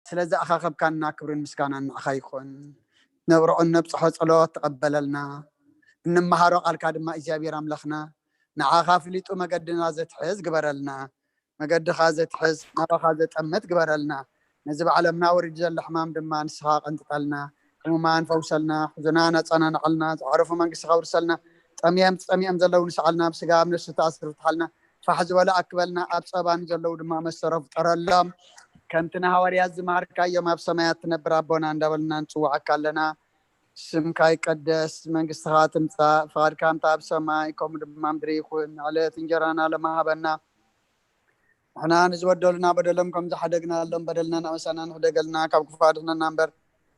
ስለዚ ኣኻኸብካና ክብርን ምስጋናን ንዓኻ ይኹን። ነብርዖን ነብፅሖ ጸሎት ተቐበለልና። እንመሃሮ ቃልካ ድማ እግዚኣብሔር ኣምላኽና ንዓኻ ፍሊጡ መገድና ዘትሕዝ ግበረልና። መገድኻ ዘትሕዝ ናባኻ ዘጠምት ግበረልና። ነዚ ብዓለምና ወሪዱ ዘሎ ሕማም ድማ ንስኻ ቀንጥጠልና። ሕሙማን ፈውሰልና፣ ሕዙናን ኣጸናንዐልና፣ ዝዓረፉ መንግስቲ ከውርሰልና። ጠሚዮም ጸሚኦም ዘለዉ ንስዓልና፣ ብስጋ ኣብ ነፍሲ ተኣስር ፍትሓልና። ፋሕ ዝበሉ ኣክበልና፣ ኣብ ጸባን ዘለዉ ድማ መሰሮ ፍጠረሎም። ከምቲ ንሃዋርያት ዝመሃርካዮም ኣብ ሰማያት ትነብር ኣቦና እንዳበልና ንጽውዓካ ኣለና። ስምካ ይቀደስ፣ መንግስትኻ ትምጻእ፣ ፍቓድካ ከምታ ኣብ ሰማይ ከምኡ ድማ ምድሪ ይኹን። ዕለት እንጀራና ለማሃበና። ንሕና ንዝበደሉና በደሎም ከም ዝሓደግናሎም በደልና እናመሰና ንሕደገልና፣ ካብ ክፉእ ኣድሕነና እምበር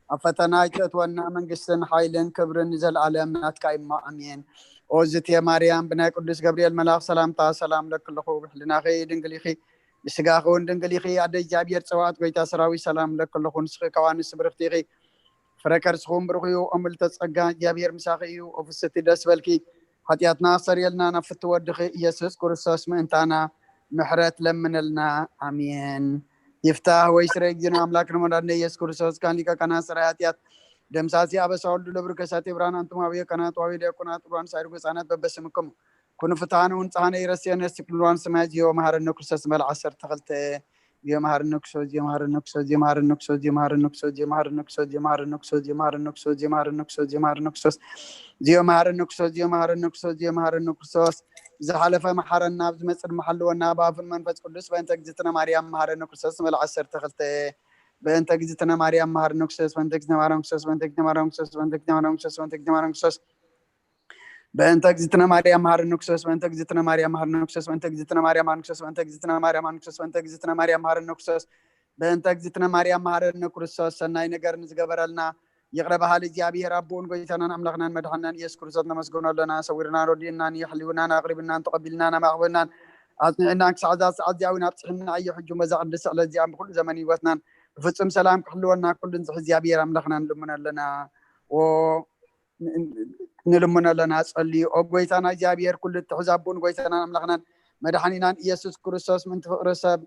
ኣብ ፈተና ኣይተእትወና። መንግስትን ሓይልን ክብርን ንዘለኣለም ናትካ እሞ ኣሜን። ኦ ዝትየ ማርያም፣ ብናይ ቅዱስ ገብርኤል መልኣኽ ሰላምታ ሰላም ለክልኹ፣ ብሕልናኺ ድንግል ኢኺ፣ ብስጋኺ እውን ድንግል ኢኺ። ኣደ እግዚኣብሔር ጸባኦት፣ ጎይታ ሰራዊት፣ ሰላም ለክልኹ። ንስኺ ካብ ኣንስቲ ብርኽቲ ኢኺ፣ ፍረ ከርስኹም ብሩኽ እዩ። ኦ ምልዕተ ጸጋ፣ እግዚኣብሔር ምሳኺ እዩ። ኦ ፍስቲ ደስ በልኪ፣ ሓጢኣትና ኣሰርየልና፣ ናብ ፍትው ወድኺ ኢየሱስ ክርስቶስ ምእንታና ምሕረት ለምንልና። ኣሜን። ይፍታህ ወይ ስረ እግዚእነ ኣምላክ ረመዳን ኢየሱስ ክርስቶስ ካን ሊቀ ካህናት ሰራይ ሓጢኣት ደምሳሲ ኣበሳ ወልዱ ለብሩ ከሳቴ ብርሃን ኣንቱም ኣብዮ ካህናት ዋዊ ዲያቆናት ሩዋን ሳይድ ህፃናት በበስምኩም ኩኑ ፍትሃነ እውን ፃህነ ይረስየነ ስክልዋን ሰማይ ዚዮ መሃረነ ክርስቶስ መልዓ ዓሰርተ ክልተ ዚዮ መሃረነ ክርስቶስ ዚዮ መሃረነ ክርስቶስ ዚዮ መሃረነ ክርስቶስ ዚዮ መሃረነ ክርስቶስ ዚዮ መሃረነ ክርስቶስ ዚዮ መሃረነ ክርስቶስ ዚዮ መሃረነ ክርስቶስ ዚዮ መሃረነ ክርስቶስ ዚዮ መሃረነ ክርስቶስ ዚዮ መሃረነ ክርስቶስ ዚዮ መሃረነ ክርስቶስ ዝሓለፈ መሓረና፣ ኣብዚ መጽእ ድማ ሓልወና፣ ብኣፉን መንፈስ ቅዱስ፣ በእንተ እግዝእትነ ማርያም መሓረነ ክርስቶስ፣ መል ዓሰርተ ክልተ። በእንተ እግዝእትነ ማርያም መሓረነ ክርስቶስ፣ በእንተ እግዝእትነ ማርያም ክርስቶስ፣ በእንተ እግዝእትነ ማርያም ክርስቶስ፣ በእንተ እግዝእትነ ማርያም ክርስቶስ፣ በእንተ እግዝእትነ ማርያም ክርስቶስ፣ በእንተ እግዝእትነ ማርያም መሓረነ ክርስቶስ፣ በእንተ እግዝእትነ ማርያም መሓረነ ክርስቶስ፣ በእንተ እግዝእትነ ማርያም መሓረነ ክርስቶስ፣ በእንተ እግዝእትነ ማርያም መሓረነ ክርስቶስ፣ በእንተ እግዝእትነ ማርያም መሓረነ ክርስቶስ፣ በእንተ እግዝእትነ ማርያም መሓረነ ክርስቶስ፣ ሰናይ ነገር ንዝገበረልና ይቕረ በሃሊ እግዚኣብሔር ኣቦኡን ጎይታናን ኣምላኽናን መድሓናን ኢየሱስ ክርስቶስ ነመስግኖ ኣለና። ሰዊርናን ረዲእናን የሕልውናን ኣቕሪብናን ተቐቢልናን ኣማዕበናን ኣጽኒዕናን ክሳዕ እዛ ሰዓት እዚኣ እውን ኣብጽሕና ኣዮ። ሕጂ በዛ ቅድስቲ ዕለት እዚኣ ብኩሉ ዘመን ህይወትናን ብፍጹም ሰላም ክሕልወና ኩሉን ዝሕዝ እግዚኣብሔር ኣምላኽና ንልምኖ ኣለና። ዎ ንልምኖ ኣለና። ጸልዩ። ኦ ጎይታና እግዚኣብሔር ኩሉ እትሕዝ ኣቦን ጎይታናን ኣምላኽናን መድሓኒናን ኢየሱስ ክርስቶስ ምእንቲ ፍቕሪ ሰብ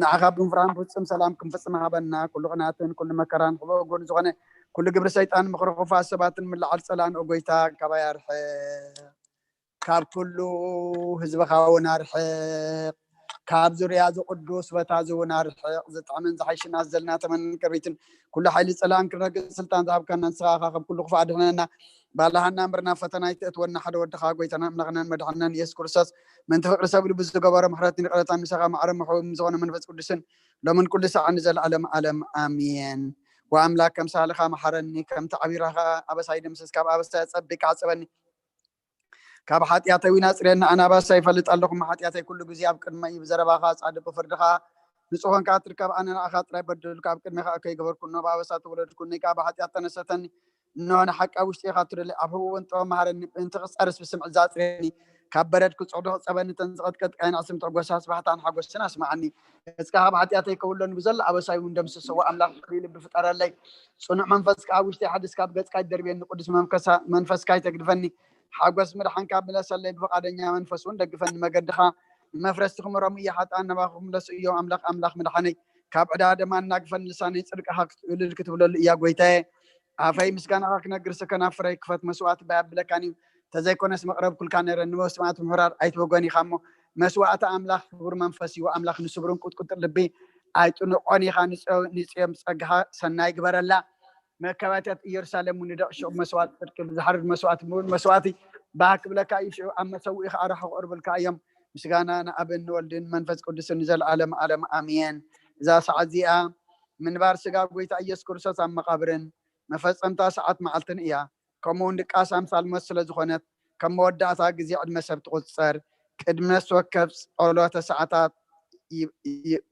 ንዓኻ ብምፍራህን ፍጹም ሰላም ክንፍጽም ሃበና። ኩሉ ቅናትን ኩሉ መከራን ሕቦ ጎን ዝኾነ ኩሉ ግብሪ ሰይጣን ምኽሪ ክፉኣት ሰባትን ምልዓል ጸላን ኦ ጎይታ ካባይ ኣርሕቕ። ካብ ኩሉ ህዝብኻ እውን ኣርሕቕ። ካብ ዙርያ እዚ ቅዱስ ቦታ እዚ እውን ኣርሕቕ። ዝጥዕምን ዝሓይሽን ኣዘልና ተመንን ቅርቢትን ኩሉ ሓይሊ ጸላን ክረግጽ ስልጣን ዝሃብካና ንስኻ ኢኻ። ካብ ኩሉ ክፉእ ኣድሕነና። ባላሃና እምበር ናብ ፈተና ኣይተእትወና። ሓደ ወድኻ ጎይታና ኣምላኽናን መድሓንናን ኢየሱስ ክርስቶስ ምእንቲ ፍቕሪ ሰብ ልቡ ዝገበሮ ምሕረትን ይቕረታን ምሳኻ ማዕረ ምሕው ዝኾነ መንፈስ ቅዱስን ሎምን ኩሉ ሰዓት ንዘለኣለም ዓለም ኣሜን። ወኣምላክ ከም ሳልኻ መሓረኒ፣ ከምቲ ዓቢራኻ ኣበሳይ ደምስስ፣ ካብ ኣበሳይ ኣጸቢካ ዓጸበኒ፣ ካብ ሓጢኣተይ እውን ኣጽርየኒ። ኣነ ኣበሳይ ይፈልጥ ኣለኹ፣ እሞ ሓጢኣተይ ኩሉ ግዜ ኣብ ቅድመይ እዩ። ብዘረባኻ ጻድቕ ብፍርድኻ ንጹህ ኮንካ ትርከብ። ኣነ ንዓኻ ጥራይ በደልኩ፣ ኣብ ቅድሜኻ እከይ ገበርኩ፣ እነሆ ብኣበሳ ተወለድኩ፣ እነሆ ከኣ ብሓጢኣት ተነሰተኒ። እነሆ ንሓቂ ኣብ ውሽጢ ኢኻ ትደሊ፣ ኣብ ህቡብን ጥበብ መሃረኒ፣ ምእንቲ ክጸርስ ብስምዒት ዘጽርየኒ፣ ካብ በረድ ክጽዕዶ ክጸበኒ፣ እተን ዝቐጥቀጥካየን ኣዕጽምቲ ዕጎሳ ስባህታን ሓጎስን ኣስምዓኒ። ገጽካ ካብ ሓጢኣተይ ከውሎኒ፣ ብዘሎ ኣበሳይ እውን ደምስስዎ። ኣምላኽ ፍሉይ ልቢ ፍጠረለይ፣ ጽኑዕ መንፈስ ከኣ ኣብ ውሽጢ ሓድስ ካብ ገጽካ ይደርብየኒ። ቅዱስ መንፈሳ-፣ መንፈስካ ይተግድፈኒ፣ ሓጎስ ምድሓንካ ምለሰለይ፣ ብፍቓደኛ መንፈስ እውን ደግፈኒ። መገድኻ ንመፍረስቲ ክምረሙ እያ፣ ሓጥኣን ናባኻ ክምለሱ እዮም። ኣምላኽ፣ ኣምላኽ ምድሓነይ፣ ካብ ዕዳ ደማ እናግፈኒ፣ ልሳነይ ጽድቅኻ ክትእልል ክትብለሉ እያ። ጎይታየ፣ ኣፈይ ምስጋናኻ ክነግር፣ ከናፍረይ ክፈት። መስዋእቲ ባይ ኣብለካን እዩ፣ ተዘይኮነስ መቕረብኩልካ ነይረ። ንመስዋእቲ ምሕራር ኣይትበጎን ኢኻ እሞ፣ መስዋእቲ ኣምላኽ ክቡር መንፈስ እዩ። ኣምላኽ ንስብሩን ቁጥቁጥር ልቢ ኣይጥንቆን ኢኻ። ንጽዮ-፣ ንጽዮን ብጸጋኻ ሰናይ ግበረላ። መካባትያት ኢየሩሳሌም እውን ንደቕ ሽዑ መስዋእቲ ጽድቂ ብዝሓርድ መስዋእቲ ምሉእ መስዋእቲ ባህ ክብለካ እዩ። ሽዑ ኣብ መሰውኢ ከዓ ራሑ ክቕርብልካ እዮም። ምስጋና ንኣብን ንወልድን መንፈስ ቅዱስን ንዘለኣለም ዓለም ኣሜን። እዛ ሰዓት እዚኣ ምንባር ስጋ ጎይታ ኢየሱስ ክርስቶስ ኣብ መቓብርን መፈጸምታ ሰዓት መዓልትን እያ። ከምኡ እውን ድቃስ ኣምሳል ሞት ስለ ዝኾነት፣ ከም መወዳእታ ግዜ ዕድመ ሰብ ትቑጸር። ቅድሚ ነፍሲ ወከፍ ጸሎተ ሰዓታት ይ-፣ ይ-፣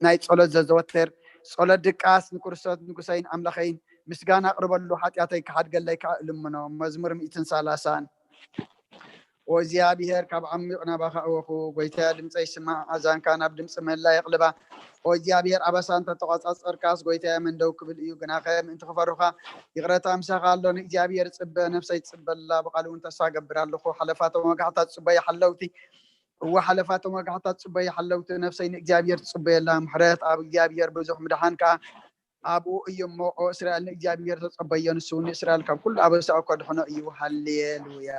ናይ ጸሎት ዘዘወትር፣ ጸሎት ድቃስ ንክርስቶስ ንጉሰይን ኣምላኸይን ምስጋና ኣቕርበሉ፣ ሓጢኣተይ ክሓድገለይ ከዓ እልምኖ። መዝሙር ሚእትን ሰላሳን። ኦ እግዚኣብሔር፣ ካብ ዓሚቕ ናባኻ እወኹ፣ ጎይታየ፣ ድምፀይ ስማዕ፣ ኣዛንካ ናብ ድምፂ ምህላ የቕልባ። ኦ እግዚኣብሔር፣ ኣበሳ እንተተቖጻጸርካስ፣ ጎይታየ፣ መን ደው ክብል እዩ? ግናኸ ምእንቲ ክፈሩኻ፣ ይቕረታ ምሳኻ ኣሎ። ንእግዚኣብሔር እጽበ፣ ነፍሰይ ትጽበ ኣላ፣ ብቓሉ እውን ተስፋ እገብር ኣለኹ። ሓለፋቶም ወጋሕታ ትጽበዩ ሓለውቲ፣ እወ ሓለፋቶም ወጋሕታ ትጽበዩ ሓለውቲ ነፍሰይ ንእግዚኣብሔር ትጽበየላ። ምሕረት ኣብ እግዚኣብሔር ብዙሕ ምድሓን ከኣ ኣብኡ እዩ እሞ። ኦ እስራኤል ንእግዚኣብሔር ተጸበዮ፣ ንሱ እውን ንእስራኤል ካብ ኩሉ ኣበሳኡ ከድሕኖ እዩ። ሃሌሉያ።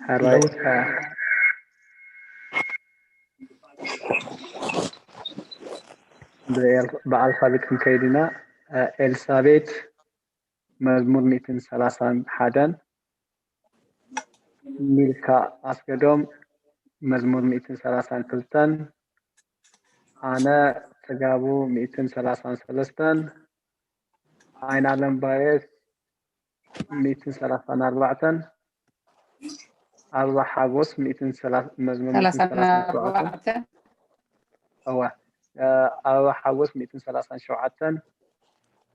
ሕራይ ብኣልፋቤት ክንከይድ ኢና። ኤልሳቤት መዝሙር ሚእትን ሰላሳን ሓደን፣ ሚልካ ኣስገዶም መዝሙር ሚእትን ሰላሳን ክልተን፣ ኣነ ጽጋቡ ሚእትን ሰላሳን ሰለስተን፣ ኣይን ኣለም ባየስ ሚእትን ሰላሳን ኣርባዕተን፣ ኣበባ ሓጎስ ሚእትን ሰላሳ መዝሙር ሚእትን ሰላሳን ሸውዓተን፣ ኣርባዕተ እወ ኣበባ ሓጎስ ሚእትን ሰላሳን ሸውዓተን፣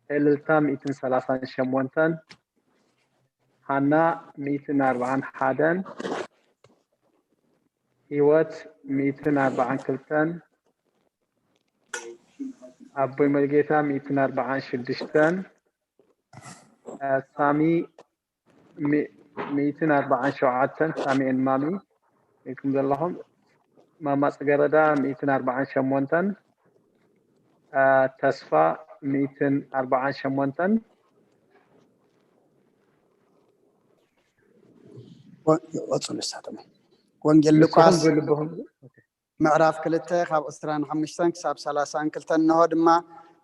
እልልታ ሚእትን ሰላሳን ሸሞንተን፣ ሃና ሚእትን ኣርባዓን ሓደን፣ ህይወት ሚእትን ኣርባዓን ክልተን፣ ኣቦይ መርጌታ ሚእትን ኣርባዓን ሽዱሽተን፣ ሳሚ ሚእትን ኣርባዓን ሸውዓተን፣ ሳሚ ኤን ማሚ ኢልኩም ዘለኹም፣ ማማ ጽገረዳ ሚእትን ኣርባዓን ሸሞንተን፣ ተስፋ ሚእትን ኣርባዓን ሸሞንተን። ይቐጽሉ ንሳቶም። ወንጌል ሉቃስ ምዕራፍ ክልተ ካብ ዕስራን ሓሙሽተን ክሳብ ሰላሳን ክልተን። እንሆ ድማ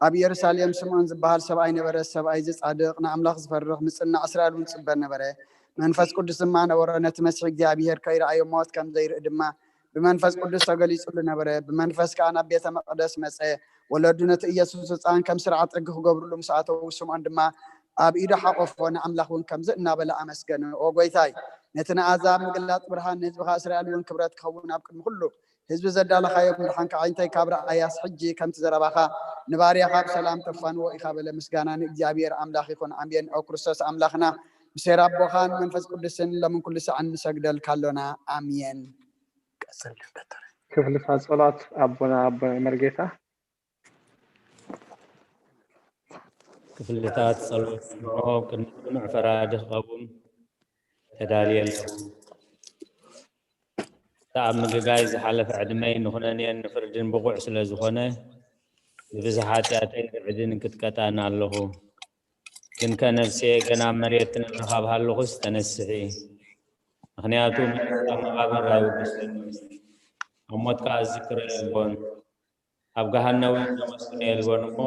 ኣብ ኢየሩሳሌም ስምዖን ዝበሃል ሰብኣይ ነበረ። ሰብኣይ እዚ ጻድቕ፣ ንኣምላኽ ዝፈርህ፣ ምጽናዕ እስራኤል እውን ዝጽበ ነበረ። መንፈስ ቅዱስ ድማ ነበሮ። ነቲ መሲሕ እግዚኣብሄር ከይረኣዮ ሞት ከም ዘይርኢ ድማ ብመንፈስ ቅዱስ ተገሊጹሉ ነበረ። ብመንፈስ ከኣ ናብ ቤተ መቕደስ መጸ። ወለዱ ነቲ ኢየሱስ ህጻን ከም ስርዓት ሕጊ ክገብርሉ ምስ ኣተዉ፣ ስምዖን ድማ ኣብ ኢዱ ሓቖፎ፣ ንኣምላኽ እውን ከምዚ እናበለ ኣመስገነ፣ ኦ ጐይታይ፣ ነቲ ንኣህዛብ ምግላጽ ብርሃን፣ ንህዝብኻ እስራኤል እውን ክብረት ክኸውን ኣብ ቅድሚ ኩሉ ህዝቢ ዘዳለኻዮ ምድሓንካ ኣዒንተይ ካብ ረኣያስ፣ ሕጂ ከምቲ ዘረባኻ ንባርያኻ ብሰላም ተፋንዎ ኢኻ በለ። ምስጋና ንእግዚኣብሔር ኣምላኽ ይኹን፣ ኣሜን። ኦ ክርስቶስ ኣምላኽና፣ ብሴር ኣቦኻን መንፈስ ቅዱስን ሎምን ኩሉ ሳዕን ንሰግደልካ ኣሎና፣ ኣሜን። ቀጽል ዶክተር። ክፍልታት ጸሎት ኣቦና ኣቦ መርጌታ። ክፍልታት ጸሎት ንዑ። ኣብ ቅድሚ ጽኑዕ ፈራዲ ክቐውም ተዳልየ ኣለኹ። እቲ ኣብ ምግጋይ ዝሓለፈ ዕድመይ ንኹነኔን ንፍርድን ብቑዕ ስለ ዝኾነ፣ ብብዝሒ ሓጢኣተይን ርዕድን እንቅጥቀጣን ኣለኹ። ግንከ ነፍስየ ገና ኣብ መሬት ክነብር ካብ ሃለኹስ ተነስሒ። ምኽንያቱ መሬት ካብ መቓብር ኣይውግስን፣ ኣብ ሞት ከኣ ዝዝክሮ የልቦን። ኣብ ገሃነም እውን ዘመስግኖ የልቦን እሞ፣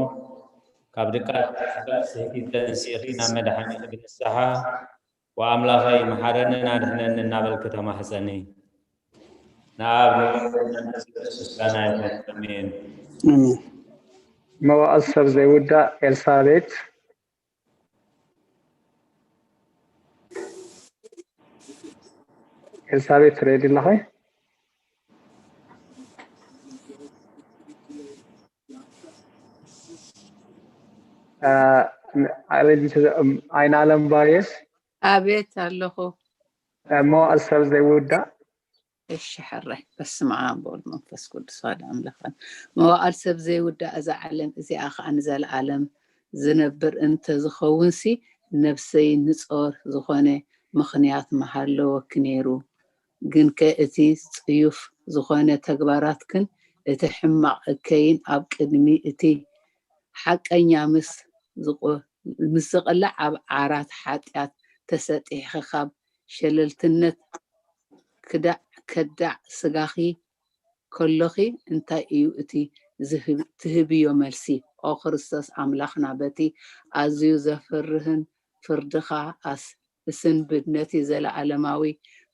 ካብ ድቃስ ስሕቲ ተንሲእኺ ናብ መድሓኒኺ ብንስሓ፣ ወኣምላኸይ መሓረንን ኣድሕነንን እናበልኪ ተማሕጸኒ። ንኣብ ንወልድ ንመንፈስ ቅዱስ ምስጋና ይኹን። ኣሜን። ኣሜን። መዋእል ሰብ ዘይውዳእ ኤልሳቤት። ኤልሳቤት ትረድኢ ኣለኺ? እ፣ ኣረጊት፣ እ፣ ኣይን ኣለም ባርየስ። ኣቤት ኣለኹ። እ፣ መዋእል ሰብ ዘይውዳእ። እሺ ሕራይ። በስመ ኣብ ወወልድ መንፈስ ቅዱስ ኣሐዱ ኣምላኽ። መዋእል ሰብ ዘይውዳእ እዛ ዓለም እዚኣ ኸኣ ንዘለኣለም ዝነብር እንተዝኸውንሲ፣ ነብሰይ ንጾር ዝኾነ ምኽንያት ምሃለወኪ ነይሩ። ግንከ እቲ ጽዩፍ ዝኾነ ተግባራትክን እቲ ሕማቕ እከይን ኣብ ቅድሚ እቲ ሓቀኛ ምስ ዝቕ-፣ ምስ ዝቕላዕ ኣብ ዓራት ሓጢኣት ተሰጢሕኺ ካብ ሸለልትነት ክዳዕ ከዳዕ ስጋኺ ከሎኺ እንታይ እዩ እቲ ዝህብ-፣ ትህብዮ መልሲ? ኦ ክርስቶስ ኣምላኽና በቲ ኣዝዩ ዘፍርህን ፍርድኻ ኣስ-፣ እስንብድ ነቲ ዘለኣለማዊ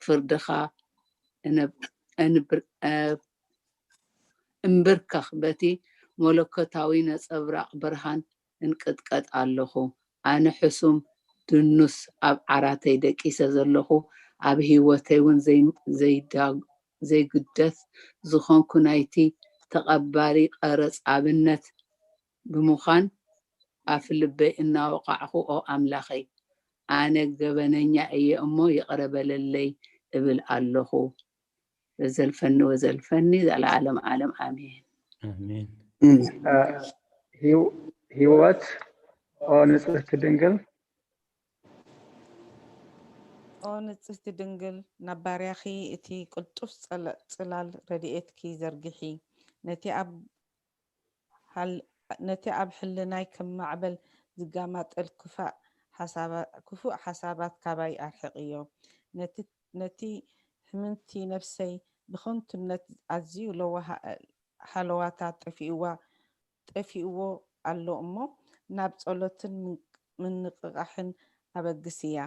ፍርድኻ እነብ-፣ እንብር-፣ እ-፣ እምብርከኽ በቲ መለኮታዊ ነጸብራቕ ብርሃን እንቅጥቀጥ ኣለኹ። ኣነ ሕሱም ድኑስ ኣብ ዓራተይ ደቂሰ ዘለኹ፣ ኣብ ህይወተይ እውን ዘይ-፣ ዘይዳ-፣ ዘይግደስ ዝኾንኩ ናይቲ ተቐባሊ ቀረጽ ኣብነት ብምዃን ኣፍልበይ እናወቓዕኹ፣ ኦ ኣምላኸይ፣ ኣነ ገበነኛ እየ እሞ ይቕረ በለለይ እብል ኣለኹ። ዘዘልፈኒ ወዘልፈኒ ዘለዓለም ዓለም ኣሜን። ኣሜን። እ፣ ህይወት ኦ ንጽህቲ ድንግል ኦ ንጽህቲ ድንግል፣ ናብ ባርያኺ እቲ ቅልጡፍ ጸለ- ጽላል ረድኤትኪ ዘርግሒ። ነቲ ኣብ ሓል- ነቲ ኣብ ሕልናይ ከም ማዕበል ዝጋማጠል ክፋእ ሓሳባ- ክፉእ ሓሳባት ካባይ ኣርሕቕዮ። ነቲ ነቲ ሕምምቲ ነፍሰይ ብኸንቱነት ኣዝዩ ለዋሃ- ሃለዋታ ጠፊእዋ ጠፊእዎ ኣሎ እሞ ናብ ጸሎትን ምንቅ- ምንቕቓሕን ኣበግስያ።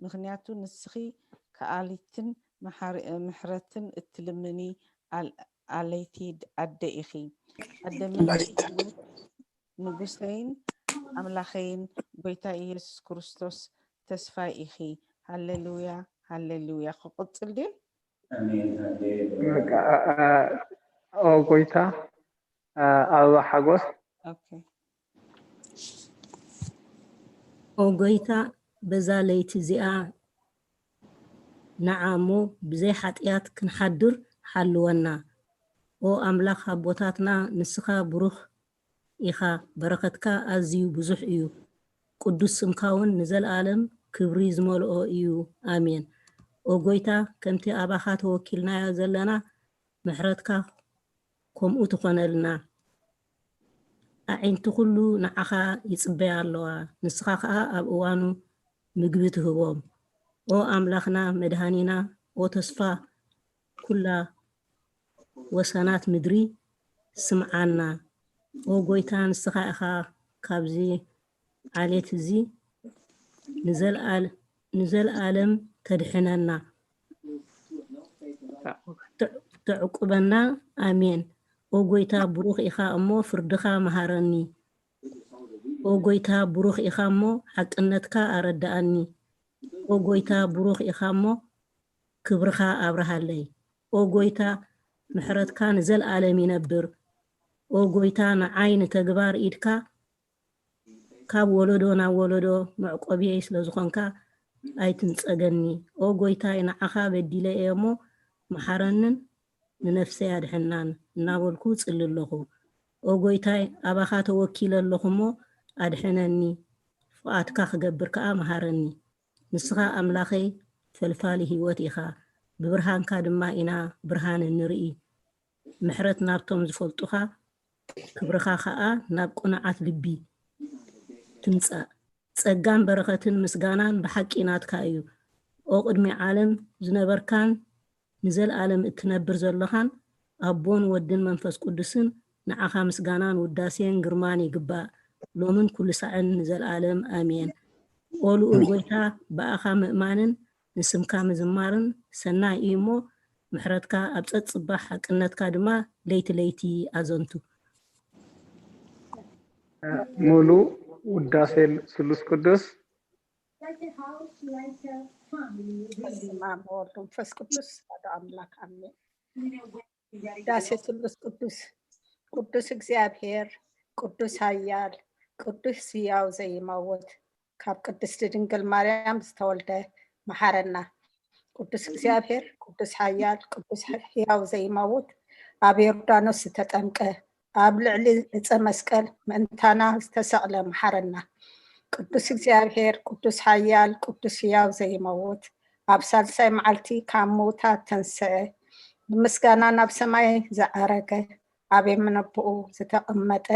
ምኽንያቱ ንስኺ ከኣሊትን መሓሪ- ምሕረትን እትልምኒ ኣል- ኣለይቲ ኣደ ኢኺ። ኣደ ምሕረት ህይወት ንጉሰይን ኣምላኸይን ጎይታ ኢየሱስ ክርስቶስ ተስፋይ ኢኺ። ሃሌሉያ ሃሌሉያ። ክቕጽል ድዩ? ኦ ጎይታ ኣበባ ሓጎስ ኦኬ። ኦ ጎይታ፣ በዛ ለይቲ እዚኣ ንዓ እሞ ብዘይ ሓጢኣት ክንሓድር ሓልወና። ኦ ኣምላኽ ኣቦታትና፣ ንስኻ ብሩኽ ኢኻ፣ በረኸትካ ኣዝዩ ብዙሕ እዩ። ቅዱስ ስምካ እውን ንዘለኣለም ክብሪ ዝመልኦ እዩ። ኣሜን። ኦ ጎይታ፣ ከምቲ ኣባኻ ተወኪልናዮ ዘለና፣ ምሕረትካ ከምኡ ትኾነልና። ኣዒንቲ ኩሉ ንዓኻ ይጽበያ ኣለዋ፣ ንስኻ ኸኣ ኣብ እዋኑ ምግቢ ትህቦም። ኦ ኣምላኽና መድሃኒና፣ ኦ ተስፋ ኩላ ወሰናት ምድሪ ስምዓና። ኦ ጎይታ ንስኻ ኢኻ ካብዚ ዓሌት እዚ ንዘልኣል- ንዘልኣለም ተድሕነና ተዕ- ተዕቁበና። ኣሜን። ኦ ጎይታ ብሩኽ ኢኻ እሞ ፍርድኻ መሃረኒ። ኦ ጎይታ ብሩኽ ኢኻ እሞ ሓቅነትካ ኣረድኣኒ። ኦ ጎይታ ብሩኽ ኢኻ እሞ ክብርኻ ኣብርሃለይ። ኦ ጎይታ ምሕረትካ ንዘልኣለም ይነብር። ኦ ጎይታ ንዓይ ንተግባር ኢድካ ካብ ወለዶ ናብ ወለዶ መዕቆብየይ ስለ ዝኾንካ ኣይትንጸገኒ። ኦ ጎይታይ ንዓኻ በዲለ እየ እሞ መሓረንን ንነፍሰይ ኣድሕናን እናበልኩ ጽሊ ኣለኹ። ኦ ጎይታይ ኣባኻ ተወኪለ ኣለኹ እሞ ኣድሕነኒ፣ ፍቓድካ ክገብር ከኣ መሃረኒ። ንስኻ ኣምላኸይ ፈልፋሊ ህይወት ኢኻ፣ ብብርሃንካ ድማ ኢና ብርሃን እንርኢ። ምሕረት ናብቶም ዝፈልጡኻ፣ ክብርኻ ኸኣ ናብ ቅኑዓት ልቢ ትምጻእ። ጸጋን በረኸትን ምስጋናን ብሓቂ ናትካ እዩ። ኦ ቅድሚ ዓለም ዝነበርካን ንዘልኣለም እትነብር ዘለኻን ኣቦን ወድን መንፈስ ቅዱስን ንዓኻ ምስጋናን ውዳሴን ግርማን ይግባእ፣ ሎምን ኩሉ ሳዕን ንዘልኣለም ኣሜን። ኦ ልኡል ጎይታ፣ ብኣኻ ምእማንን ንስምካ ምዝማርን ሰናይ እዩ እሞ፣ ምሕረትካ ኣብ ጸጽባሕ ሓቅነትካ ድማ ለይቲ ለይቲ ኣዘንቱ። ሙሉእ ውዳሴ ስሉስ ቅዱስ በስመ ኣብ ወወልድ ወመንፈስ ቅዱስ ሓደ ኣምላክ ኣሜን። ውዳሴ ስሉስ ቅዱስ። ቅዱስ እግዚኣብሔር፣ ቅዱስ ኃያል፣ ቅዱስ ሕያው ዘይመውት፣ ካብ ቅድስቲ ድንግል ማርያም ዝተወልደ መሓረና። ቅዱስ እግዚኣብሔር፣ ቅዱስ ኃያል፣ ቅዱስ ሕያው ዘይመውት፣ ኣብ ዮርዳኖስ ዝተጠምቀ፣ ኣብ ልዕሊ ዕፀ መስቀል ምእንታና ዝተሰቕለ መሓረና። ቅዱስ እግዚኣብሔር፣ ቅዱስ ኃያል፣ ቅዱስ ሕያው ዘይመውት፣ ኣብ ሳልሳይ መዓልቲ ካብ ምውታት ተንስአ፣ ንምስጋና ናብ ሰማይ ዝዓረገ፣ ኣብ የማነ ኣቦኡ ዝተቐመጠ፣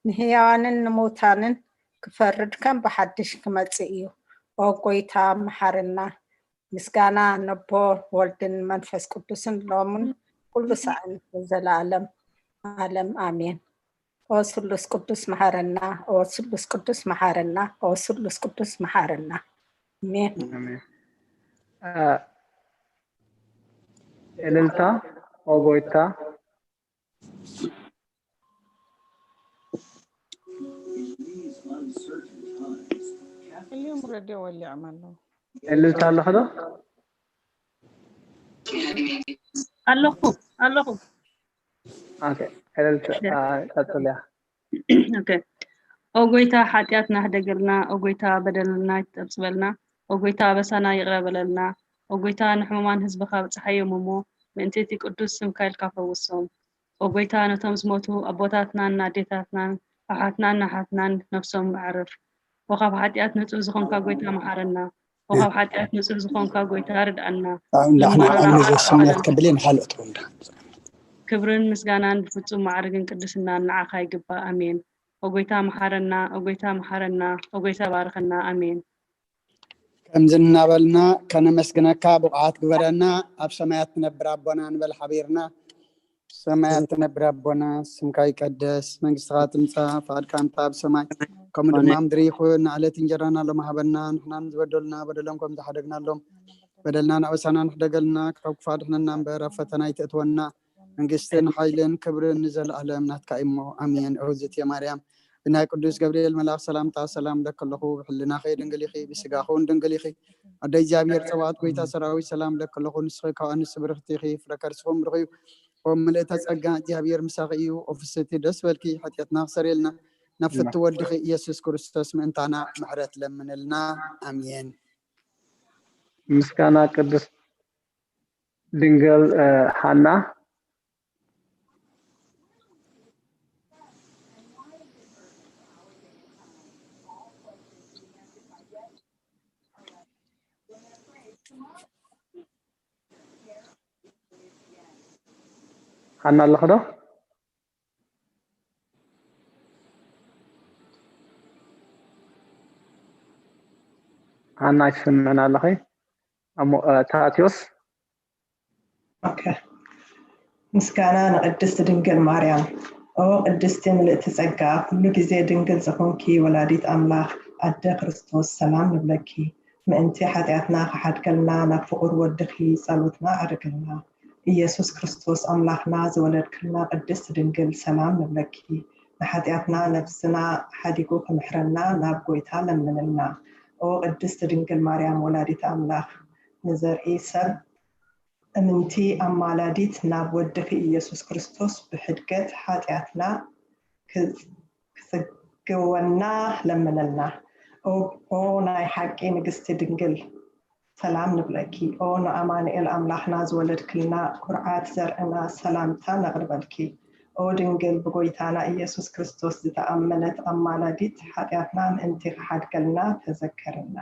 ንሕያዋንን ንሙታንን ክፈርድ ከም ብሓድሽ ክመጽእ እዩ። ኦ ጎይታ መሓረና። ምስጋና ነቦ ወልድን መንፈስ ቅዱስን ሎምን ኩሉ ሳዕን ንዘለዓለም ዓለም ኣሜን። ኦ ስሉስ ቅዱስ መሓረና፣ ኦ ስሉስ ቅዱስ መሓረና፣ ኦ ስሉስ ቅዱስ መሓረና። ኣሜን። ኣሜን። አ፣ እልልታ ኦ ጎይታ እልዮም ረድዮ ወሊዖም ኣለዉ። እልልታ ኣለኹ ዶ? ኣለኹ ኣለኹ። ኦኬ፣ እልልታ አ፣ ቀጽልያ። ኦኬ። ኦ ጎይታ ሓጢኣትና ሕደገልና፣ ኦ ጎይታ በደልና ይተብጽበልና፣ ኦ ጎይታ ኣበሳና ይቕረ በለልና፣ ኦ ጎይታ ንሕሙማን ህዝብኻ ብጽሓዮም እሞ ምእንቲ እቲ ቅዱስ ስምካ ኢልካ ፈውሶም። ኦ ጎይታ፣ ነቶም ዝሞቱ ኣቦታትናን ኣዴታትናን ኣሓትናን ኣሓትናን ነፍሶም ኣዕርፍ። ኦ ካብ ሓጢኣት ንጹህ ዝኾንካ ጎይታ መሓረና። ኦ ካብ ሓጢኣት ንጹህ ዝኾንካ ጎይታ ርድኣና። ንሕና ንመራራ ኣብ ነዚ ቃልካ ስምያት ዓለም ከብል እየ ንኻልኦት እውን ክብርን ምስጋናን ብፍጹም ማዕርግን ቅድስናን ንዓኻ ይግባእ። ኣሜን። ኦ ጎይታ መሓረና፣ ኦ ጎይታ መሓረና፣ ኦ ጎይታ ባርኸና። ኣሜን። ከምዚ እናበልና ከነመስግነካ ብቑዓት ግበረና። ኣብ ሰማያት ትነብር ኣቦና ንበል ሓቢርና። ሰማያት ትነብር ኣቦና፣ ስምካ ይቀደስ፣ መንግስትኻ ትምጻእ፣ ፍቓድካ እንተ ኣብ ሰማይ ከምኡ ድማ ኣብ ምድሪ ይኹን። ንዕለት እንጀራና ሎም ሃበና፣ ንሕና ንዝበደሉና በደሎም ከም ዝሓደግናሎም በደልና ንዕበሳና ንሕደገልና፣ ካብ ክፉእ ኣድሕነና እምበር ኣብ ፈተና ኣይተእትወና። መንግስትን ሓይልን ክብርን ንዘለኣለም ናትካ እሞ፣ ኣሜን። ርህውዝቲ ማርያም፣ ብናይ ቅዱስ ገብርኤል መልኣኽ ሰላምታ ሰላም ለኪ ኣለኹ፣ ብሕልናኺ ድንግል ኢኺ፣ ብስጋኺ እውን ድንግል ኢኺ። ኣደ እግዚኣብሔር ጸባኦት፣ ጎይታ ሰራዊት፣ ሰላም ለኪ ኣለኹ፣ ንስኺ ካብ ኣንስቲ ብርኽቲ ኢኺ፣ ፍረ ከርስኺ እውን ብሩኽ እዩ። ኦ ምልእተ ጸጋ፣ እግዚኣብሔር ምሳኺ እዩ። ኦ ፍስቲ ደስ በልኪ፣ ሓጢኣትና ክሰርየልና፣ ናብ ፍቲ ወድኺ ኢየሱስ ክርስቶስ ምእንታና ምሕረት ለምንልና። ኣሜን። ምስጋና ቅድስት ድንግል፣ እ፣ ሃና። ሃና ኣለኺ ዶ? ሃና ኣይትሰምዕን ኣለኺ? ኣሞ-፣ እ፣ ታትዮስ? ኦኬ። ምስጋና ንቅድስት ድንግል ማርያም። ኦ ቅድስቲ ምልእቲ ጸጋ፣ ኩሉ ግዜ ድንግል ዝኾንኪ ወላዲት ኣምላኽ ኣደ ክርስቶስ፣ ሰላም ንብለኪ። ምእንቲ ሓጢኣትና ክሓድገልና ናብ ፍቑር ወድኺ ጸሎትና ኣዕርግልና። ኢየሱስ ክርስቶስ ኣምላኽና ዝወለድክልና ቅድስት ድንግል፣ ሰላም ንብለኪ። ንሓጢኣትና ነብስና ሓዲጉ ክምሕረና ናብ ጎይታ ለምንልና። ኦ ቅድስት ድንግል ማርያም ወላዲት ኣምላኽ፣ ንዘርኢ ሰብ እምንቲ ኣማላዲት ናብ ወድኺ ኢየሱስ ክርስቶስ ብሕድገት ሓጢኣትና ክጽ-፣ ክጽግወና ለምንልና። ኦ፣ ኦ ናይ ሓቂ ንግስቲ ድንግል፣ ሰላም ንብለኪ። ኦ ንኣማኑኤል ኣምላኽና ዝወለድክልና ኩርዓት ዘርእና ሰላምታ ነቕርበልኪ። ኦ ድንግል ብጎይታና ኢየሱስ ክርስቶስ ዝተኣመነት ኣማላዲት፣ ሓጢኣትና ምእንቲ ክሓድገልና ተዘከርና።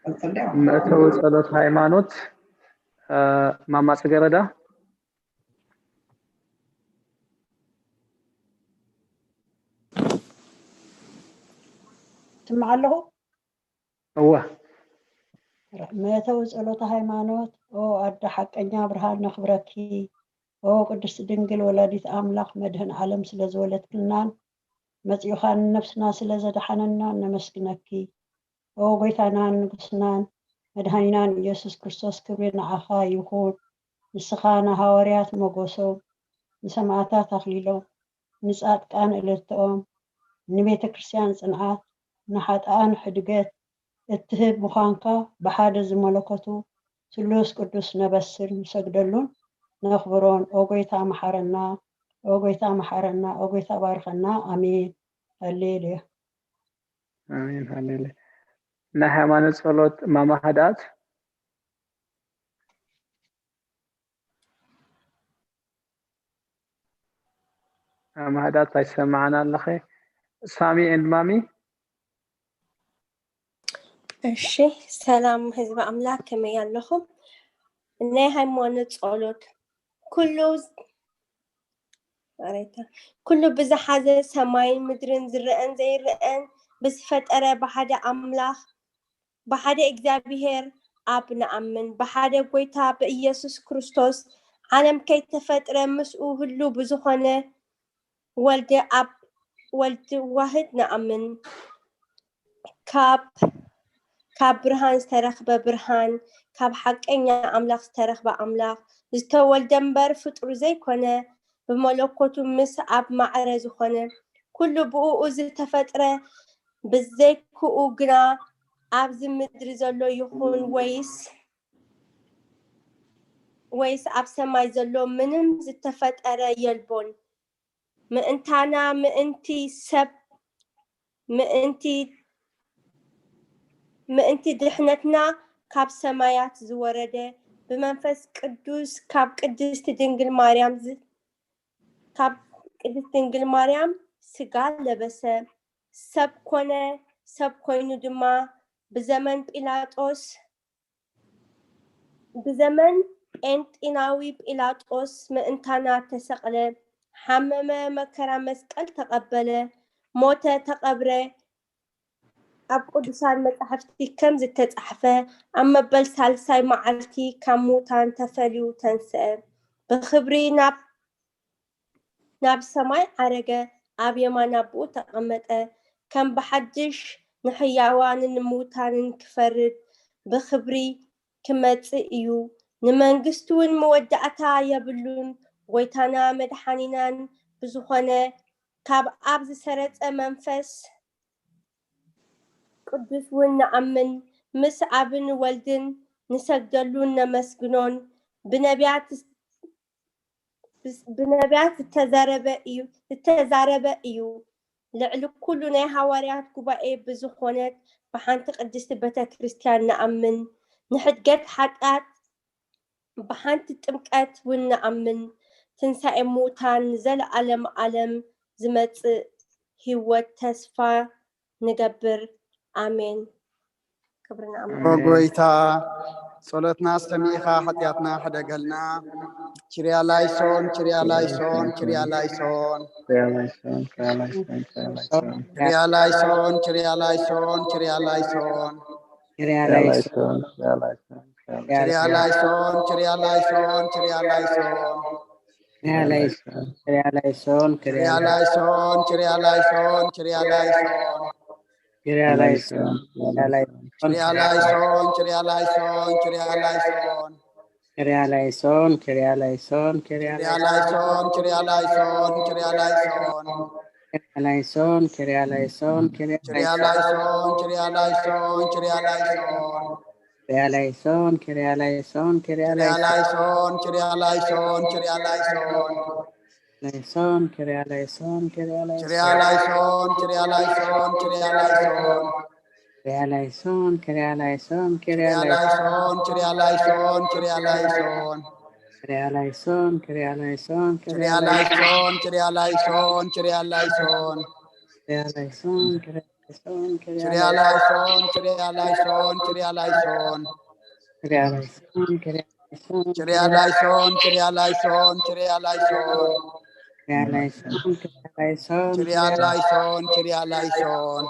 ቀጽልዮ። መእተዊ ጸሎት ሃይማኖት፣ እ፣ ማማ ጽገረዳ። ስምዕ ኣለኹ። እወ። መእተዊ ጸሎተ ሃይማኖት። ኦ ኣደ ሓቀኛ ብርሃን ነኽብረኪ። ኦ ቅድስቲ ድንግል ወላዲት ኣምላኽ መድህን ዓለም ስለ ዝወለድክልናን መጺኡኻ ንነፍስና ስለ ዘድሓነናን ነመስግነኪ። ኦ ጎይታናን ንጉስናን መድሃኒናን ኢየሱስ ክርስቶስ፣ ክብሪ ንዓኻ ይኹን። ንስኻ ንሃዋርያት ሞገሶም፣ ንሰማዕታት ኣኽሊሎም፣ ንጻድቃን እልልትኦም፣ ንቤተ ክርስቲያን ጽንዓት፣ ንሓጥኣን ሕድገት እትህብ ምዃንካ ብሓደ ዝመለኮቱ ስሉስ ቅዱስ ነበስር ንሰግደሉን ነኽብሮን። ኦ ጎይታ መሓረና፣ ኦ ጎይታ መሓረና፣ ኦ ጎይታ ባርኸና። ኣሜን። ሃሌሉያ። ኣሜን። ሃሌሉያ። ናይ ሃይማኖት ጸሎት ማማ ህድኣት። ማማ ህድኣት ኣይሰማዕን ኣለኸ? ሳሚ ኤንድ ማሚ። እሺ፣ ሰላም ህዝቢ ኣምላኽ፣ ከመይ ኣለኹም? ናይ ሃይማኖት ጸሎት። ኩሉ፣ ኣሬታ፣ ኩሉ ብዝሓዘ ሰማይን ምድርን ዝረአን ዘይረአን ብዝፈጠረ ብሓደ ኣምላኽ፣ ብሓደ እግዚኣብሔር ኣብ ንኣምን፣ ብሓደ ጎይታ ብኢየሱስ ክርስቶስ፣ ዓለም ከይተፈጥረ ምስኡ ህሉ ብዝኾነ ወልድ ኣብ፣ ወልድ ዋህድ ንኣምን። ካብ፣ ካብ ብርሃን ዝተረኽበ ብርሃን፣ ካብ ሓቀኛ ኣምላኽ ዝተረኽበ ኣምላኽ፣ ዝተወልደ እምበር ፍጡር ዘይኮነ፣ ብመለኮቱ ምስ ኣብ ማዕረ ዝኾነ፣ ኩሉ ብእኡ ዝተፈጥረ፣ ብዘይክኡ ግና ኣብዚ ምድሪ ዘሎ ይኹን ወይስ፣ ወይስ ኣብ ሰማይ ዘሎ ምንም ዝተፈጠረ የልቦን። ምእንታና፣ ምእንቲ ሰብ፣ ምእንቲ፣ ምእንቲ ድሕነትና ካብ ሰማያት ዝወረደ ብመንፈስ ቅዱስ ካብ ቅድስቲ ድንግል ማርያም ዝ- ካብ ቅድስቲ ድንግል ማርያም ስጋ ለበሰ፣ ሰብ ኮነ፣ ሰብ ኮይኑ ድማ ብዘመን ጲላጦስ ብዘመን ጴንጢናዊ ጲላጦስ ምእንታና ተሰቕለ፣ ሓመመ፣ መከራ መስቀል ተቐበለ፣ ሞተ፣ ተቐብረ። ኣብ ቅዱሳን መጻሕፍቲ ከም ዝተጻሕፈ ኣብ መበል ሳልሳይ መዓልቲ ካብ ሙታን ተፈልዩ ተንስአ፣ ብኽብሪ ናብ ናብ ሰማይ ዓረገ፣ ኣብ የማን ኣቦኡ ተቐመጠ፣ ከም ብሓድሽ ንሕያዋንን ንሙታንን ክፈርድ ብኽብሪ ክመጽእ እዩ። ንመንግስቱ እውን መወዳእታ የብሉን። ጎይታና መድሓኒናን ብዝኾነ ካብ ኣብ ዝሰረጸ መንፈስ ቅዱስ እውን ንኣምን፣ ምስ ኣብን ወልድን ንሰግደሉን ነመስግኖን። ብነቢያት ብነቢያት ዝተዛረበ እዩ ዝተዛረበ እዩ። ልዕሊ ኩሉ ናይ ሃዋርያት ጉባኤ ብዝኾነት ብሓንቲ ቅድስቲ ቤተ ክርስቲያን ንኣምን። ንሕድገት ሓጢኣት ብሓንቲ ጥምቀት እውን ንኣምን። ትንሳኤ ሙታን ንዘለኣለም ኣለም ዝመጽእ ህይወት ተስፋ ንገብር። ኣሜን። ክብሪ ንኣምላኽ። ኦ ጎይታ፣ ጸሎትና ሰሚዕኻ ሓጢኣትና ሕደገልና። ችርያ ላይሶን፣ ችርያ ላይሶን፣ ችርያ ላይሶን። ችርያ ላይሶን፣ ችርያ ላይሶን፣ ችርያ ላይሶን፣ ችርያ ላይሶን። ችርያ ላይሶን፣ ችርያ ላይሶን፣ ችርያ ላይሶን፣ ችርያ ላይሶን። ችርያ ላይሶን፣ ችርያ ላይሶን፣ ችርያ ላይሶን፣ ችርያ ላይሶን፣ ችርያ ላይሶን። ችርያ ላይሶን፣ ችርያ ላይሶን፣ ችርያ ላይሶን፣ ችርያ ላይሶን፣ ችርያ ላይሶን። ችርያ ላይሶን፣ ችርያ ላይሶን፣ ችርያ ችርያ ላይሶን፣ ችርያ ላይሶን፣ ችርያ ላይሶን። ላይሶን፣ ችርያ ላይሶን፣ ችርያ ችርያ ላይሶን፣ ችርያ ላይሶን፣ ችርያ ላይሶን። ችርያ ላይሶን፣ ችርያ ላይሶን፣ ችርያ ችርያ ላይሶን፣ ላይሶን፣ ችርያ ላይሶን፣ ችርያ ላይሶን። ላይሶን፣ ችርያ ላይሶን፣ ችርያ ችርያ ላይሶን፣ ላይሶን፣ ችርያ ላይሶን፣ ችርያ ላይሶን። ችርያ ላይሶን፣ ችርያ ላይሶን፣ ችርያ ችርያ ላይሶን፣ ላይሶን፣ ችርያ ላይሶን፣ ችርያ ላይሶን። ችርያ ላይሶን፣ ችርያ ላይሶን፣ ችርያ ላይሶን፣ ችርያ ላይሶን፣ ችርያ ላይሶን። ችርያ ላይሶን፣ ችርያ ላይሶን፣ ችርያ ላይሶን፣ ችርያ ላይሶን፣ ችርያ ላይሶን። ችርያ ላይሶን፣ ችርያ ላይሶን፣ ችርያ ላይሶን፣ ችርያ ላይሶን፣ ችርያ ላይሶን። ችርያ ላይሶን፣ ችርያ ላይሶን፣ ችርያ ላይሶን፣ ችርያ ላይሶን።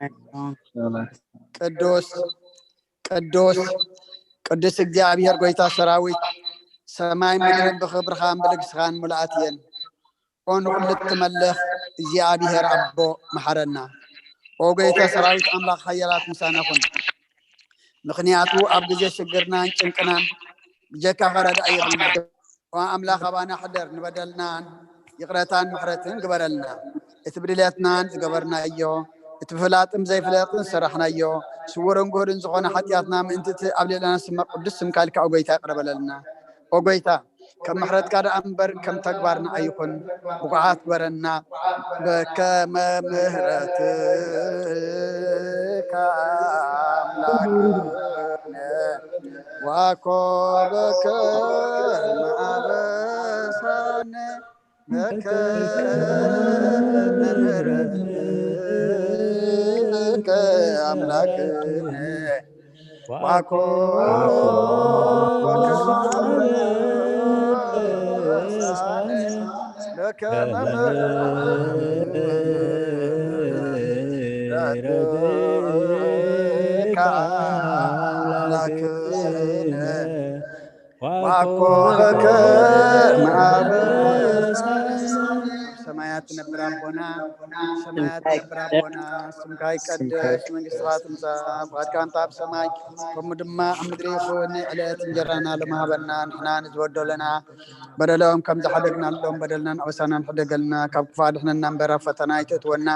ላይሶን። ቅዱስ ቅዱስ ቅዱስ እግዚኣብሔር ጎይታ ሰራዊት፣ ሰማይ ምድርን ብኽብርኻን ብልግስኻን ሙሉኣት እየን። ኦ ንኹሉ እትመልኽ እግዚኣብሔር ኣቦ፣ መሓረና። ኦ ጎይታ ሰራዊት ኣምላኽ ሓያላት ምሳና ኩን። ምኽንያቱ ኣብ ግዜ ሽግርናን ጭንቅናን ብጀካኻ ረዳኢ የብልናን። ኦ ኣምላኽ ኣባና ሕደር፣ ንበደልናን ይቕረታን ምሕረትን ግበረልና። እቲ ብድሌትናን ዝገበርናዮ፣ እቲ ብፍላጥን ዘይፍላጥን ዝሰራሕናዮ፣ ስውርን ግሁድን ዝኾነ ሓጢኣትና ምእንቲ እቲ ኣብ ልዕሌና ዝስመዕ ቅዱስ ስምካ ኢልካ ኦ ጎይታ ይቕረ በለልና። ኦ ጎይታ፣ ከም ምሕረትካ ደኣ እምበር ከም ተግባርና ኣይኹን። ብቑዓት ግበረና። በከመ ምሕረትከ ኣምላክነ ዋኮ በከመ ኣበሳነ በከመ ምሕረትከ ኣምላክነ ዋኮ በከመ ምሕረትከ ኣምላክነ ዋኮ በከመ ሰማያት ትነብር ኣቦና፣ ሰማያት ትነብር ኣቦና፣ ስምካ ይቀደስ፣ መንግስትኻ ትምጻእ፣ ፍቓድካ እንተ ኣብ ሰማይ ከምኡ ድማ ኣብ ምድሪ ይኹን። ዕለት እንጀራና ሎሚ ሃበና፣ ንሕና ንዝበደሉና በደሎም ከም ዝሓደግናሎም በደልና ንዕበሳና ንሕደገልና፣ ካብ ክፉእ ኣድሕነና እምበር ኣብ ፈተና ኣይተእትወና፣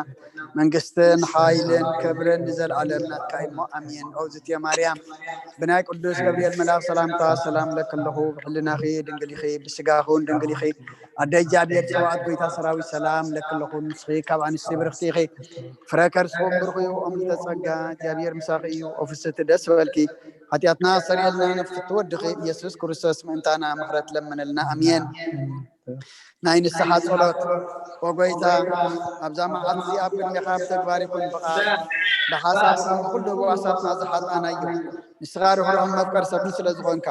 መንግስትን ሓይልን ክብርን ንዘለኣለም ናትካ እሞ ኣሜን። ኦዝትየ ማርያም ብናይ ቅዱስ ገብርኤል መልኣኽ ሰላምታ ሰላም ለኪ ኣለኹ፣ ብሕልናኺ ድንግል ኢኺ፣ ብስጋኺ እውን ድንግል ኢኺ። ኣደ እግዚኣብሔር ጽባኦት ጎይታ ሰራዊት ሰላም ለኪ ኣለኹ፣ ንስኺ ካብ ኣንስቲ ብርኽቲ ኢኺ፣ ፍረ ከርስኹም ብሩኽ እዩ። ኦም ዝተጸጋ እግዚኣብሔር ምሳኺ እዩ፣ ኦ ፍስቲ ደስ በልኪ። ሓጢኣትና ኣስተርእየልና፣ ነፍቲ ወድኺ ኢየሱስ ክርስቶስ ምእንታና ምሕረት ለምንልና። ኣሜን። ናይ ንስሓ ጸሎት። ኦ ጎይታ፣ ኣብዛ መዓልቲ እዚኣ ኣብ ቅድሜኻ ብተግባር ይኹን ብቓል ብሓሳብ ይኹን ብኹሉ ህዋሳትና ዝሓጣና እዩ። ንስኻ ርህሩህን መፍቀር ሰብን ስለ ዝኾንካ፣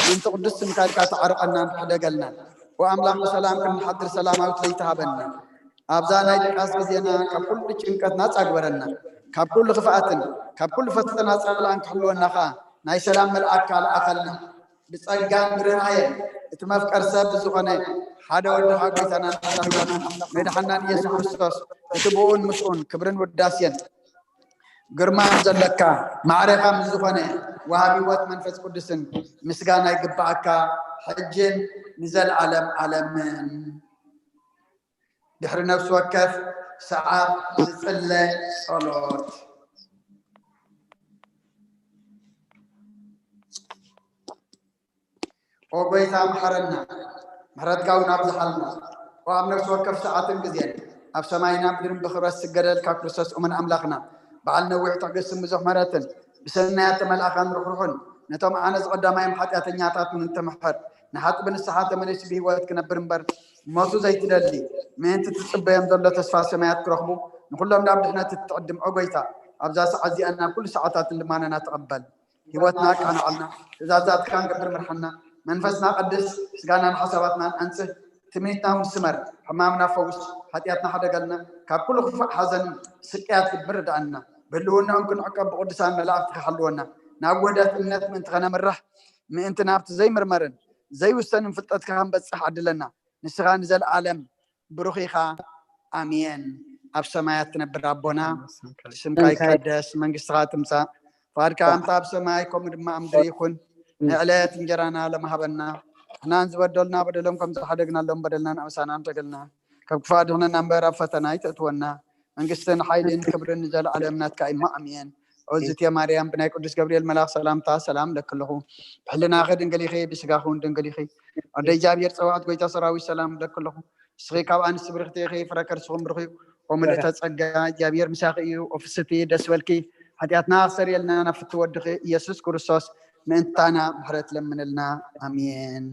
ምእንቲ ቅዱስ ስምካ ኢልካ ተዓርቐናን ሕደገልናን። ኦ ኣምላኽ፣ ብሰላም ክንሓድር ሰላማዊት ለይቲ ሃበና። ኣብዛ ናይ ድቃስ ግዜና ካብ ኩሉ ጭንቀት ናጻ ግበረና። ካብ ኩሉ ክፍኣትን ካብ ኩሉ ፈተና ጸላእን ክሕልወና ኸኣ ናይ ሰላም መልኣክካ ለኣኸልና። ብጸጋን ብርህራሄን እቲ መፍቀር ሰብ ዝኾነ ሓደ ወድኻ ጎይታናን ኣምላኽናን መድሓናን ኢየሱስ ክርስቶስ፣ እቲ ብኡን ምስኡን ክብርን ውዳሴን ግርማን ዘለካ፣ ማዕረኻ ምስ ዝኾነ ወሃቢ ህይወት መንፈስ ቅዱስን ምስጋና ይግብኣካ፣ ሕጅን ንዘለኣለም ዓለምን። ድሕሪ ነፍሲ ወከፍ ሰዓት ዝጽለ ጸሎት። ኦ ጎይታ፣ መሓረና፣ ምሕረትካ እውን ኣብዝሓልና። ኦ ኣብ ነፍሲ ወከፍ ሰዓትን ግዜን ኣብ ሰማይና ምድርን ብኽብረት ዝገደልካ ክርስቶስ እሙን ኣምላኽና፣ በዓል ነዊሕ ትዕግስትን ብዙሕ ምሕረትን፣ ብሰናያት ተመልኣኻን ርሕሩሕን፣ ነቶም ኣነ ዝቐዳማዮም ሓጢኣተኛታት እውን እትምሕር፣ ንሓጢ ብንስሓ ተመሊሱ ብህይወት ክነብር እምበር፣ ሞቱ ዘይትደሊ፣ ምእንቲ ትጽበዮም ዘሎ ተስፋ ሰማያት ክረኽቡ፣ ንኹሎም ናብ ድሕነት እትዕድም፣ ኦ ጎይታ፣ ኣብዛ ሰዓት እዚኣን ኣብ ኩሉ ሰዓታትን ልማነና ተቐበል። ህይወትና ኣቃንዓልና፣ ትእዛዛትካ ንገብር ምርሓና፣ መንፈስና ቀድስ፣ ስጋናን ሓሳባትናን ኣንጽህ፣ ትምኒትና እውን ስመር፣ ሕማምና ፈውስ፣ ሓጢኣትና ሓደገልና፣ ካብ ኩሉ ክፉእ ሓዘንን ስቅያት ልብን ርድኣና፣ ብህልውናኦም ክንዕቀብ ብቅዱሳን መላእኽትኻ ሓልወና፣ ናብ ውህደት እምነት ምእንቲ ከነምርሕ፣ ምእንቲ ናብቲ ዘይምርመርን ዘይውሰንን ፍልጠትካ ክንበጽሕ ዓድለና። ንስኻ ንዘለኣለም ብሩኽ ኢኻ። ኣሜን። ኣብ ሰማያት ትነብር ኣቦና፣ ስምካ ይቀደስ፣ መንግስትኻ ትምጻእ፣ ፍቓድካ ከምታ ኣብ ሰማይ ከምኡ ድማ ኣብ ምድሪ ይኹን። ንዕለት እንጀራና ሎም ሃበና፣ ንሕናን ዝበደሉና በደሎም ከም ዝሓደግናሎም በደልና ንኣበሳና ንተገልና፣ ካብ ክፉእ ኣድሕነና እምበር ኣብ ፈተና ኣይተእትወና፣ መንግስትን ሓይልን ክብርን ንዘለኣለም ናትካ እሞ ኣሜን። ኦዝትየ ማርያም ብናይ ቅዱስ ገብርኤል መልኣኽ ሰላምታ ሰላም ለኪ ኣለኹ፣ ብሕልናኺ ድንግል ኢኺ፣ ብስጋኺ እውን ድንግል ኢኺ። ኣደ እግዚኣብሔር ጸባኦት ጎይታ ሰራዊት ሰላም ለኪ ኣለኹ፣ ንስኺ ካብ ኣንስቲ ብርኽቲ ኢኺ፣ ፍረ ከርስኹም ብሩኽ እዩ። ኦ ምልእተ ጸጋ እግዚኣብሔር ምሳኺ እዩ፣ ኦ ፍስቲ ደስ በልኪ፣ ሓጢኣትና ኣስተሰርየልና ናብ ፍቲ ወድኺ ኢየሱስ ክርስቶስ ምእንታና ምሕረት ለምንልና። ኣሜን።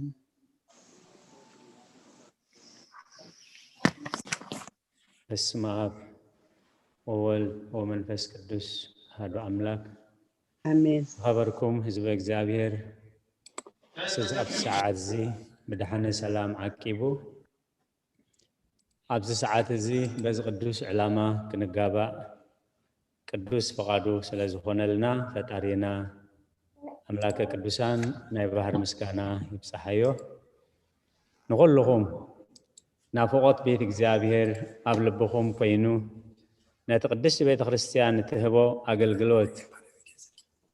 በስመ አብ ወወልድ ወመንፈስ ቅዱስ አሐዱ አምላክ። ኣሜን። ዝኸበርኩም ህዝበ እግዚኣብሔር፣ ኣብዚ ሰዓት እዚ ብድሓነ ሰላም ዓቂቡ ኣብዚ ሰዓት እዚ በዚ ቅዱስ ዕላማ ክንጋባእ ቅዱስ ፍቓዱ ስለ ዝኾነልና ፈጣሪና ኣምላከ ቅዱሳን ናይ ባህር ምስጋና ይብጽሓዮ። ንኹልኹም ናፍቖት ቤት እግዚኣብሔር ኣብ ልብኹም ኮይኑ ነቲ ቅድስቲ ቤተ ክርስቲያን እትህቦ ኣገልግሎት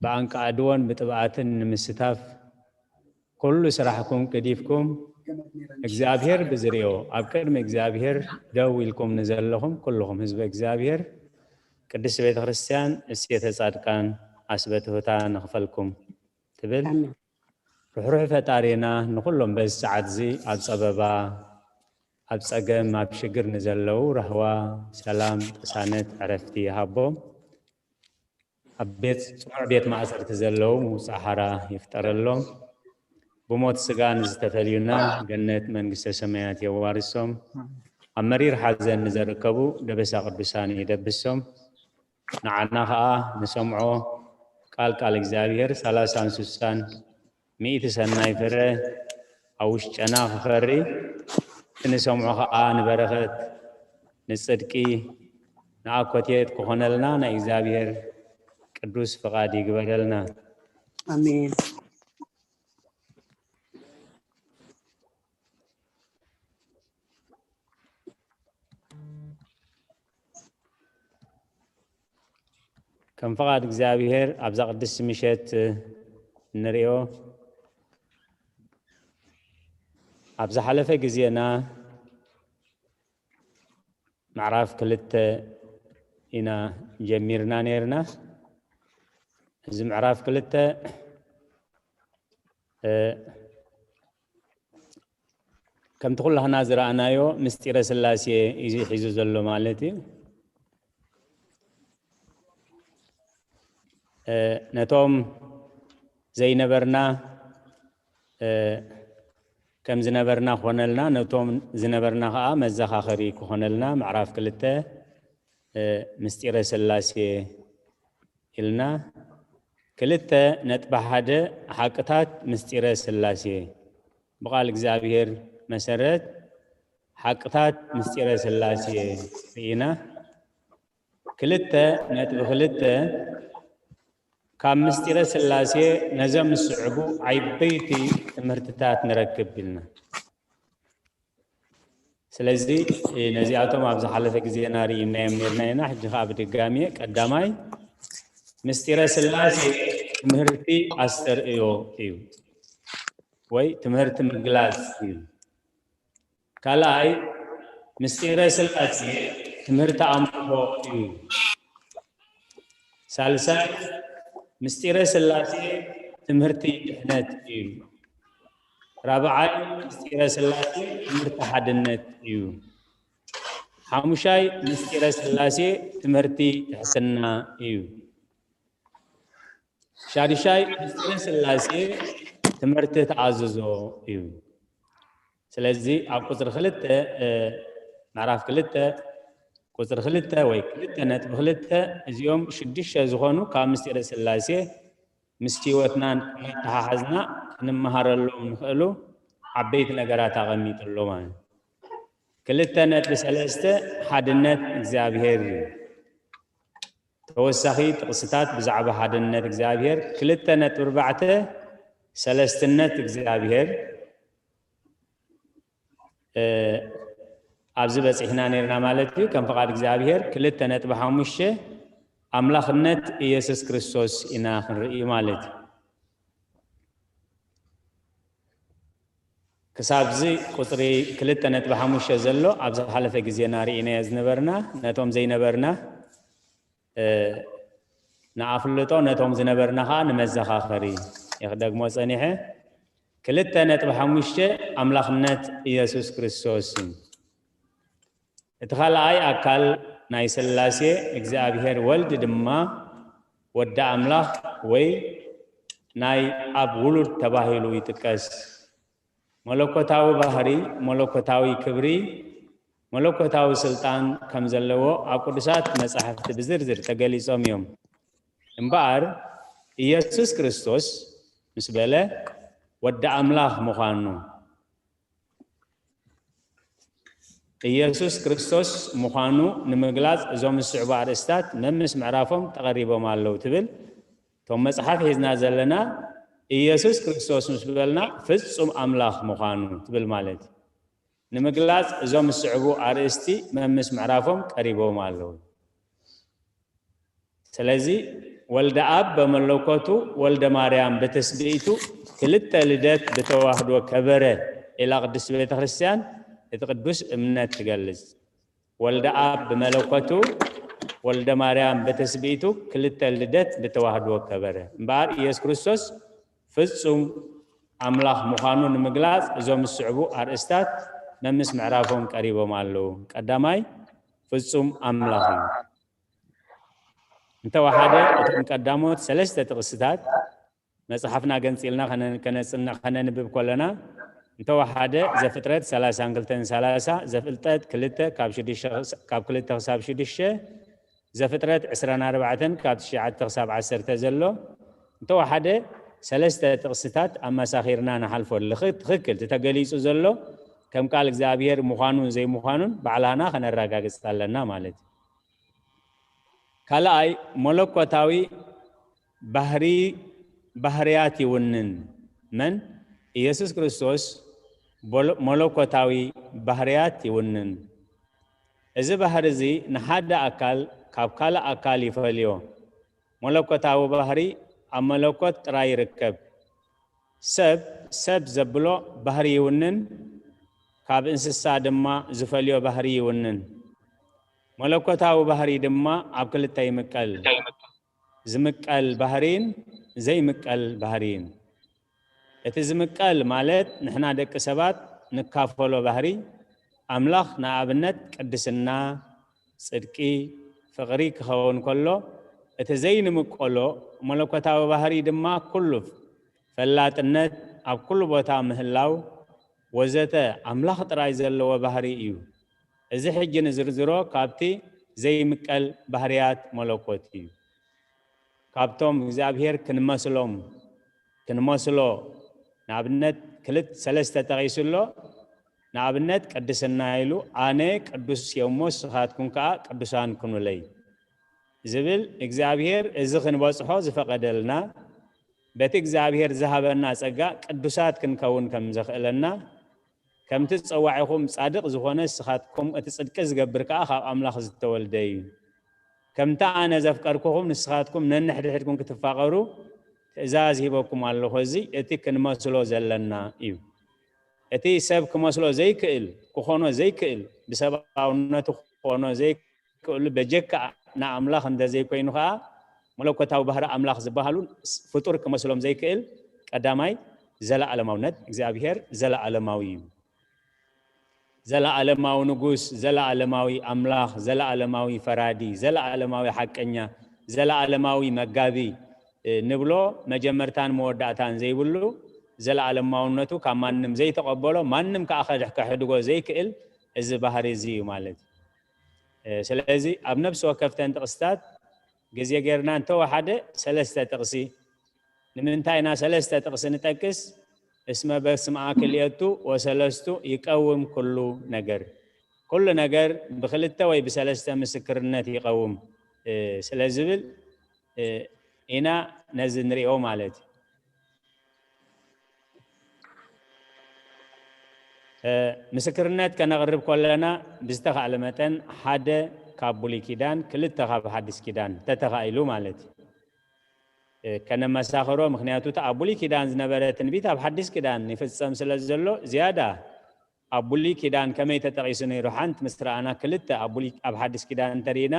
ብኣንቃዕድዎን ብጥብኣትን ንምስታፍ ኩሉ ስራሕኩም ገዲፍኩም እግዚኣብሔር ብዝሪኦ ኣብ ቅድሚ እግዚኣብሔር ደው ኢልኩም ንዘለኹም ኩልኹም ህዝቢ እግዚኣብሔር ቅድስቲ ቤተ ክርስቲያን እሴተ ጻድቃን ኣስበትሁታ ንኽፈልኩም ትብል። ርሕሩሕ ፈጣሪና ንኹሎም በዚ ሰዓት እዚ ኣብ ጸበባ ኣብ ጸገም ኣብ ሽግር ንዘለዉ ራህዋ፣ ሰላም፣ ቅሳነት፣ ዕረፍቲ ይሃቦም። ኣብ ቤት ጽኑዕ ቤት ማእሰርቲ ዘለዉ ምውጻእ ሓራ ይፍጠረሎም። ብሞት ስጋ ንዝተፈልዩና ገነት መንግስተ ሰማያት የዋርሶም። ኣብ መሪር ሓዘን ንዘርከቡ ደበሳ ቅዱሳን ይደብሶም። ንዓና ኸኣ ንሰምዖ ቃል ቃል እግዚኣብሔር ሰላሳን ስሳን ሚእቲ ሰናይ ፍረ ኣብ ውሽጨና ክኸሪ፣ እቲ ንሰምዖ ኸኣ ንበረኸት፣ ንጽድቂ፣ ንኣኮቴት ክኾነልና ናይ እግዚኣብሔር ቅዱስ ፍቓድ ይግበረልና። ኣሜን። ከም ፍቓድ እግዚኣብሔር ኣብዛ ቅድስቲ ምሸት እንሪኦ ኣብ ዝሓለፈ ግዜና ምዕራፍ ክልተ ኢና ጀሚርና ነይርና። እዚ ምዕራፍ ክልተ፣ እ፣ ከምቲ ኩላህና ዝረኣናዮ ምስጢረ ስላሴ እዩ ሒዙ ዘሎ ማለት እዩ። እ፣ ነቶም ዘይነበርና፣ እ፣ ከም ዝነበርና ክኾነልና፣ ነቶም ዝነበርና ኸዓ መዘኻኸሪ ክኾነልና፣ ምዕራፍ ክልተ፣ እ፣ ምስጢረ ስላሴ ኢልና፣ ክልተ ነጥቢ ሓደ ሓቅታት ምስጢረ ስላሴ። ብቓል እግዚኣብሔር መሰረት ሓቅታት ምስጢረ ስላሴ ርኢና። ክልተ ነጥቢ ክልተ፣ ካብ ምስጢረ ስላሴ ነዞም ዝስዕቡ ዓበይቲ ትምህርትታት ንረክብ ኢልና። ስለዚ፣ እ፣ ነዚኣቶም ኣብ ዝሓለፈ ግዜና ርኢናዮም ነርና ኢና። ሕጂ ኸዓ ብድጋሚ፣ ቀዳማይ፣ ምስጢረ ስላሴ ትምህርቲ ኣስተርእዮ እዩ፣ ወይ ትምህርቲ ምግላጽ እዩ። ካልኣይ፣ ምስጢረ ስላሴ ትምህርቲ ኣምልኾ እዩ። ሳልሳይ፣ ምስጢረ ስላሴ ትምህርቲ ድሕነት እዩ። ራብዓይ፣ ምስጢረ ስላሴ ትምህርቲ ሓድነት እዩ። ሓሙሻይ፣ ምስጢረ ስላሴ ትምህርቲ ትሕትና እዩ። ሻድሻይ፣ ምስጢረ ስላሴ ትምህርቲ ተኣዝዞ እዩ። ስለዚ ኣብ ቁጽሪ ክልተ፣ እ፣ ምዕራፍ ክልተ፣ ቁጽሪ ክልተ ወይ ክልተ ነጥቢ ክልተ፣ እዚኦም ሽዱሽተ ዝኾኑ ካብ ምስጢረ ስላሴ ምስ ህይወትናን እናተሓሓዝና ክንመሃረሎም ንኽእሉ ዓበይቲ ነገራት ኣቐሚጡ ኣሎ ማለት እዩ። ክልተ ነጥቢ ሰለስተ፣ ሓድነት እግዚኣብሔር እዩ። ተወሳኺ ጥቕስታት ብዛዕባ ሓድነት እግዚኣብሔር። ክልተ ነጥቢ ኣርባዕተ፣ ሰለስትነት እግዚኣብሔር። እ፣ ኣብዚ በጺሕና ነርና ማለት እዩ። ከም ፍቓድ እግዚኣብሔር። ክልተ ነጥቢ ሓሙሽተ፣ ኣምላኽነት ኢየሱስ ክርስቶስ ኢና ክንርኢ ማለት እዩ። ክሳብዚ ቁጽሪ ክልተ ነጥቢ ሓሙሽተ ዘሎ ኣብ ዝሓለፈ ግዜና ርኢናዮ ዝነበርና፣ ነቶም ዘይነበርና፣ እ፣ ንኣፍልጦ፣ ነቶም ዝነበርና ኸዓ ንመዘኻኸሪ እየ ክደግሞ ጸኒሐ። ክልተ ነጥቢ ሓሙሽተ፣ ኣምላኽነት ኢየሱስ ክርስቶስ እዩ። እቲ ካልኣይ ኣካል ናይ ስላሴ እግዚኣብሔር ወልድ ድማ ወዲ ኣምላኽ ወይ ናይ ኣብ ውሉድ ተባሂሉ ይጥቀስ። መለኮታዊ ባህሪ፣ መለኮታዊ ክብሪ፣ መለኮታዊ ስልጣን ከም ዘለዎ ኣብ ቅዱሳት መጻሕፍቲ ብዝርዝር ተገሊጾም እዮም። እምበኣር ኢየሱስ ክርስቶስ ምስ በለ ወዲ ኣምላኽ ምዃኑ፣ ኢየሱስ ክርስቶስ ምዃኑ ንምግላጽ እዞም ዝስዕቡ ኣርእስታት መምስ ምዕራፎም ተቐሪቦም ኣለዉ ትብል። እቶም መጽሓፍ ሒዝና ዘለና ኢየሱስ ክርስቶስ ምስ በልና ፍጹም ኣምላኽ ምዃኑ ትብል ማለት እዩ። ንምግላጽ እዞም ዝስዕቡ ኣርእስቲ መምስ ምዕራፎም ቀሪቦም ኣለዉ። ስለዚ ወልደ ኣብ በመለኮቱ ወልደ ማርያም በትስብእቱ ክልተ ልደት ብተዋህዶ ከበረ ኢላ ቅድስት ቤተ ክርስቲያን እቲ ቅዱስ እምነት ትገልጽ። ወልደ ኣብ ብመለኮቱ ወልደ ማርያም በትስብእቱ ክልተ ልደት ብተዋህዶ ከበረ። እምበኣር ኢየሱስ ክርስቶስ ፍጹም ኣምላኽ ምዃኑ ንምግላጽ እዞም ዝስዕቡ ኣርእስታት መምስ ምዕራፎም ቀሪቦም ኣለዉ። ቀዳማይ፣ ፍጹም ኣምላኽ እዩ። እንተወሓደ እቶም ቀዳሞት ሰለስተ ጥቕስታት መጽሓፍና ገንጺልና ከነ-፣ ከነጽንዕ፣ ከነንብብ ከለና፣ እንተወሓደ ዘፍጥረት ሰላሳን ክልተን ሰላሳ፣ ዘፍጥረት ክልተ ካብ ሽዱሽተ ክሳ-፣ ካብ ክልተ ክሳብ ሽዱሽተ፣ ዘፍጥረት ዕስራን ኣርባዕተን ካብ ትሽዓተ ክሳብ ዓሰርተ ዘሎ፣ እንተወሓደ ሰለስተ ጥቕስታት ኣመሳኺርና ንሓልፎ። ልኽ-፣ ትኽክል፣ እቲ ተገሊጹ ዘሎ ከም ቃል እግዚኣብሔር ምዃኑን ዘይምዃኑን ባዕላና ከነረጋግጽ ኣለና ማለት እዩ። ካልኣይ፣ መለኮታዊ ባህሪ፣ ባህርያት ይውንን። መን? ኢየሱስ ክርስቶስ ቦሎ-፣ መለኮታዊ ባህርያት ይውንን። እዚ ባህሪ እዚ ንሓደ ኣካል ካብ ካልእ ኣካል ይፈልዮ። መለኮታዊ ባህሪ ኣብ መለኮት ጥራይ ይርከብ። ሰብ፣ ሰብ ዘብሎ ባህሪ ይውንን፣ ካብ እንስሳ ድማ ዝፈልዮ ባህሪ ይውንን። መለኮታዊ ባህሪ ድማ ኣብ ክልተ ይምቀል። ዝምቀል ባህሪን ዘይምቀል ባህሪን። እቲ ዝምቀል ማለት ንሕና ደቂ ሰባት ንካፈሎ ባህሪ ኣምላኽ፣ ንኣብነት ቅድስና፣ ጽድቂ፣ ፍቕሪ ክኸውን ከሎ፣ እቲ ዘይንምቀሎ መለኮታዊ ባህሪ ድማ ኩሉ ፈላጥነት፣ ኣብ ኩሉ ቦታ ምህላው ወዘተ ኣምላኽ ጥራይ ዘለዎ ባህሪ እዩ። እዚ ሕጂ ንዝርዝሮ ካብቲ ዘይምቀል ባህርያት መለኮት እዩ። ካብቶም እግዚኣብሔር ክንመስሎም፣ ክንመስሎ፣ ንኣብነት ክልተ ሰለስተ ጠቒሱ ኣሎ። ንኣብነት ቅድስና ኢሉ፣ "ኣነ ቅዱስ እየ እሞ ንስኻትኩም ከኣ ቅዱሳን ኩኑለይ" ዝብል እግዚኣብሔር እዚ ክንበጽሖ ዝፈቐደልና፣ በቲ እግዚኣብሔር ዝሃበና ጸጋ ቅዱሳት ክንከውን ከም ዘኽእለና፣ "ከምቲ ጸዋዒኹም ጻድቕ ዝኾነ ንስኻትኩም እቲ ጽድቂ ዝገብር ከኣ ካብ ኣምላኽ ዝተወልደ እዩ። ከምቲ ኣነ ዘፍቀርኩኹም ንስኻትኩም ነንሕድሕድኩም ክትፋቐሩ ትእዛዝ ሂበኩም ኣለኹ" እዚ እቲ ክንመስሎ ዘለና እዩ። እቲ ሰብ ክመስሎ ዘይክእል፣ ክኾኖ ዘይክእል፣ ብሰብኣውነቱ ክኾኖ ዘይክእሉ በጀካ ንኣምላኽ እንተዘይኮይኑ ከኣ መለኮታዊ ባህሪ ኣምላኽ ዝበሃሉ ፍጡር ክመስሎም ዘይክእል ቀዳማይ ዘለኣለማውነት፣ እግዚኣብሔር ዘለኣለማዊ እዩ። ዘለኣለማዊ ንጉስ፣ ዘለኣለማዊ ኣምላኽ፣ ዘለኣለማዊ ፈራዲ፣ ዘለኣለማዊ ሓቀኛ፣ ዘለኣለማዊ መጋቢ፣ እ፣ ንብሎ መጀመርታን መወዳእታን ዘይብሉ ዘለኣለማውነቱ ካብ ማንም ዘይተቐበሎ፣ ማንም ከኣ ከድሕ-፣ ከሕድጎ ዘይክእል እዚ ባህሪ እዚ እዩ ማለት እዩ። እ፣ ስለዚ ኣብ ነፍሲ ወከፍተን ጥቕስታት ግዜ ጌርና እንተወሓደ ሰለስተ ጥቕሲ። ንምንታይ ኢና ሰለስተ ጥቕሲ ንጠቅስ? እስመ በስመ ክልኤቱ ወሰለስቱ ይቀውም ኩሉ ነገር። ኩሉ ነገር ብክልተ ወይ ብሰለስተ ምስክርነት ይቐውም፣ እ፣ ስለ ዝብል፣ እ፣ ኢና ነዚ ንሪኦ ማለት እዩ። እ፣ ምስክርነት ከነቕርብ ከለና ብዝተኻእለ መጠን ሓደ ካብ ብሉይ ኪዳን፣ ክልተ ካብ ሓድሽ ኪዳን ተተኻኢሉ ማለት እዩ። እ፣ ከነመሳኽሮ፣ ምኽንያቱ እቲ ኣብ ብሉይ ኪዳን ዝነበረ ትንቢት ኣብ ሓድሽ ኪዳን ይፍጸም ስለ ዘሎ ዝያዳ ኣብ ብሉይ ኪዳን ከመይ ተጠቒሱ ነይሩ፣ ሓንቲ ምስ ረኣና፣ ክልተ ኣብ ብሉይ፣ ኣብ ሓድሽ ኪዳን እንተርኢና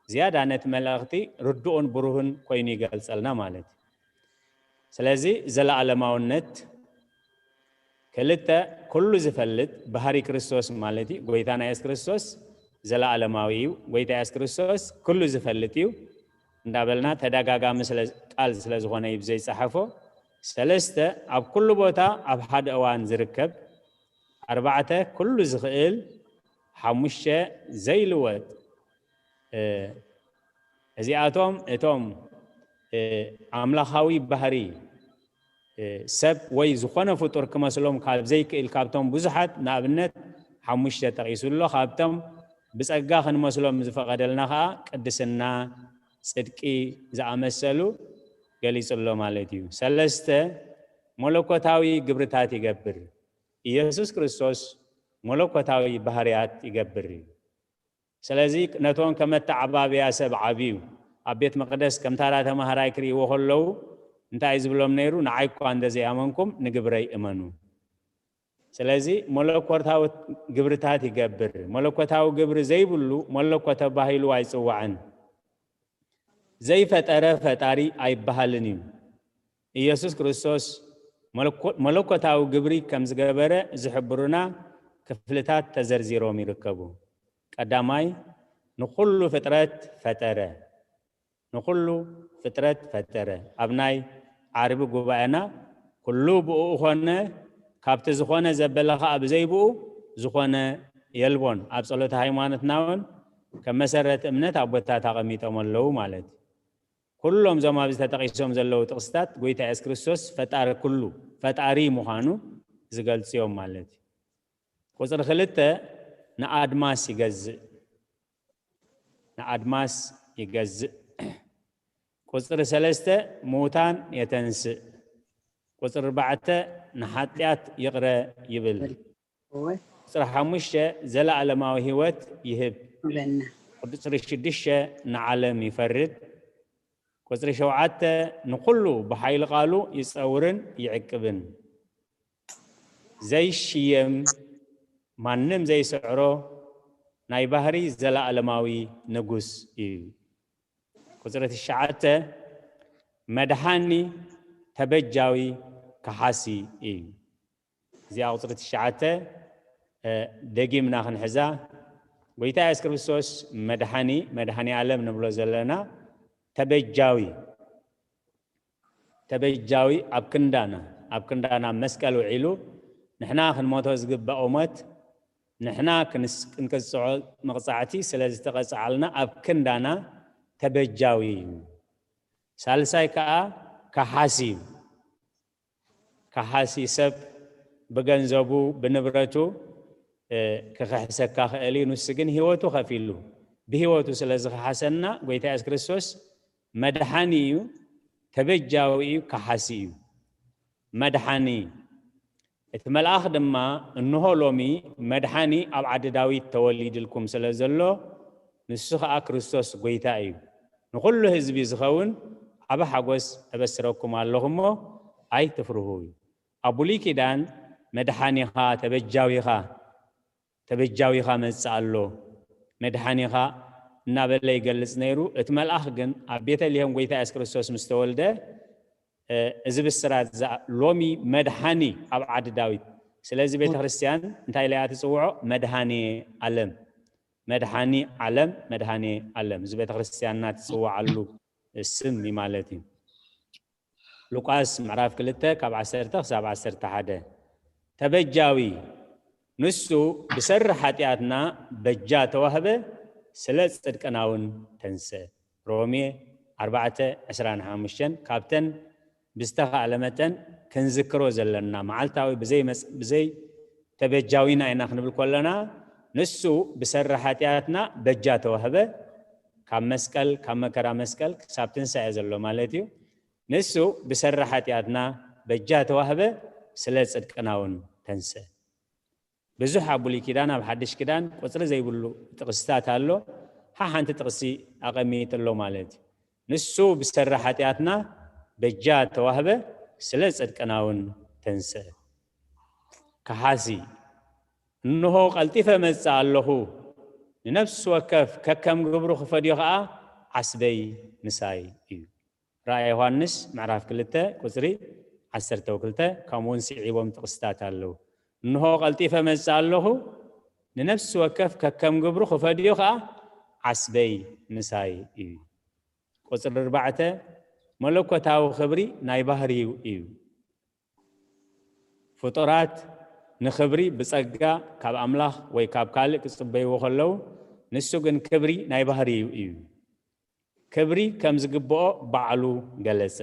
ዝያዳ ነቲ መልእኽቲ ርዱእን ብሩህን ኮይኑ ይገልጸልና ማለት እዩ። ስለዚ ዘለኣለማውነት፣ ክልተ፣ ኩሉ ዝፈልጥ ባህሪ ክርስቶስ ማለት እዩ። ጎይታና የሱስ ክርስቶስ ዘለኣለማዊ እዩ። ጎይታ የሱስ ክርስቶስ ኩሉ ዝፈልጥ እዩ እንዳበልና ተደጋጋሚ ስለ፣ ቃል ስለ ዝኾነ እዩ ብዘይጸሓፎ። ሰለስተ፣ ኣብ ኩሉ ቦታ ኣብ ሓደ እዋን ዝርከብ። ኣርባዕተ፣ ኩሉ ዝኽእል። ሓሙሽተ፣ ዘይልወጥ። እ፣ እዚኣቶም እቶም፣ እ፣ ኣምላኻዊ ባህሪ፣ እ፣ ሰብ ወይ ዝኾነ ፍጡር ክመስሎም ካብ ዘይክእል ካብቶም ብዙሓት ንኣብነት ሓሙሽተ ጠቒሱ ኣሎ። ካብቶም ብጸጋ ክንመስሎም ዝፈቐደልና ኸኣ ቅድስና፣ ጽድቂ ዝኣመሰሉ ገሊጹ ኣሎ ማለት እዩ። ሰለስተ፣ መለኮታዊ ግብርታት ይገብር። ኢየሱስ ክርስቶስ መለኮታዊ ባህርያት ይገብር እዩ። ስለዚ ነቶም ከም ኣተዓባብያ ሰብ ዓብዩ ኣብ ቤት መቕደስ ከም ታራ ተማሃራይ ክርእይዎ ከለዉ እንታይ እዩ ዝብሎም ነይሩ? "ንዓይ እኳ እንተ ዘይኣመንኩም ንግብረይ እመኑ።" ስለዚ መለኮታዊ ግብርታት ይገብር። መለኮታዊ ግብሪ ዘይብሉ መለኮት ተባሂሉ ኣይጽዋዕን። ዘይፈጠረ ፈጣሪ ኣይበሃልን እዩ። ኢየሱስ ክርስቶስ መለኮ-፣ መለኮታዊ ግብሪ ከም ዝገበረ ዝሕብሩና ክፍልታት ተዘርዚሮም ይርከቡ። ቀዳማይ፣ ንኹሉ ፍጥረት ፈጠረ። ንኹሉ ፍጥረት ፈጠረ። ኣብ ናይ ዓርቢ ጉባኤና፣ "ኩሉ ብእኡ ኾነ፣ ካብቲ ዝኾነ ዘበለ ኸኣ ብዘይ ብኡ ዝኾነ የልቦን።" ኣብ ጸሎተ ሃይማኖትና እውን ከም መሰረት እምነት ኣቦታት ኣቐሚጦም ኣለዉ ማለት እዩ። ኩሎም እዞም ኣብዚ ተጠቒሶም ዘለዉ ጥቕስታት ጎይታ የሱስ ክርስቶስ ፈጣሪ ኩሉ፣ ፈጣሪ ምዃኑ ዝገልጹ እዮም ማለት እዩ። ቁጽሪ ክልተ ንኣድማስ ይገዝእ። ንኣድማስ ይገዝእ። ቁጽሪ ሰለስተ ምዉታን የተንስእ። ቁጽሪ ኣርባዕተ ንሓጢኣት ይቕረ ይብል። ቁጽሪ ሓሙሽተ ዘለኣለማዊ ህይወት ይህብ። ቁጽሪ ሽዱሽተ ንዓለም ይፈርድ። ቁጽሪ ሸውዓተ ንኹሉ ብሓይሊ ቃሉ ይጸውርን ይዕቅብን። ዘይሽየም፣ ማንም ዘይስዕሮ፣ ናይ ባህሪ ዘለኣለማዊ ንጉስ እዩ። ቁጽሪ ትሽዓተ፣ መድሓኒ፣ ተበጃዊ፣ ከሓሲ እዩ። እዚኣ ቁጽሪ ትሽዓተ፣ እ፣ ደጊምና ክንሕዛ። ጎይታ የሱስ ክርስቶስ መድሓኒ፣ መድሓኒ ዓለም ንብሎ ዘለና፣ ተበጃዊ፣ ተበጃዊ ኣብ ክንዳና፣ ኣብ ክንዳና መስቀል ውዒሉ፣ ንሕና ክንሞቶ ዝግባእ ሞት፣ ንሕና ክንስ-፣ ክንቅጽዖ መቕጻዕቲ ስለ ዝተቐጽዓልና፣ ኣብ ክንዳና ተበጃዊ እዩ። ሳልሳይ ከኣ ከሓሲ እዩ። ከሓሲ ሰብ ብገንዘቡ፣ ብንብረቱ፣ እ፣ ክኽሕሰካ ክእል እዩ። ንሱ ግን ህይወቱ ከፊሉ፣ ብህይወቱ ስለ ዝኸሓሰና፣ ጎይታ የሱስ ክርስቶስ መድሓኒ እዩ፣ ተበጃዊ እዩ፣ ከሓሲ እዩ። መድሓኒ። እቲ መልኣኽ ድማ፣ "እንሆ ሎሚ መድሓኒ ኣብ ዓዲ ዳዊት ተወሊድልኩም ስለ ዘሎ፣ ንሱ ኸኣ ክርስቶስ ጎይታ እዩ። ንኹሉ ህዝቢ ዝኸውን ዓቢ ሓጎስ እበስረኩም ኣለኹ እሞ ኣይትፍርሁ" እዩ። ኣብ ብሉይ ኪዳን መድሓኒኻ፣ ተበጃዊኻ፣ ተበጃዊኻ መጽእ ኣሎ፣ መድሓኒኻ እናበለ ይገልጽ ነይሩ። እቲ መልኣኽ ግን ኣብ ቤተልሔም ጎይታ የሱስ ክርስቶስ ምስ ተወልደ፣ እ፣ እዚ ብስራት እዛ ሎሚ መድሓኒ ኣብ ዓዲ ዳዊት። ስለዚ ቤተ ክርስቲያን እንታይ ኢላ እያ ትጽውዖ? መድሃኔ ዓለም። መድሓኒ ዓለም፣ መድሃኔ ዓለም። እዚ ቤተ ክርስቲያንና ትጽውዓሉ ስም እዩ ማለት እዩ። ሉቃስ ምዕራፍ ክልተ ካብ ዓሰርተ ክሳብ ዓሰርተ ሓደ። ተበጃዊ፣ ንሱ ብሰሪ ሓጢኣትና በጃ ተዋህበ፣ ስለ ጽድቅና እውን ተንስአ። ሮሜ ኣርባዕተ ዕስራን ሓሙሽተን። ካብተን ብዝተኻእለ መጠን ክንዝክሮ ዘለና፣ መዓልታዊ ብዘይ መጽ-፣ ብዘይ ተበጃዊና ኢና ክንብል ከለና፣ ንሱ ብሰሪ ሓጢኣትና በጃ ተዋህበ፣ ካብ መስቀል፣ ካብ መከራ መስቀል ክሳብ ትንሳኤ ዘሎ ማለት እዩ። ንሱ ብሰሪ ሓጢኣትና በጃ ተዋህበ፣ ስለ ጽድቅና እውን ተንስአ። ብዙሕ ኣብ ብሉይ ኪዳን፣ ኣብ ሓድሽ ኪዳን ቁጽሪ ዘይብሉ ጥቕስታት ኣሎ። ሓሓንቲ ጥቕሲ ኣቐሚጥሎ ማለት እዩ። ንሱ ብሰሪ ሓጢኣትና በጃ ተዋህበ፣ ስለ ጽድቅና እውን ተንስአ። ከሓሲ፣ "እንሆ ቀልጢፈ መጽእ ኣለኹ፣ ንነፍሲ ወከፍ ከከም ግብሩ ክፈድዮ ኸኣ ዓስበይ ምሳይ እዩ።" ራእይ ዮሃንስ ምዕራፍ ክልተ ቁጽሪ ዓሰርተ ክልተ፣ ከምኡ እውን ስዒቦም ጥቕስታት ኣለዉ። "እንሆ ቀልጢፈ መጽእ ኣለኹ፣ ንነፍሲ ወከፍ ከከም ግብሩ ክፈድዮ ኸኣ ዓስበይ ምሳይ እዩ።" ቁጽሪ ኣርባዕተ፣ መለኮታዊ ክብሪ ናይ ባህሪኡ እዩ። ፍጡራት ንኽብሪ ብጸጋ ካብ ኣምላኽ ወይ ካብ ካልእ ክጽበይዎ ከለዉ፣ ንሱ ግን ክብሪ ናይ ባህሪኡ እዩ። ክብሪ ከም ዝግብኦ ባዕሉ ገለጸ።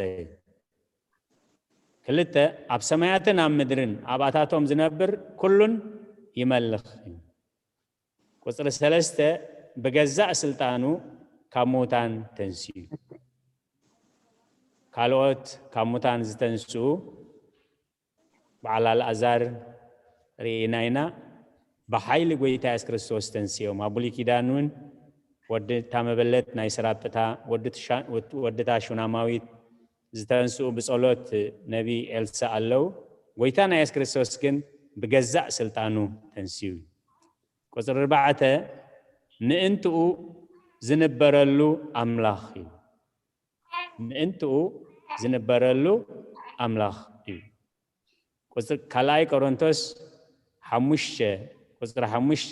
ክልተ፣ ኣብ ሰማያትን ኣብ ምድርን ኣብኣታቶም ዝነብር ኩሉን ይመልኽ። ቁጽሪ ሰለስተ፣ ብገዛእ ስልጣኑ ካብ ምዉታን ተንሲኡ። ካልኦት ካብ ሙታን ዝተንስኡ በዓል ኣልኣዛር ርኢና ኢና። ብሓይሊ ጎይታ የሱስ ክርስቶስ ተንስኦም። ኣብ ብሉይ ኪዳን እውን ወዲ እታ መበለት ናይ ስራጵታ፣ ወዲ ትሻ-፣ ወዲ እታ ሹናማዊት ዝተንስኡ ብጸሎት ነቢ ኤልሳ ኣለዉ። ጎይታና የሱስ ክርስቶስ ግን ብገዛእ ስልጣኑ ተንስዩ እዩ። ቁጽሪ ኣርባዕተ፣ ምእንትኡ ዝንበረሉ ኣምላኽ እዩ። ምእንትኡ ዝንበረሉ ኣምላኽ እዩ። ቁጽሪ፣ ካልኣይ ቆሮንቶስ ሓሙሽተ፣ ቁጽሪ ሓሙሽተ፣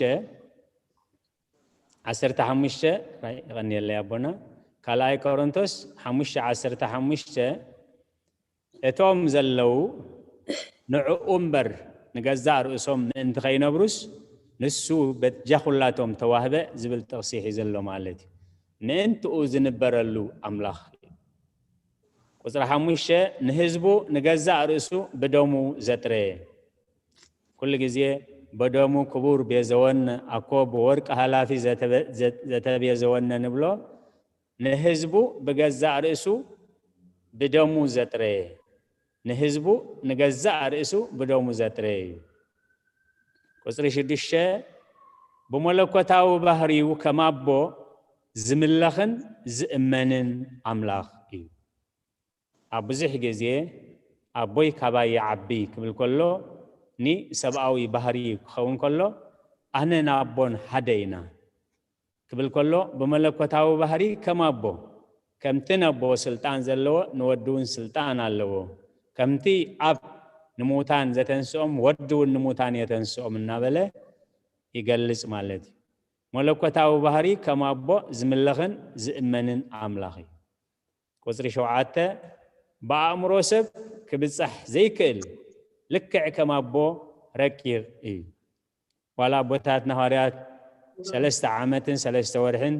ዓሰርተ ሓሙሽተ፣ ራይ-፣ ይቐንየለይ ኣቦና። ካልኣይ ቆሮንቶስ ሓሙሽተ ዓሰርተ ሓሙሽተ፣ እቶም ዘለዉ ንዕኡ እምበር ንገዛእ ርእሶም ምእንቲ ኸይነብሩስ፣ ንሱ በጃ ኹላቶም ተዋህበ ዝብል ጥቕሲ ሒዙ ኣሎ ማለት እዩ። ምእንትኡ ዝንበረሉ ኣምላኽ እዩ። ቁጽሪ ሓሙሽተ፣ ንህዝቡ ንገዛእ ርእሱ ብደሙ ዘጥረየ። ኩሉ ግዜ "በደሙ ክቡር ቤዘወነ፣ ኣኮ ብወርቂ ሃላፊ ዘተበ-፣ ዘ-፣ ዘተቤዘወነ" ንብሎ። ንህዝቡ ብገዛእ ርእሱ ብደሙ ዘጥረየ። ንህዝቡ ንገዛእ ርእሱ ብደሙ ዘጥረየ እዩ። ቁጽሪ ሽዱሽተ፣ ብመለኮታዊ ባህሪኡ ከም ኣቦ ዝምለኽን ዝእመንን ኣምላኽ እዩ። ኣብ ብዙሕ ግዜ "ኣቦይ ካባይ ይዓቢ" ክብል ከሎ፣ ንሰብኣዊ ባህሪ ክኸውን ከሎ፣ ኣነን ኣቦን ሓደ ኢና። ክብል ከሎ፣ ብመለኮታዊ ባህሪ ከም ኣቦ፣ ከምቲ ነቦ ስልጣን ዘለዎ፣ ንወዲ እውን ስልጣን ኣለዎ። ከምቲ ኣብ ንምውታን ዘተንስኦም፣ ወዲ እውን ንምውታን የተንስኦም እናበለ ይገልጽ ማለት እዩ። መለኮታዊ ባህሪ ከም ኣቦ ዝምለኽን ዝእመንን ኣምላኽ እዩ። ቁጽሪ ሸውዓተ፣ ብኣእምሮ ሰብ ክብጻሕ ዘይክእል ልክዕ ከም ኣቦ ረቂቕ እዩ። ዋላ ኣቦታትና ሃዋርያት ሰለስተ ዓመትን ሰለስተ ወርሕን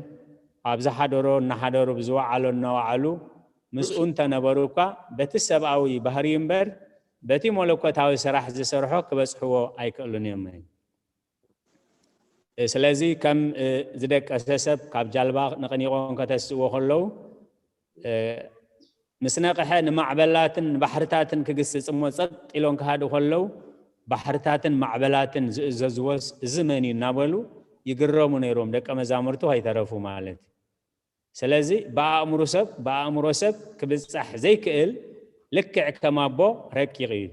ኣብ ዝሓደሮ እናሓደሩ፣ ብዝወዓሎ እናወዓሉ ምስኡ እንተነበሩ እኳ፣ በቲ ሰብኣዊ ባህሪ እምበር በቲ መለኮታዊ ስራሕ ዝሰርሖ ክበጽሕዎ ኣይክእሉን እዮም። ስለዚ ከም ዝደቀሰ ሰብ ካብ ጃልባ ነቐኒቖም ከተስእዎ ከለዉ፣ ምስ ነቕሐ ንማዕበላትን ንባሕርታትን ክግስጽ እሞ፣ ጸጥ ኢሎም ክሃዱ ከለዉ፣ ባሕርታትን ማዕበላትን ዝእዘዝዎስ እዚ መን እዩ እናበሉ ይግረሙ ነይሮም፣ ደቀ መዛሙርቱ ከይተረፉ ማለት እዩ። ስለዚ ብኣእምሮ ሰብ፣ ብኣእምሮ ሰብ ክብጻሕ ዘይክእል ልክዕ ከም ኣቦ ረቂቕ እዩ።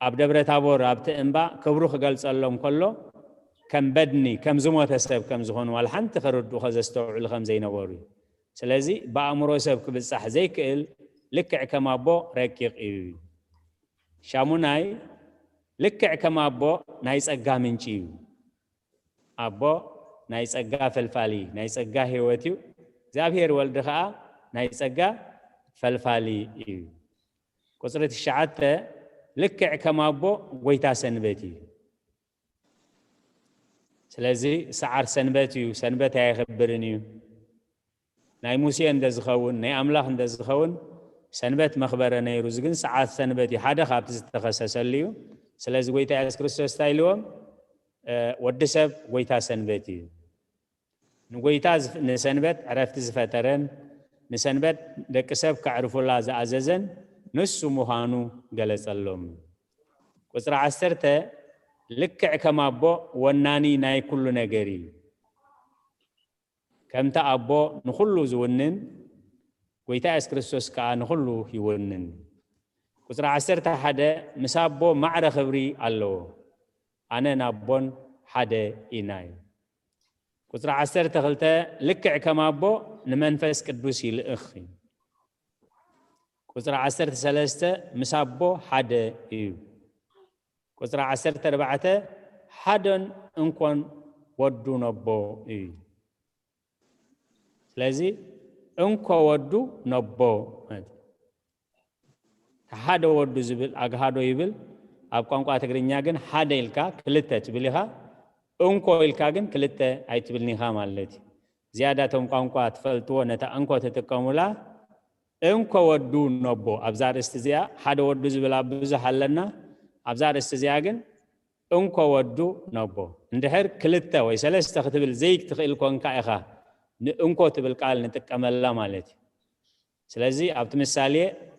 ኣብ ደብረ ታቦር ኣብቲ እምባ ክብሩ ክገልጸሎም ከሎ፣ ከም በድኒ፣ ከም ዝሞተ ሰብ ከም ዝኾኑ፣ ዋላ ሓንቲ ክርድኡ ከዘስተውዕሉ ከም ዘይነበሩ እዩ። ስለዚ ብኣእምሮ ሰብ ክብጻሕ ዘይክእል ልክዕ ከም ኣቦ ረቂቕ እዩ። ሻሙናይ፣ ልክዕ ከም ኣቦ ናይ ጸጋ ምንጪ እዩ። ኣቦ ናይ ጸጋ ፈልፋሊ፣ ናይ ጸጋ ህይወት እዩ። እግዚኣብሔር ወልድ ኸኣ ናይ ጸጋ ፈልፋሊ እዩ። ቁጽሪ ትሽዓተ፣ ልክዕ ከም ኣቦ ጎይታ ሰንበት እዩ። ስለዚ ሰዓር ሰንበት እዩ፣ ሰንበት ኣየኽብርን እዩ። ናይ ሙሴ እንደ ዝኸውን፣ ናይ ኣምላኽ እንደ ዝኸውን ሰንበት መኽበረ ነይሩ። እዚ ግን ሰዓት ሰንበት እዩ፣ ሓደ ካብቲ ዝተኸሰሰሉ እዩ። ስለዚ ጎይታ የሱስ ክርስቶስ እንታይ ኢልዎም? እ፣ ወዲ ሰብ ጎይታ ሰንበት እዩ። ንጎይታ ዝፍ-፣ ንሰንበት ዕረፍቲ ዝፈጠረን ንሰንበት ደቂ ሰብ ከዕርፉላ ዝኣዘዘን ንሱ ምዃኑ ገለጸሎም። ቁጽሪ ዓሰርተ፣ ልክዕ ከም ኣቦ ወናኒ ናይ ኩሉ ነገር እዩ። ከምቲ ኣቦ ንኹሉ ዝውንን፣ ጎይታ የሱስ ክርስቶስ ከኣ ንኹሉ ይውንን። ቁጽሪ ዓሰርተ ሓደ፣ ምስ ኣቦ ማዕረ ክብሪ ኣለዎ። ኣነን ኣቦን ሓደ ኢና እዩ። ቁጽሪ ዓሰርተ ክልተ፣ ልክዕ ከም ኣቦ ንመንፈስ ቅዱስ ይልእኽ እዩ። ቁጽሪ ዓሰርተ ሰለስተ፣ ምስ ኣቦ ሓደ እዩ። ቁጽሪ ዓሰርተ ኣርባዕተ፣ ሓደን እንኮን ወዱ ነቦ እዩ። ስለዚ እንኮ ወዱ ነቦ ማለት እዩ። ሓደ ወዱ ዝብል ኣግሃዶ ይብል። ኣብ ቋንቋ ትግርኛ ግን ሓደ ኢልካ ክልተ ትብል ኢኻ። እንኮ ኢልካ ግን ክልተ ኣይትብልን ኢኻ ማለት እዩ። ዝያዳ እቶም ቋንቋ ትፈልጥዎ ነታ እንኮ ትጥቀሙላ። እንኮ ወዱ ነቦ፣ ኣብዛ ኣርእስቲ እዚኣ ሓደ ወዱ ዝብል ኣብ ብዙሕ ኣለና። ኣብዛ ኣርእስቲ እዚኣ ግን እንኮ ወዱ ነቦ። እንድሕር ክልተ ወይ ሰለስተ ክትብል ዘይትኽእል ኮንካ ኢኻ ንእንኮ ትብል ቃል ንጥቀመላ ማለት እዩ። ስለዚ ኣብቲ ምሳሌ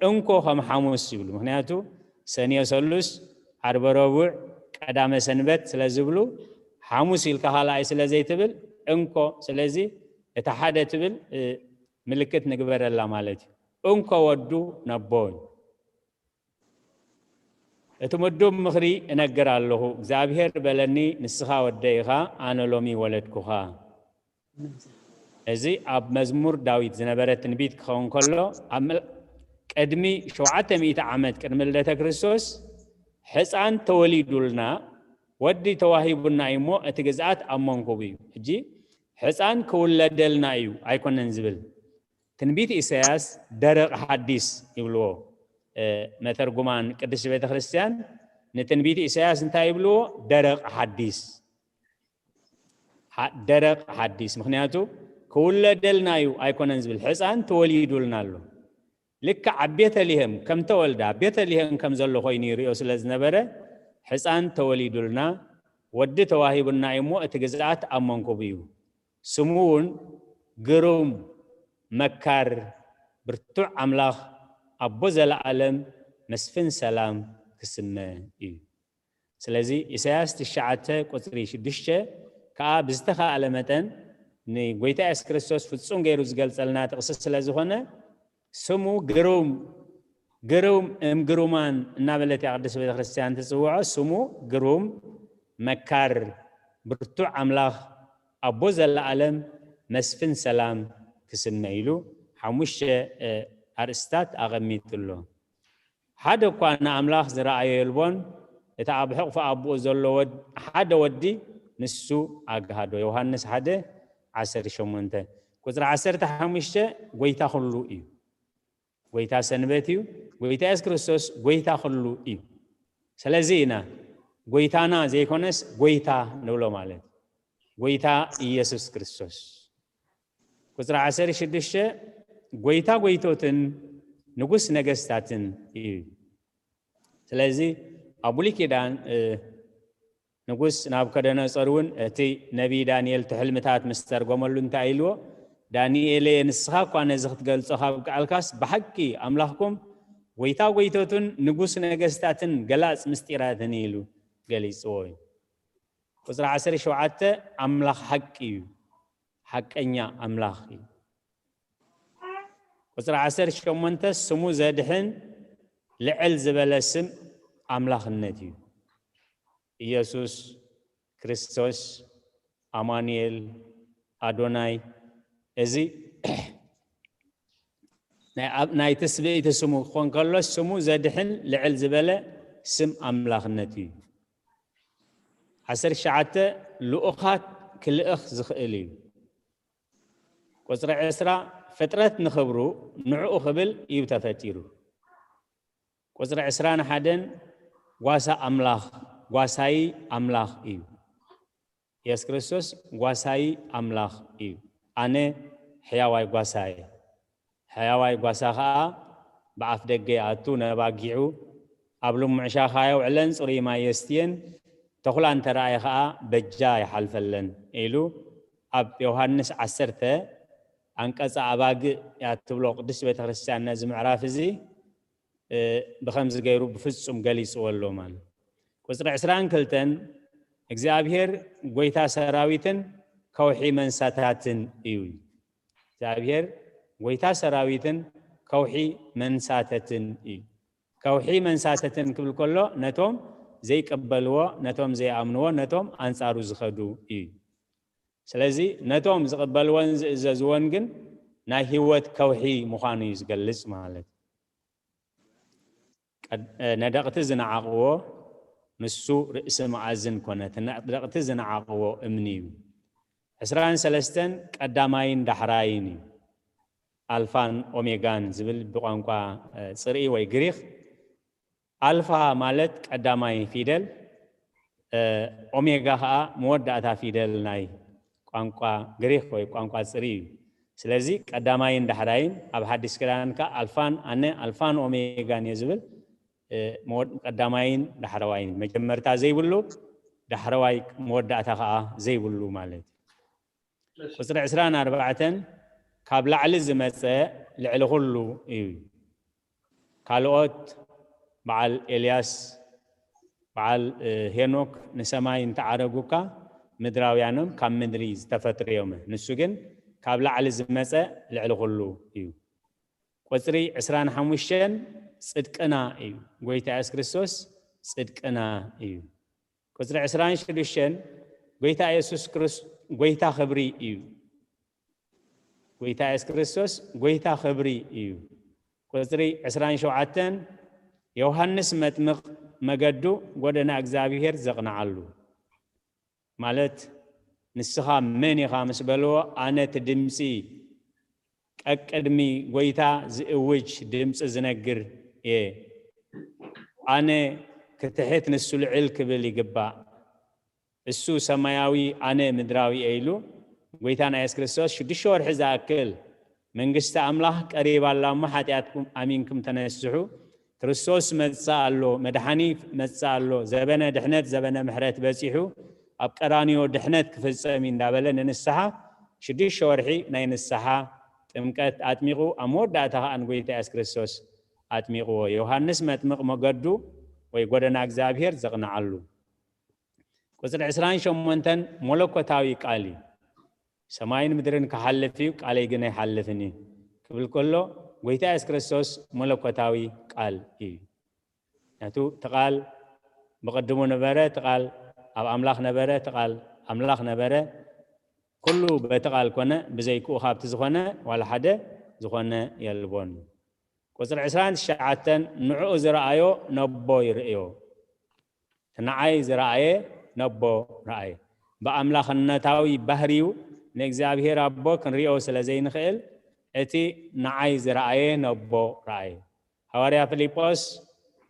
እንኮ ከም ሓሙስ ይብሉ። ምኽንያቱ ሰንዮ፣ ሰሉስ፣ ዓርበ፣ ረቡዕ፣ ቀዳመ ሰንበት ስለ ዝብሉ፣ ሓሙስ ኢልካ ካልኣይ ስለ ዘይትብል እንኮ። ስለዚ እታ ሓደ ትብል፣ እ፣ ምልክት ንግበረላ ማለት እዩ። እንኮ ወዱ ነቦ እዩ። እቲ ምዱብ ምኽሪ እነግር ኣለኹ። እግዚኣብሔር በለኒ፣ ንስኻ ወደይ ኢኻ፣ ኣነ ሎሚ ወለድኩኻ። እዚ ኣብ መዝሙር ዳዊት ዝነበረ ትንቢት ክኸውን ከሎ፣ ኣብ መል-፣ ቅድሚ ሸውዓተ ሚእቲ ዓመት ቅድሚ ልደተ ክርስቶስ፣ ሕፃን ተወሊዱልና፣ ወዲ ተዋሂቡና እዩ እሞ፣ እቲ ግዝኣት ኣብ መንኩቡ እዩ። ሕጂ ሕፃን ክውለደልና እዩ ኣይኮነን ዝብል። ትንቢት ኢሳያስ ደረቕ ሓዲስ ይብልዎ፣ እ፣ መተርጉማን ቅድስት ቤተ ክርስቲያን ንትንቢት ኢሳያስ እንታይ ይብልዎ? ደረቕ ሓዲስ። ሓ-፣ ደረቕ ሓዲስ። ምኽንያቱ ክውለደልና እዩ ኣይኮነን ዝብል፣ ሕፃን ተወሊዱልና ኣሎ። ልክዕ ኣብ ቤተልሔም ከም ተወልደ፣ ኣብ ቤተልሔም ከም ዘሎ ኮይኑ ይርእዮ ስለ ዝነበረ፣ ሕፃን ተወሊዱልና፣ ወዲ ተዋሂቡና እዩ እሞ፣ እቲ ግዝኣት ኣብ መንኩቡ እዩ። ስሙ እውን ግሩም፣ መካር፣ ብርቱዕ ኣምላኽ፣ ኣቦ ዘለኣለም፣ መስፍን ሰላም ክስመ እዩ። ስለዚ ኢሳያስ ትሽዓተ ቁጽሪ ሽዱሽተ ከኣ ብዝተኻእለ መጠን ንጎይታ የሱስ ክርስቶስ ፍጹም ገይሩ ዝገልጸልና ጥቕሲ ስለ ዝኾነ፣ ስሙ ግሩም፣ ግሩም እም ግሩማን እናበለት እያ ቅድስት ቤተ ክርስቲያን ትጽውዖ። ስሙ ግሩም፣ መካር፣ ብርቱዕ ኣምላኽ፣ ኣቦ ዘለኣለም፣ መስፍን ሰላም ክስመ ኢሉ ሓሙሽተ ኣርእስታት ኣቐሚጡ ኣሎ። ሓደ እኳ ንኣምላኽ ዝረኣዮ የልቦን፣ እቲ ኣብ ሕቕፊ ኣቦኡ ዘሎ ሓደ ወዲ ንሱ ኣግሃዶ። ዮሃንስ ሓደ ዓሰርተ ሸሞንተ ቁፅሪ ዓሰርተ ሓሙሽተ ጎይታ ኩሉ እዩ። ጎይታ ሰንበት እዩ። ጎይታ የሱስ ክርስቶስ ጎይታ ኩሉ እዩ። ስለዚ ኢና ጎይታና ዘይኮነስ ጎይታ ንብሎ ማለት እዩ። ጎይታ ኢየሱስ ክርስቶስ። ቁፅሪ ዓሰርተ ሽዱሽተ ጎይታ ጎይቶትን ንጉስ ነገስታትን እዩ። ስለዚ ኣብ ብሉይ ኪዳን ንጉስ ናቡከደነፆር እውን እቲ ነቢይ ዳንኤል እቲ ሕልምታት ምስ ተርጎመሉ እንታይ ኢልዎ? ዳንኤል፣ ንስኻ እኳ ነዚ ክትገልጾ ካብ ከኣልካስ፣ ብሓቂ ኣምላኽኩም ጎይታ ጎይቶትን ንጉስ ነገስታትን ገላጽ ምስጢራትን ኢሉ ገሊጽዎ እዩ። ቁፅሪ ዓሰርተ ሸውዓተ ኣምላኽ ሓቂ እዩ፣ ሓቀኛ ኣምላኽ እዩ። ቁፅሪ ዓሰርተ ሸሞንተ ስሙ ዘድሕን ልዕል ዝበለ ስም ኣምላኽነት እዩ። ኢየሱስ ክርስቶስ፣ ኣማኑኤል፣ ኣዶናይ። እዚ ናይ ኣብ ናይ ትስብእቲ ስሙ ክኾን ከሎ፣ ስሙ ዘድሕን ልዕል ዝበለ ስም ኣምላኽነት እዩ። ዓሰርተ ትሽዓተ ልኡኻት ክልእኽ ዝኽእል እዩ። ቁፅሪ ዕስራ ፍጥረት ንኽብሩ ንዕኡ ክብል እዩ ተፈጢሩ። ቁፅሪ ዕስራን ሓደን ጓሳ ኣምላኽ፣ ጓሳይ ኣምላኽ እዩ። የሱስ ክርስቶስ ጓሳይ ኣምላኽ እዩ። ኣነ ሕያዋይ ጓሳ እየ። ሕያዋይ ጓሳ ኸኣ ብኣፍ ደገ ይኣቱ፣ ነባጊዑ ኣብ ልሙዕ ሻኻ የውዕለን፣ ጽሩይ ማይ የስትየን፣ ተኹላ እንተ ረኣየ ኸኣ በጃ ይሓልፈለን ኢሉ ኣብ ዮሃንስ ዓሰርተ ኣንቀጸ ኣባግእ እያ ትብሎ ቅድስት ቤተ ክርስቲያን ነዚ ምዕራፍ እዚ እ፣ ብኸምዚ ገይሩ ብፍጹም ገሊጽዎ ኣሎ ማለት። ቁጽሪ ዕስራን ክልተን እግዚኣብሔር ጎይታ ሰራዊትን ከውሒ መንሳታትን እዩ። እግዚኣብሔር ጎይታ ሰራዊትን ከውሒ መንሳተትን እዩ። ከውሒ መንሳተትን ክብል ከሎ ነቶም ዘይቅበልዎ፣ ነቶም ዘይኣምንዎ፣ ነቶም ኣንጻሩ ዝኸዱ እዩ። ስለዚ ነቶም ዝቕበልዎን ዝእዘዝዎን ግን ናይ ህይወት ከውሒ ምዃኑ እዩ ዝገልጽ ማለት እዩ። ቀድ-፣ እ፣ ነደቕቲ ዝነዓቕዎ ንሱ ርእሲ መኣዝን ኮነ፣ እቲ ነደቕቲ ዝነዓቕዎ እምኒ እዩ። ዕስራን ሰለስተን ቀዳማይን ዳሕራይን እዩ። ኣልፋን ኦሜጋን ዝብል ብቋንቋ፣ እ፣ ጽርኢ ወይ ግሪኽ፣ ኣልፋ ማለት ቀዳማይ ፊደል፣ እ፣ ኦሜጋ ኸኣ መወዳእታ ፊደል ናይ ቋንቋ ግሪኽ ወይ ቋንቋ ጽሪ እዩ። ስለዚ ቀዳማይን ዳሕራይን ኣብ ሓዲስ ኪዳን ከኣ ኣልፋን ኣነ ኣልፋን ኦሜጋን እየ ዝብል፣ እ፣ መወድ-፣ ቀዳማይን ዳሕረዋይን መጀመርታ ዘይብሉ ዳሕረዋይ መወዳእታ ኸኣ ዘይብሉ ማለት እዩ። ቁጽሪ ዕስራን ኣርባዕተን ካብ ላዕሊ ዝመጸ ልዕሊ ኩሉ እዩ። ካልኦት በዓል ኤልያስ፣ በዓል፣ እ፣ ሄኖክ ንሰማይ እንተዓረጉ እካ ምድራውያኖም ካብ ምድሪ ዝተፈጥሩ እዮም። ንሱ ግን ካብ ላዕሊ ዝመጸ ልዕሊ ኩሉ እዩ። ቁጽሪ ዕስራን ሓሙሽተን ጽድቅና እዩ። ጎይታ የሱስ ክርስቶስ ጽድቅና እዩ። ቁጽሪ ዕስራን ሽዱሽተን ጎይታ የሱስ ክርስ-፣ ጎይታ ክብሪ እዩ። ጎይታ የሱስ ክርስቶስ ጎይታ ክብሪ እዩ። ቁጽሪ ዕስራን ሸውዓተን ዮሃንስ መጥምቕ መገዱ ጎደና እግዚኣብሔር ዘቕንዓሉ። ማለት ንስኻ መን ኢኻ ምስ በልዎ፣ ኣነ እቲ ድምፂ ቀቅድሚ ጎይታ ዝእውጅ ድምፂ ዝነግር እየ። ኣነ ክትሕት ንሱ ልዕል ክብል ይግባእ። እሱ ሰማያዊ ኣነ ምድራዊ እየ ኢሉ ጎይታና የሱስ ክርስቶስ ሽዱሽተ ወርሒ ዝኣክል መንግስቲ ኣምላኽ ቀሪባ ኣላ እሞ ሓጢኣትኩም ኣሚንኩም ተነስሑ፣ ክርስቶስ መጽእ ኣሎ፣ መድሓኒ መጽእ ኣሎ፣ ዘበነ ድሕነት ዘበነ ምሕረት በጺሑ ኣብ ቀራንዮ ድሕነት ክፍጸም እዩ እንዳበለ ንንስሓ ሽዱሽተ ወርሒ ናይ ንስሓ ጥምቀት ኣጥሚቑ ኣብ መወዳእታ ከኣ ንጎይታ የሱስ ክርስቶስ ኣጥሚቕዎ። ዮሃንስ መጥምቕ መገዱ ወይ ጎደና እግዚኣብሔር ዘቕንዓሉ። ቁጽሪ ዕስራን ሸሞንተን መለኮታዊ ቃል እዩ። ሰማይን ምድርን ክሓልፍ እዩ፣ ቃለይ ግን ኣይሓልፍን እዩ ክብል ከሎ ጎይታ የሱስ ክርስቶስ መለኮታዊ ቃል እዩ። ምክንያቱ እቲ ቃል ብቐድሙ ነበረ፣ እቲ ቃል ኣብ ኣምላኽ ነበረ፣ እቲ ቃል ኣምላኽ ነበረ። ኩሉ በቲ ቃል ኮነ፣ ብዘይክኡ ካብቲ ዝኾነ ዋላ ሓደ ዝኾነ የልቦን። ቁጽሪ ዕስራን ትሽዓተን፣ ንዕኡ ዝረኣዮ ነቦ ይርእዮ። እቲ ንዓይ ዝረኣየ ነቦ ረኣየ። ብኣምላኽነታዊ ባህሪዩ ንእግዚኣብሔር ኣቦ ክንሪኦ ስለ ዘይንኽእል፣ እቲ ንዓይ ዝረኣየ ነቦ ረኣየ። ሃዋርያ ፊልጶስ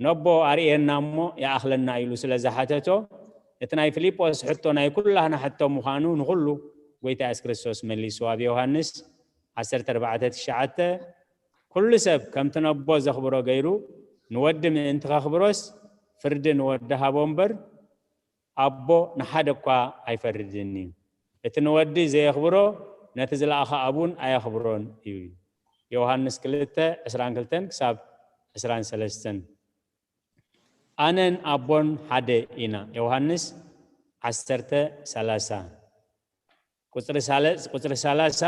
ነቦ ኣርእየና እሞ ይኣኽለና ኢሉ ስለ ዝሓተቶ፣ እቲ ናይ ፊልጶስ ሕቶ ናይ ኩላህና ሕቶ ምዃኑ ንኹሉ ጎይታ የሱስ ክርስቶስ መሊሱ ኣብ ዮሃንስ ዓሰርተ ኣርባዕተ ትሽዓተ፣ ኩሉ ሰብ ከምቲ ነቦ ዘኽብሮ ገይሩ ንወዲ ምእንቲ ከኽብሮስ፣ ፍርዲ ንወዲ ሃቦ እምበር፣ ኣቦ ንሓደ እኳ ኣይፈርድን እዩ። እቲ ንወዲ ዘየኽብሮ፣ ነቲ ዝለኣኸ ኣቡን ኣየኽብሮን እዩ። ዮሃንስ ክልተ ዕስራን ክልተን ክሳብ ዕስራን ሰለስተን። ኣነን ኣቦን ሓደ ኢና። ዮሃንስ ዓሰርተ ሰላሳ። ቁጽሪ ሳለ-፣ ቁጽሪ ሰላሳ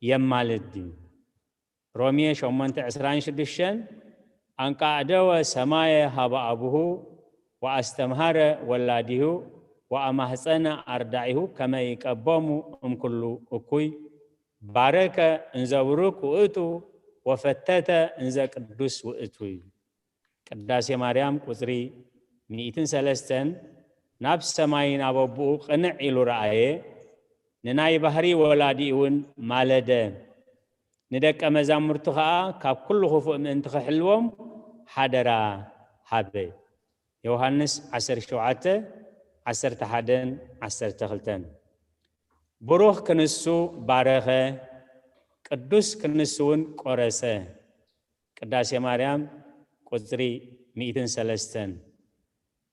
የማልድ እዩ። ሮሜ ሸሞንተ ዕስራን ሽዱሽተን፣ ኣንቃዕደወ ሰማየ ሀበ አቡሁ ወአስተምሃረ ወላዲሁ ወአማህፀነ አርዳኢሁ ከመ ይቀቦሙ እምኩሉ እኩይ፣ ባረከ እንዘ ብሩክ ውእቱ ወፈተተ እንዘ ቅዱስ ውእቱ። ቅዳሴ ማርያም ቁጽሪ ሚእትን ሰለስተን፣ ናብ ሰማይ ናብ ኣቦኡ ቅንዕ ኢሉ ረኣየ፣ ንናይ ባህሪ ወላዲኡ እውን ማለደ፣ ንደቀ መዛሙርቱ ኸኣ ካብ ኩሉ ክፉእ ምእንቲ ክሕልዎም ሓደራ ሃበ። ዮሃንስ ዓሰርተ ሸውዓተ፣ ዓሰርተ ሓደን ዓሰርተ ክልተን። ብሩኽ ክንሱ ባረኸ፣ ቅዱስ ክንሱ እውን ቆረሰ። ቅዳሴ ማርያም ቁጽሪ ሚእትን ሰለስተን።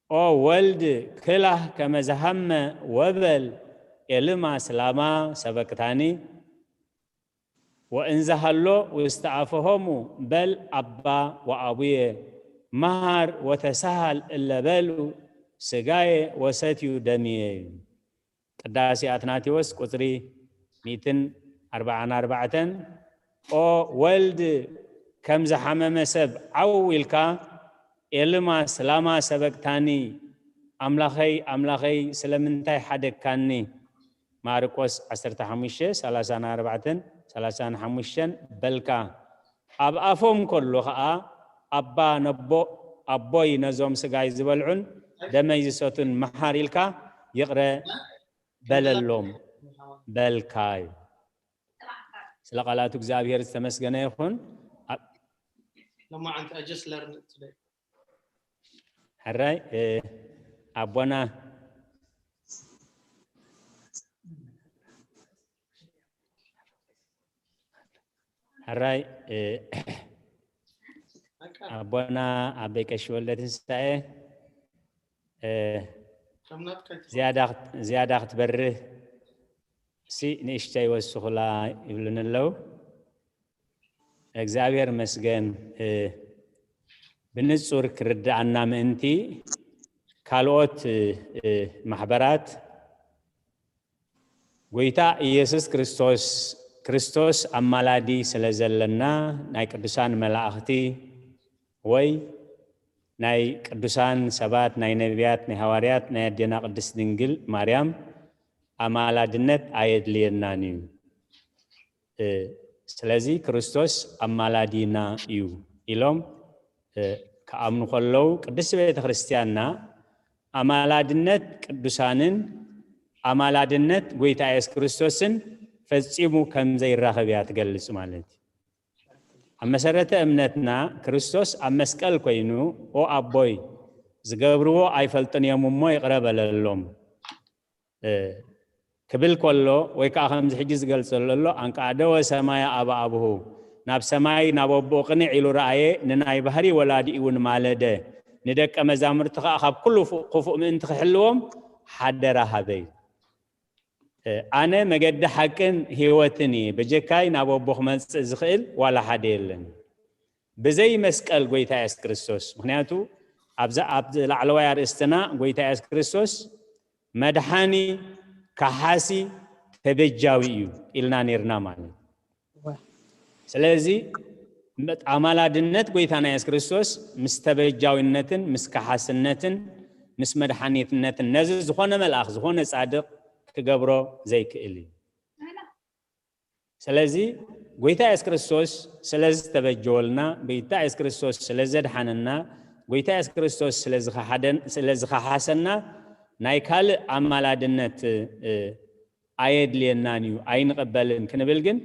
ኦ ወልድ ክላህ ከመ ዘሃመ ወበል ኤልማ ስላማ ሰበቅታኒ፣ ወእንዘ ሃሎ ውስተ አፈሆሙ በል አባ ወአቡየ መሃር ወተሳሃል እለ በልዑ ስጋየ ወሰትዩ ደምየ። ቅዳሴ ኣትናቴዎስ ቁጽሪ ሚእትን ኣርባዓን ኣርባዕተን። ኦ ወልድ ከም ዝሓመመ ሰብ ዓው ኢልካ፣ ኤልማ ስላማ ሰበቅታኒ፣ ኣምላኸይ ኣምላኸይ ስለምንታይ ሓደግካኒ? ማርቆስ ዓሰርተ ሓሙሽተ፣ ሰላሳን ኣርባዕተን ሰላሳን ሓሙሽተን በልካ። ኣብ ኣፎም ከሎ ኸኣ፣ ኣባ ነቦ፣ ኣቦይ ነዞም ስጋይ ዝበልዑን ደመይ ዝሰቱን መሓር ኢልካ ይቕረ በለሎም በልካ እዩ። ስለ ቃላቱ እግዚኣብሔር ዝተመስገነ ይኹን። ኣብ- Lama, I just learned it today. ሕራይ፣ እ፣ ኣቦና፣ ሕራይ፣ እ፣ ኣቦና ኣበይ ቀሺ ወልደ ትንሳኤ፣ እ፣ ዝያዳ ክት-፣ ዝያዳ ክትበርህ ሲ ንእሽተይ ወስኹላ ይብሉኒ ኣለዉ። እግዚኣብሔር መስገን፣ እ፣ ብንጹር ክርድኣና ምእንቲ ካልኦት፣ እ፣ እ፣ ማሕበራት ጎይታ ኢየሱስ ክርስቶስ፣ ክርስቶስ ኣማላዲ ስለ ዘለና ናይ ቅዱሳን መላእኽቲ ወይ ናይ ቅዱሳን ሰባት፣ ናይ ነቢያት፣ ናይ ሃዋርያት፣ ናይ ኣዴና ቅድስት ድንግል ማርያም ኣማላድነት ኣየድልየናን እዩ። እ፣ ስለዚ ክርስቶስ ኣማላዲና እዩ ኢሎም፣ እ፣ ክኣምኑ ከለዉ ቅድስት ቤተ ክርስቲያንና ኣማላድነት ቅዱሳንን ኣማላድነት ጎይታ የሱስ ክርስቶስን ፈጺሙ ከም ዘይራኸብ እያ ትገልጽ ማለት እዩ። ኣብ መሰረተ እምነትና ክርስቶስ ኣብ መስቀል ኮይኑ፣ "ኦ ኣቦይ፣ ዝገብርዎ ኣይፈልጡን እዮም እሞ ይቕረ በለሎም" እ፣ ክብል ከሎ፣ ወይ ከዓ ከምዚ ሕጂ ዝገልጸሉ ዘሎ፣ "ኣንቃዕደወ ሰማየ አበ አቡሁ፣ ናብ ሰማይ ናብ ኣቦኡ ቅንዕ ኢሉ ረኣየ፣ ንናይ ባህሪ ወላዲኡ እውን ማለደ፣ ንደቀ መዛሙርቲ ከዓ ካብ ኩሉ ፉ-፣ ክፉእ ምእንቲ ክሕልዎም ሓደራ ሃበ" እዩ። እ፣ "ኣነ መገዲ ሓቅን ህይወትን እየ፣ በጀካይ ናብ ኣቦ ክመጽእ ዝኽእል ዋላ ሓደ የለን። ብዘይ መስቀል ጎይታ የሱስ ክርስቶስ"፣ ምኽንያቱ ኣብዛ፣ ኣብ ላዕለዋይ ኣርእስትና ጎይታ የሱስ ክርስቶስ መድሓኒ፣ ከሓሲ፣ ተበጃዊ እዩ ኢልና ነይርና ማለት እዩ። ስለዚ ኣማላድነት ጎይታና የሱስ ክርስቶስ ምስ ተበጃዊነትን ምስ ከሓስነትን ምስ መድሓኒትነትን ነዚ ዝኾነ መልኣኽ፣ ዝኾነ ጻድቕ ክገብሮ ዘይክእል እዩ። ስለዚ ጎይታ የሱስ ክርስቶስ ስለ ዝተበጀወልና፣ ጎይታ የሱስ ክርስቶስ ስለ ዘድሓነና፣ ጎይታ የሱስ ክርስቶስ ስለ ዝኸሓደን-፣ ስለ ዝኸሓሰና፣ ናይ ካልእ ኣማላድነት፣ እ፣ ኣየድልየናን እዩ፣ ኣይንቕበልን ክንብል ግን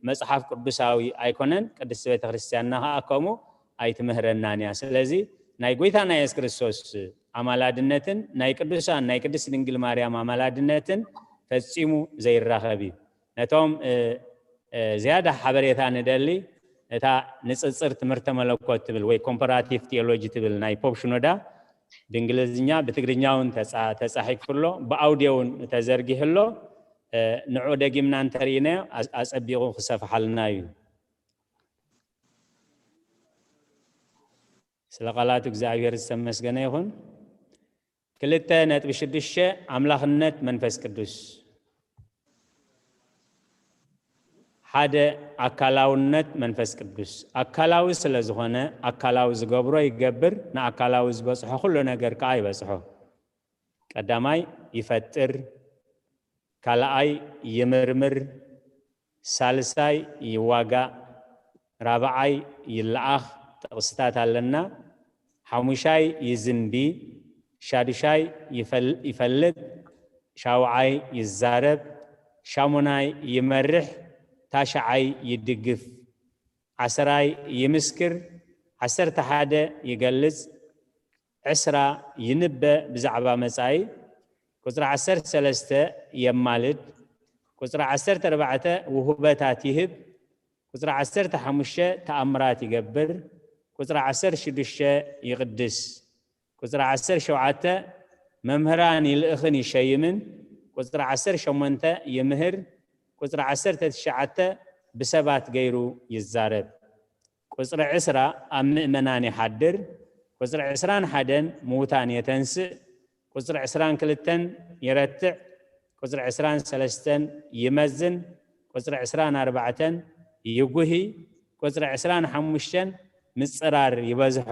መጽሓፍ ቅዱሳዊ ኣይኮነን። ቅድስቲ ቤተ ክርስቲያንና ከኣ ከምኡ ኣይትምህረናን እያ። ስለዚ ናይ ጎይታና የሱስ ክርስቶስ ኣማላድነትን ናይ ቅዱሳን ናይ ቅድስት ድንግል ማርያም ኣማላድነትን ፈጺሙ ዘይራኸብ እዩ። ነቶም፣ እ፣ እ፣ ዝያዳ ሓበሬታ ንደሊ፣ እታ ንጽጽር ትምህርተ መለኮት ትብል ወይ ኮምፓራቲቭ ቲዮሎጂ ትብል ናይ ፖፕ ሽኖዳ ብእንግሊዝኛ፣ ብትግርኛ እውን ተጻ-፣ ተጻሒፉ ኣሎ፣ ብኣውድዮ እውን ተዘርጊሑ ኣሎ። እ፣ ንዑ ደጊምና እንተርኢናዮ ኣ-፣ ኣጸቢቑ ክሰፍሓልና እዩ። ስለ ቃላቱ እግዚኣብሔር ዝተመስገነ ይኹን። ክልተ ነጥቢ ሽዱሽተ፣ ኣምላኽነት መንፈስ ቅዱስ። ሓደ፣ ኣካላውነት መንፈስ ቅዱስ። ኣካላዊ ስለ ዝኾነ፣ ኣካላዊ ዝገብሮ ይገብር፣ ንኣካላዊ ዝበጽሖ ኩሉ ነገር ከኣ ይበጽሖ። ቀዳማይ ይፈጥር፣ ካልኣይ ይምርምር፣ ሳልሳይ ይዋጋእ፣ ራብዓይ ይለኣኽ፣ ጥቕስታት ኣለና። ሓሙሻይ ይዝንቢ፣ ሻዱሻይ ይፈል-፣ ይፈልጥ፣ ሻውዓይ ይዛረብ፣ ሻሙናይ ይመርሕ፣ ታሽዓይ ይድግፍ፣ ዓሰራይ ይምስክር፣ ዓሰርተ ሓደ ይገልጽ፣ ዕስራ ይንበ ብዛዕባ መጻኢ፣ ቁጽሪ ዓሰርተ ሰለስተ የማልድ፣ ቁጽሪ ዓሰርተ ኣርባዕተ ውህበታት ይህብ፣ ቁጽሪ ዓሰርተ ሓሙሽተ ተኣምራት ይገብር፣ ቁጽሪ ዓሰርተ ሽዱሽተ ይቕድስ፣ ቁጽሪ ዓሰርተ ሸውዓተ መምህራን ይልእኽን ይሸይምን፣ ቁጽሪ ዓሰርተ ሸሞንተ ይምህር፣ ቁጽሪ ዓሰርተ ትሽዓተ ብሰባት ገይሩ ይዛረብ። ቁጽሪ ዕስራ ኣብ ምእመናን ይሓድር። ቁጽሪ ዕስራን ሓደን ምዉታን የተንስእ። ቁጽሪ ዕስራን ክልተን ይረትዕ። ቁጽሪ ዕስራን ሰለስተን ይመዝን። ቁጽሪ ዕስራን ኣርባዕተን ይጉሂ። ቁጽሪ ዕስራን ሓሙሽተን ምጽራር ይበዝሖ።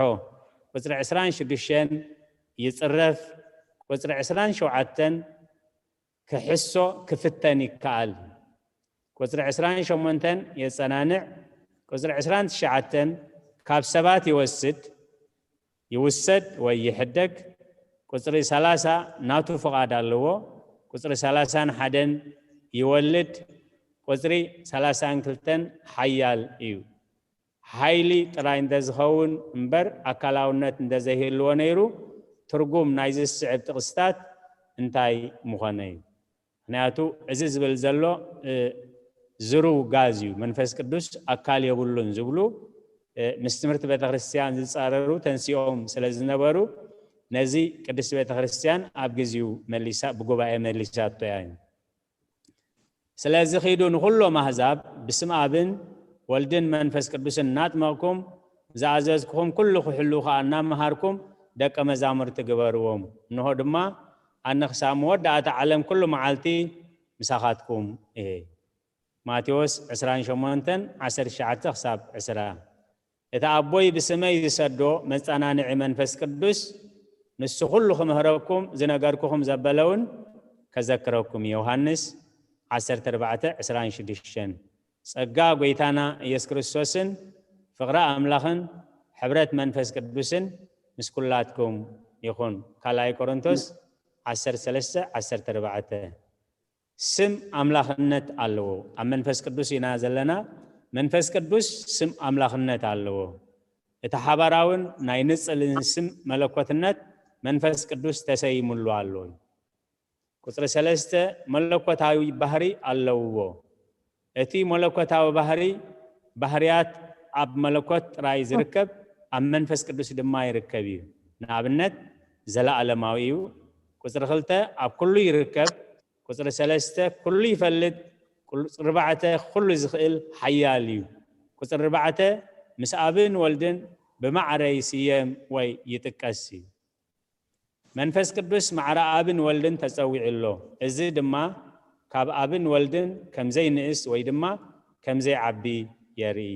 ቁጽሪ ዕስራን ሽዱሽተን ይጽረፍ። ቁጽሪ ዕስራን ሸውዓተን ክሕሶ ክፍተን ይከኣል። ቁጽሪ ዕስራን ሸሞንተን የጸናንዕ። ቁጽሪ ዕስራን ትሽዓተን ካብ ሰባት ይወስድ፣ ይውሰድ ወይ ይሕደግ። ቁጽሪ ሰላሳ ናቱ ፍቓድ ኣለዎ። ቁጽሪ ሰላሳን ሓደን ይወልድ። ቁጽሪ ሰላሳን ክልተን ሓያል እዩ። ሓይሊ ጥራይ እንተዝኸውን እምበር ኣካላውነት እንተዘይህልዎ ነይሩ፣ ትርጉም ናይዚ ዝስዕብ ጥቕስታት እንታይ ምኾነ እዩ? ምኽንያቱ እዚ ዝብል ዘሎ፣ እ፣ ዝሩው ጋዝ እዩ። መንፈስ ቅዱስ ኣካል የብሉን ዝብሉ፣ እ፣ ምስ ትምህርቲ ቤተ ክርስቲያን ዝጻረሩ ተንሲኦም ስለ ዝነበሩ፣ ነዚ ቅድስቲ ቤተ ክርስቲያን ኣብ ግዜኡ መሊሳ፣ ብጉባኤ መሊሳቶ እያ። ስለዚ ኺዱ ንኹሎም ኣህዛብ ብስም ኣብን ወልድን መንፈስ ቅዱስን እናጥመቕኩም ዝኣዘዝኩኹም ኩሉ ክሕሉ ኸኣ እናመሃርኩም ደቀ መዛሙርቲ ግበርዎም። እንሆ ድማ ኣነ ክሳብ መወዳእታ ዓለም ኩሉ መዓልቲ ምሳኻትኩም እየ። ማቴዎስ ዕስራን ሸሞንተን ዓሰርተ ትሽዓተ ክሳብ ዕስራ። እቲ ኣቦይ ብስመይ ዝሰዶ መጸናንዒ መንፈስ ቅዱስ ንሱ ኩሉ ክምህረኩም ዝነገርኩኹም ዘበለ እውን ከዘክረኩም እዩ። ዮሃንስ ዓሰርተ ኣርባዕተ ዕስራን ሽዱሽተን። ጸጋ ጐይታና ኢየሱስ ክርስቶስን ፍቕሪ ኣምላኽን ሕብረት መንፈስ ቅዱስን ምስ ኩላትኩም ይኹን። ካልኣይ ቆሮንቶስ ዓሰርተ ሰለስተ ዓሰርተ ኣርባዕተ። ስም ኣምላኽነት ኣለዎ። ኣብ መንፈስ ቅዱስ ኢና ዘለና። መንፈስ ቅዱስ ስም ኣምላኽነት ኣለዎ። እቲ ሓባራውን ናይ ንጽልን ስም መለኮትነት መንፈስ ቅዱስ ተሰይሙሉ ኣሎ። ቁጽሪ ሰለስተ መለኮታዊ ባህሪ ኣለውዎ። እቲ መለኮታዊ ባህሪ፣ ባህርያት ኣብ መለኮት ጥራይ ዝርከብ ኣብ መንፈስ ቅዱስ ድማ ይርከብ እዩ። ንኣብነት፣ ዘለኣለማዊ እዩ። ቁጽሪ ክልተ ኣብ ኩሉ ይርከብ። ቁጽሪ ሰለስተ ኩሉ ይፈልጥ። ቁጽሪ ኣርባዕተ ኩሉ ዝኽእል ሓያል እዩ። ቁጽሪ ኣርባዕተ ምስ ኣብን ወልድን ብማዕረ ይስየም ወይ ይጥቀስ እዩ። መንፈስ ቅዱስ ማዕረ ኣብን ወልድን ተጸዊዑ ኣሎ። እዚ ድማ ካብ ኣብን ወልድን ከም ዘይንእስ ወይ ድማ ከም ዘይዓቢ የርኢ።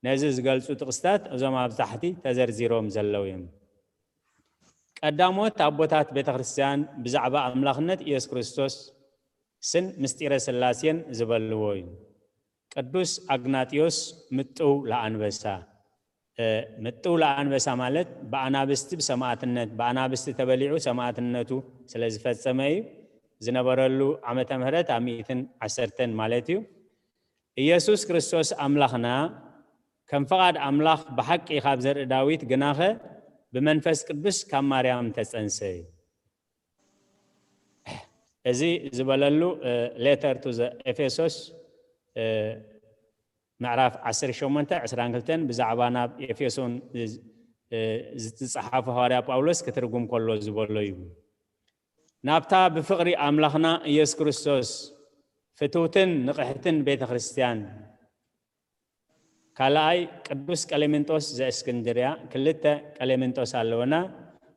ነዚ ዝገልጹ ጥቕስታት እዞም ኣብ ታሕቲ ተዘርዚሮም ዘለዉ እዮም። ቀዳሞት ኣቦታት ቤተ ክርስቲያን ብዛዕባ ኣምላኽነት ኢየሱስ ክርስቶስን ምስጢረ ሥላሴን ዝበልዎ እዩ። ቅዱስ ኣግናጥዮስ ምጥው ለኣንበሳ። ምጥው ለኣንበሳ ማለት ብኣናብስቲ ብሰማእትነት ብኣናብስቲ ተበሊዑ ሰማእትነቱ ስለ ዝፈጸመ እዩ። ዝነበረሉ ዓመተ ምህረት ኣብ ሚእትን ዓሰርተን ማለት እዩ። ኢየሱስ ክርስቶስ ኣምላኽና ከም ፍቓድ ኣምላኽ ብሓቂ ካብ ዘርኢ ዳዊት ግናኸ ብመንፈስ ቅዱስ ካብ ማርያም ተጸንሰ እዩ። እዚ ዝበለሉ letter to the Ephesos ምዕራፍ ዓሰርተ ሸሞንተ ዕስራን ክልተን ብዛዕባ ናብ ኤፌሶን ዝጸሓፈ ሃዋርያ ጳውሎስ ክትርጉም ከሎ ዝበሎ እዩ። ናብታ ብፍቕሪ ኣምላኽና ኢየሱስ ክርስቶስ ፍትውትን ንቕሕትን ቤተ ክርስቲያን። ካልኣይ ቅዱስ ቀሌምንጦስ ዘእስክንድርያ። ክልተ ቀሌምንጦስ ኣለውና።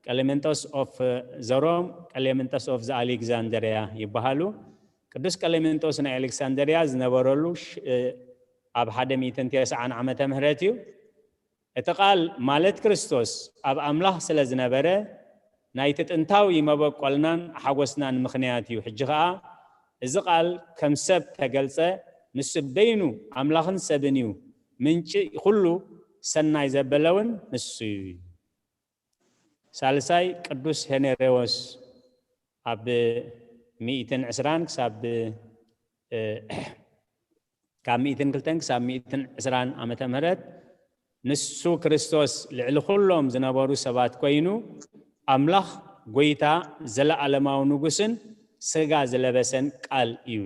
ቀሌምንጦስ of ዘሮም፣ ቀሌምንጦስ of ዘኣሌግዛንድርያ ይበሃሉ። ቅዱስ ቀሌምንጦስ ናይ ኣሌክሳንድርያ ዝነበረሉ ኣብ ሓደ ሚእትን ተስዓን ዓመተ ምህረት እዩ። እቲ ቃል ማለት ክርስቶስ ኣብ ኣምላኽ ስለ ዝነበረ ናይቲ ጥንታዊ መበቆልናን ሓጎስናን ምኽንያት እዩ። ሕጂ ኸኣ እዚ ቃል ከም ሰብ ተገልጸ። ንሱ በይኑ ኣምላኽን ሰብን እዩ። ምንጪ ኩሉ ሰናይ ዘበለ እውን ንሱ እዩ። ሳልሳይ ቅዱስ ሄኔሬዎስ ኣብ ሚእትን ዕስራን ክሳብ ካብ ሚእትን ክልተን ክሳብ ሚእትን ዕስራን ዓመተ ምህረት ንሱ ክርስቶስ ልዕሊ ኩሎም ዝነበሩ ሰባት ኮይኑ ኣምላኽ ጎይታ ዘለኣለማዊ ንጉስን ስጋ ዝለበሰን ቃል እዩ።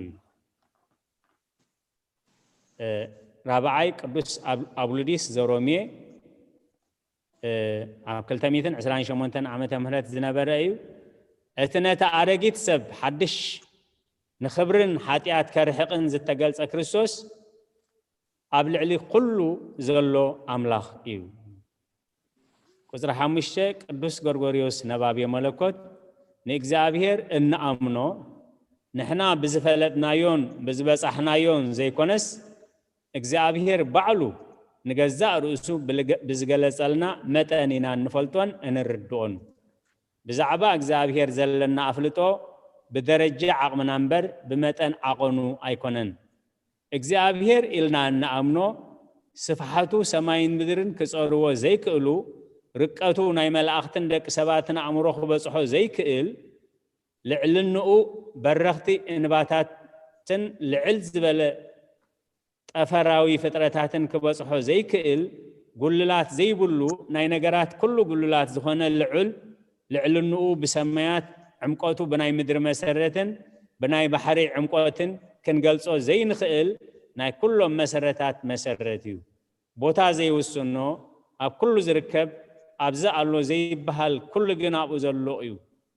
ራብዓይ ቅዱስ ኣብሉዲስ ዘሮሜ ኣብ ክልተ ሚእትን ዕስራን ሸሞንተን ዓመተ ምህረት ዝነበረ እዩ። እቲ ነቲ ኣረጊት ሰብ ሓድሽ ንኽብርን ሓጢኣት ከርሕቕን ዝተገልጸ ክርስቶስ ኣብ ልዕሊ ኩሉ ዘሎ ኣምላኽ እዩ። ቁጽሪ ሓሙሽተ ቅዱስ ጎርጎርዮስ ነባቤ መለኮት ንእግዚኣብሔር እንኣምኖ ንሕና ብዝፈለጥናዮን ብዝበጻሕናዮን ዘይኮነስ እግዚኣብሔር ባዕሉ ንገዛእ ርእሱ ብዝገለጸልና መጠን ኢና እንፈልጦን እንርድኦን። ብዛዕባ እግዚኣብሔር ዘለና ኣፍልጦ ብደረጃ ዓቕምና እምበር ብመጠን ዓቐኑ ኣይኮነን። እግዚኣብሔር ኢልና እንኣምኖ ስፍሓቱ ሰማይን ምድርን ክጸርዎ ዘይክእሉ፣ ርቀቱ ናይ መላእኽትን ደቂ ሰባትን ኣእምሮ ክበጽሖ ዘይክእል፣ ልዕልንኡ በረኽቲ እንባታትን ልዕል ዝበለ ጠፈራዊ ፍጥረታትን ክበጽሖ ዘይክእል፣ ጉልላት ዘይብሉ፣ ናይ ነገራት ኩሉ ጉልላት ዝኾነ ልዑል ልዕልንኡ ብሰማያት ዕምቆቱ ብናይ ምድሪ መሰረትን ብናይ ባሕሪ ዕምቆትን ክንገልጾ ዘይንኽእል ናይ ኩሎም መሰረታት መሰረት እዩ። ቦታ ዘይውስኖ ኣብ ኩሉ ዝርከብ ኣብዚ ኣሎ ዘይበሃል ኩሉ ግን ኣብኡ ዘሎ እዩ።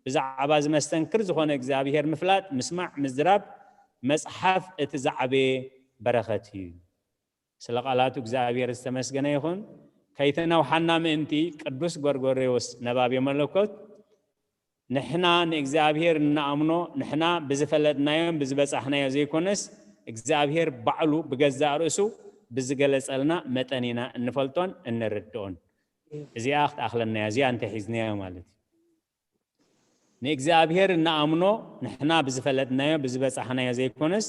ብዛዕባ እዚ መስተንክር ዝኾነ እግዚኣብሔር ምፍላጥ፣ ምስማዕ፣ ምዝራብ መጽሓፍ እቲ ዝዓበየ በረኸት እዩ። ስለ ቃላቱ እግዚኣብሔር ዝተመስገነ ይኹን። ከይተናውሓና ምእንቲ ቅዱስ ጎርጎሬዎስ ነባቤ መለኮት ንሕና ንእግዚኣብሔር እንኣምኖ ንሕና ብዝፈለጥናዮን ብዝበጻሕናዮ ዘይኮነስ እግዚኣብሔር ባዕሉ ብገዛእ ርእሱ ብዝገለጸልና መጠን ኢና እንፈልጦን እንርድኦን። እዚኣ ክትኣኽለናያ እዚኣ እንተሒዝናዮ ማለት እዩ። ንእግዚኣብሔር እንኣምኖ ንሕና ብዝፈለጥናዮ ብዝበጻሕናዮ ዘይኮነስ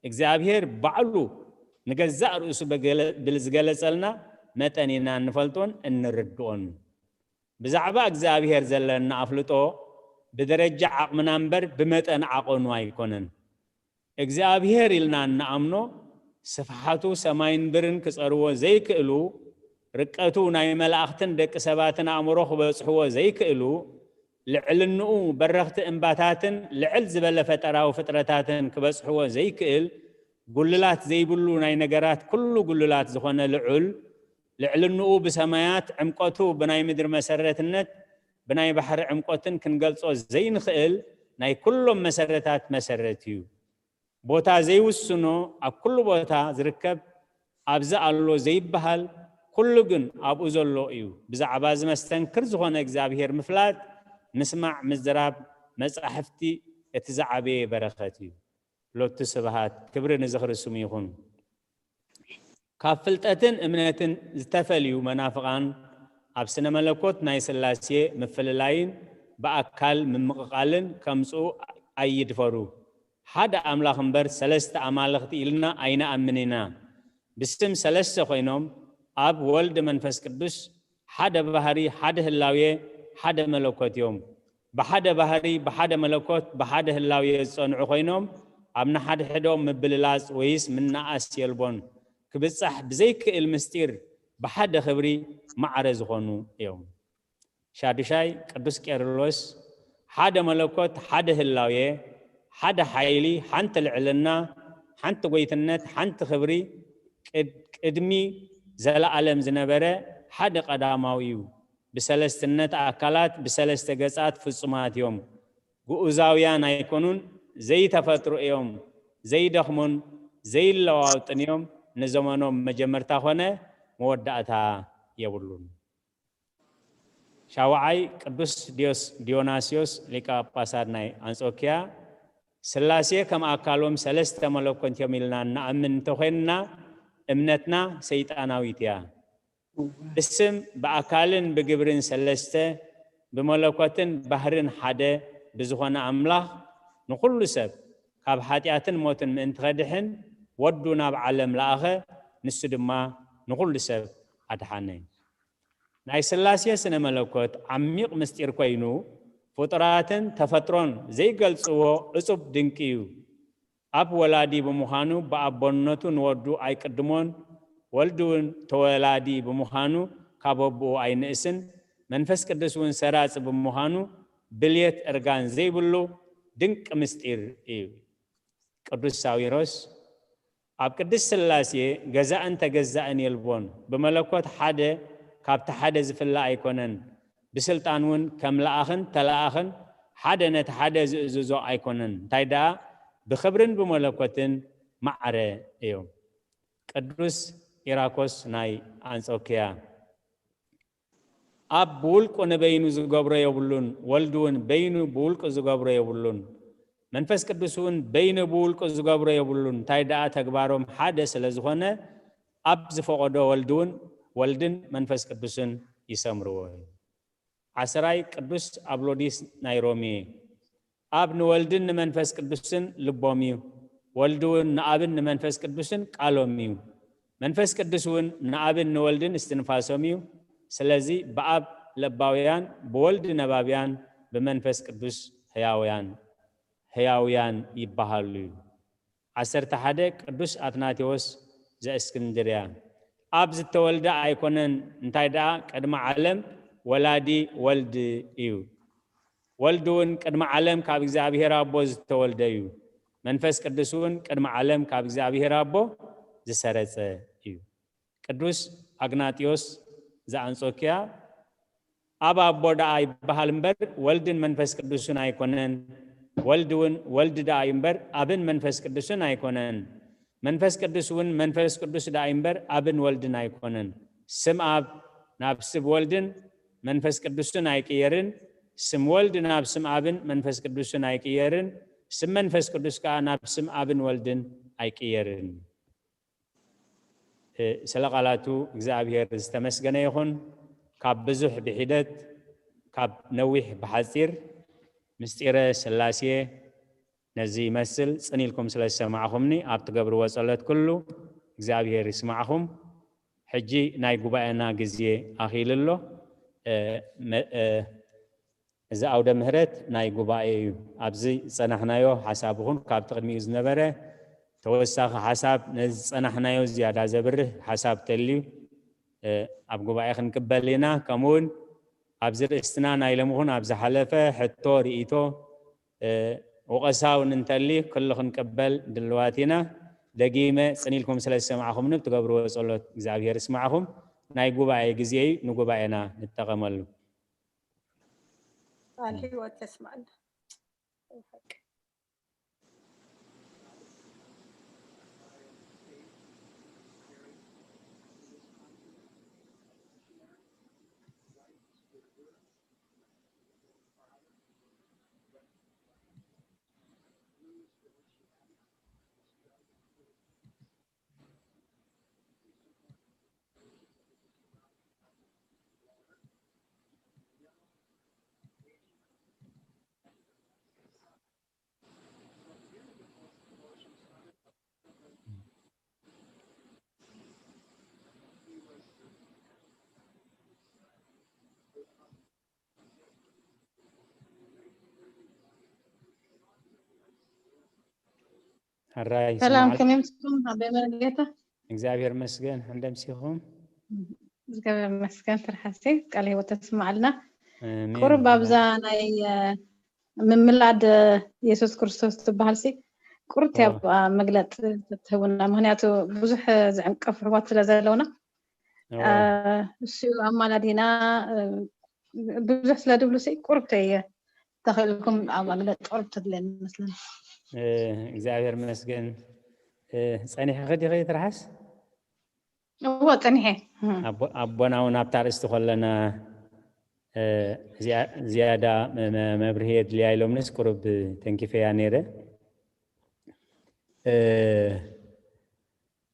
እግዚኣብሔር ባዕሉ ንገዛእ ርእሱ ብዝገለጸልና መጠን ኢና እንፈልጦን እንርድኦን። ብዛዕባ እግዚኣብሔር ዘለና ኣፍልጦ ብደረጃ ዓቕምና እምበር ብመጠን ዓቐኑ ኣይኮነን። እግዚኣብሔር ኢልና እንኣምኖ ስፍሓቱ ሰማይን ምድርን ክጸርዎ ዘይክእሉ፣ ርቀቱ ናይ መላእኽትን ደቂ ሰባትን ኣእምሮ ክበጽሕዎ ዘይክእሉ፣ ልዕልንኡ በረኽቲ እምባታትን ልዕል ዝበለ ፈጠራዊ ፍጥረታትን ክበጽሕዎ ዘይክእል፣ ጉልላት ዘይብሉ ናይ ነገራት ኩሉ ጉልላት ዝኾነ ልዑል፣ ልዕልንኡ ብሰማያት ዕምቆቱ ብናይ ምድሪ መሰረትነት ብናይ ባሕሪ ዕምቆትን ክንገልጾ ዘይንኽእል ናይ ኩሎም መሰረታት መሰረት እዩ። ቦታ ዘይውስኖ ኣብ ኩሉ ቦታ ዝርከብ ኣብዚ ኣሎ ዘይበሃል ኩሉ ግን ኣብኡ ዘሎ እዩ። ብዛዕባ እዚ መስተንክር ዝኾነ እግዚኣብሔር ምፍላጥ፣ ምስማዕ፣ ምዝራብ መጻሕፍቲ እቲ ዝዓበየ በረኸት እዩ። ሎቱ ስብሃት ክብሪ ንዝኽሪ ስሙ ይኹን። ካብ ፍልጠትን እምነትን ዝተፈልዩ መናፍቓን ኣብ ስነ መለኮት ናይ ስላሴ ምፍልላይን ብኣካል ምምቕቓልን ከምጽኡ ኣይድፈሩ። ሓደ ኣምላኽ እምበር ሰለስተ ኣማልኽቲ ኢልና ኣይንኣምን ኢና። ብስም ሰለስተ ኮይኖም ኣብ ወልድ መንፈስ ቅዱስ ሓደ ባህሪ፣ ሓደ ህላዌ፣ ሓደ መለኮት እዮም። ብሓደ ባህሪ፣ ብሓደ መለኮት፣ ብሓደ ህላዌ ዝጸንዑ ኮይኖም ኣብ ንሓድሕዶም ምብልላጽ ወይስ ምንኣስ የልቦን። ክብጻሕ ብዘይክእል ምስጢር ብሓደ ክብሪ ማዕረ ዝኾኑ እዮም። ሻዱሻይ ቅዱስ ቄርሎስ ሓደ መለኮት፣ ሓደ ህላዌ፣ ሓደ ሓይሊ፣ ሓንቲ ልዕልና፣ ሓንቲ ጎይትነት፣ ሓንቲ ክብሪ፣ ቅድ-፣ ቅድሚ ዘለዓለም ዝነበረ ሓደ ቀዳማዊ እዩ። ብሰለስትነት ኣካላት፣ ብሰለስተ ገጻት ፍጹማት እዮም። ግኡዛውያን ኣይኮኑን፣ ዘይተፈጥሩ እዮም። ዘይደኽሙን ዘይለዋወጥን እዮም። ንዘመኖም መጀመርታ ኮነ መወዳእታ የብሉን። ሻውዓይ ቅዱስ ዲዮስ-፣ ዲዮናስዮስ ሊቀ ጳጳሳት ናይ ኣንጾኪያ፣ ስላሴ ከም ኣካሎም ሰለስተ መለኮት እዮም ኢልና እንኣምን እንተኾይንና፣ እምነትና ሰይጣናዊት እያ። ብስም ብኣካልን ብግብርን ሰለስተ፣ ብመለኮትን ባህርን ሓደ ብዝኾነ ኣምላኽ፣ ንኹሉ ሰብ ካብ ሓጢኣትን ሞትን ምእንቲ ኸድሕን፣ ወዱ ናብ ዓለም ለኣኸ፣ ንሱ ድማ ንኹሉ ሰብ ኣድሓነ። ናይ ስላሴ ስነ መለኮት ዓሚቕ ምስጢር ኮይኑ፣ ፍጡራትን ተፈጥሮን ዘይገልጽዎ ዕጹብ ድንቂ እዩ። ኣብ ወላዲ ብምዃኑ ብኣቦነቱ ንወዱ ኣይቅድሞን፣ ወልድ እውን ተወላዲ ብምዃኑ ካብ ኣቦኡ ኣይንእስን፣ መንፈስ ቅዱስ እውን ሰራጺ ብምዃኑ ብልየት እርጋን ዘይብሉ ድንቂ ምስጢር እዩ። ቅዱስ ሳዊሮስ ኣብ ቅድስት ስላሴ ገዛእን ተገዛእን የልቦን፣ ብመለኮት ሓደ ካብቲ ሓደ ዝፍለ ኣይኮነን፣ ብስልጣን እውን ከም ለኣኽን ተለኣኽን ሓደ ነቲ ሓደ ዝእዝዞ ኣይኮነን፣ እንታይ ደኣ ብኽብርን ብመለኮትን ማዕረ እዮም። ቅዱስ ኢራኮስ ናይ ኣንጾኪያ። ኣብ ብውልቁ ንበይኑ ዝገብሮ የብሉን፣ ወልድ እውን በይኑ ብውልቁ ዝገብሮ የብሉን። መንፈስ ቅዱስ እውን በይኑ ብውልቁ ዝገብሮ የብሉን። እንታይ ደኣ ተግባሮም ሓደ ስለ ዝኾነ፣ ኣብ ዝፈቐዶ ወልድ እውን፣ ወልድን መንፈስ ቅዱስን ይሰምርዎ። ዓስራይ ቅዱስ ኣብሎዲስ ናይ ሮሜ። ኣብ ንወልድን ንመንፈስ ቅዱስን ልቦም እዩ። ወልድ እውን ንኣብን ንመንፈስ ቅዱስን ቃሎም እዩ። መንፈስ ቅዱስ እውን ንኣብን ንወልድን እስትንፋሶም እዩ። ስለዚ ብኣብ ለባውያን፣ ብወልድ ነባብያን፣ ብመንፈስ ቅዱስ ህያውያን፣ ህያውያን ይበሃሉ እዩ። ዓሰርተ ሓደ ቅዱስ ኣትናቴዎስ ዘእስክንድርያ። ኣብ ዝተወልደ ኣይኮነን፣ እንታይ ደኣ ቅድመ ዓለም ወላዲ ወልድ እዩ። ወልድ እውን ቅድመ ዓለም ካብ እግዚኣብሔር ኣቦ ዝተወልደ እዩ። መንፈስ ቅዱስ እውን ቅድመ ዓለም ካብ እግዚኣብሔር ኣቦ ዝሰረጸ እዩ። ቅዱስ ኣግናጢዮስ ዘኣንጾኪያ፣ ኣብ ኣቦ ደኣ ይበሃል እምበር ወልድን መንፈስ ቅዱስን ኣይኮነን፣ ወልድ እውን ወልድ ደኣ እዩ እምበር ኣብን መንፈስ ቅዱስን ኣይኮነን። መንፈስ ቅዱስ እውን መንፈስ ቅዱስ ደኣ እዩ እምበር ኣብን ወልድን ኣይኮነን። ስም ኣብ ናብ ስም ወልድን መንፈስ ቅዱስን ኣይቅየርን። ስም ወልድ ናብ ስም ኣብን መንፈስ ቅዱስን ኣይቅየርን። ስም መንፈስ ቅዱስ ከኣ ናብ ስም ኣብን ወልድን ኣይቅየርን። እ፣ ስለ ቃላቱ እግዚኣብሔር ዝተመስገነ ይኹን። ካብ ብዙሕ ብሒደት፣ ካብ ነዊሕ ብሓጺር ምስጢረ ስላሴ ነዚ ይመስል። ጽን ኢልኩም ስለ ዝሰማዕኹምኒ፣ ኣብ ትገብርዎ ጸሎት ኩሉ እግዚኣብሔር ይስማዕኹም። ሕጂ ናይ ጉባኤና ግዜ ኣኺሉ ኣሎ። እ፣ መ-፣ እ፣ እዚ ኣውደ ምህረት ናይ ጉባኤ እዩ። ኣብዚ ዝጸናሕናዮ ሓሳብ ይኹን ካብቲ ቅድሚኡ ዝነበረ ተወሳኺ ሓሳብ ነዚ ዝጸናሕናዮ ዝያዳ ዘብርህ ሓሳብ ተልዩ፣ እ፣ ኣብ ጉባኤ ክንቅበል ኢና። ከምኡውን ኣብዚ ርእስትና ናይ ሎሚ ይኹን ኣብ ዝሓለፈ ሕቶ፣ ርእይቶ፣ እ፣ ወቐሳ እውን እንተልዩ ኩሉ ክንቅበል ድልዋት ኢና። ደጊመ ጽን ኢልኩም ስለ ዝሰማዕኹምኒ ብትገብርዎ ጸሎት እግዚኣብሔር ይስማዕኹም። ናይ ጉባኤ ግዜ እዩ፣ ንጉባኤና ንጠቐመሉ። ቃል ሕይወት የስማዕና። ኣራይ ሰላም ይስማዓል። ከመይ ምስኩም ኣበይ መርጌታ? እግዚኣብሔር መስገን። እንደምሲኹም? እግዚኣብሔር መስገን። ትርሓሲ ቃል ህይወት ተስማዓልና። ኣሜን። ቁሩብ ኣብዛ ናይ ምምላድ የሱስ ክርስቶስ ትበሃል ሲ ቁርት ያብ መግለጽ ትህቡና፣ ምክንያቱ ብዙሕ ዝዕንቀፍ ርሁባት ስለ ዘለውና። እሱ ኣማላዲና ብዙሕ ስለ ድብሉ ሲ ቁርብ ተየ ተኽእልኩም ኣብ መግለጽ ቁርብ ትድለኒ መስለኒ። እግዚኣብሔር መስገን። ጸኒሕኺ ዲኺ ትርሓስ? እዎ ጸኒሐ። ኣቦና እውን ኣብታ ርእስቲ ከለና ዝያዳ መብርሂ የድልያ ኢሎምንስ ቁሩብ ተንኪፈያ ነይረ።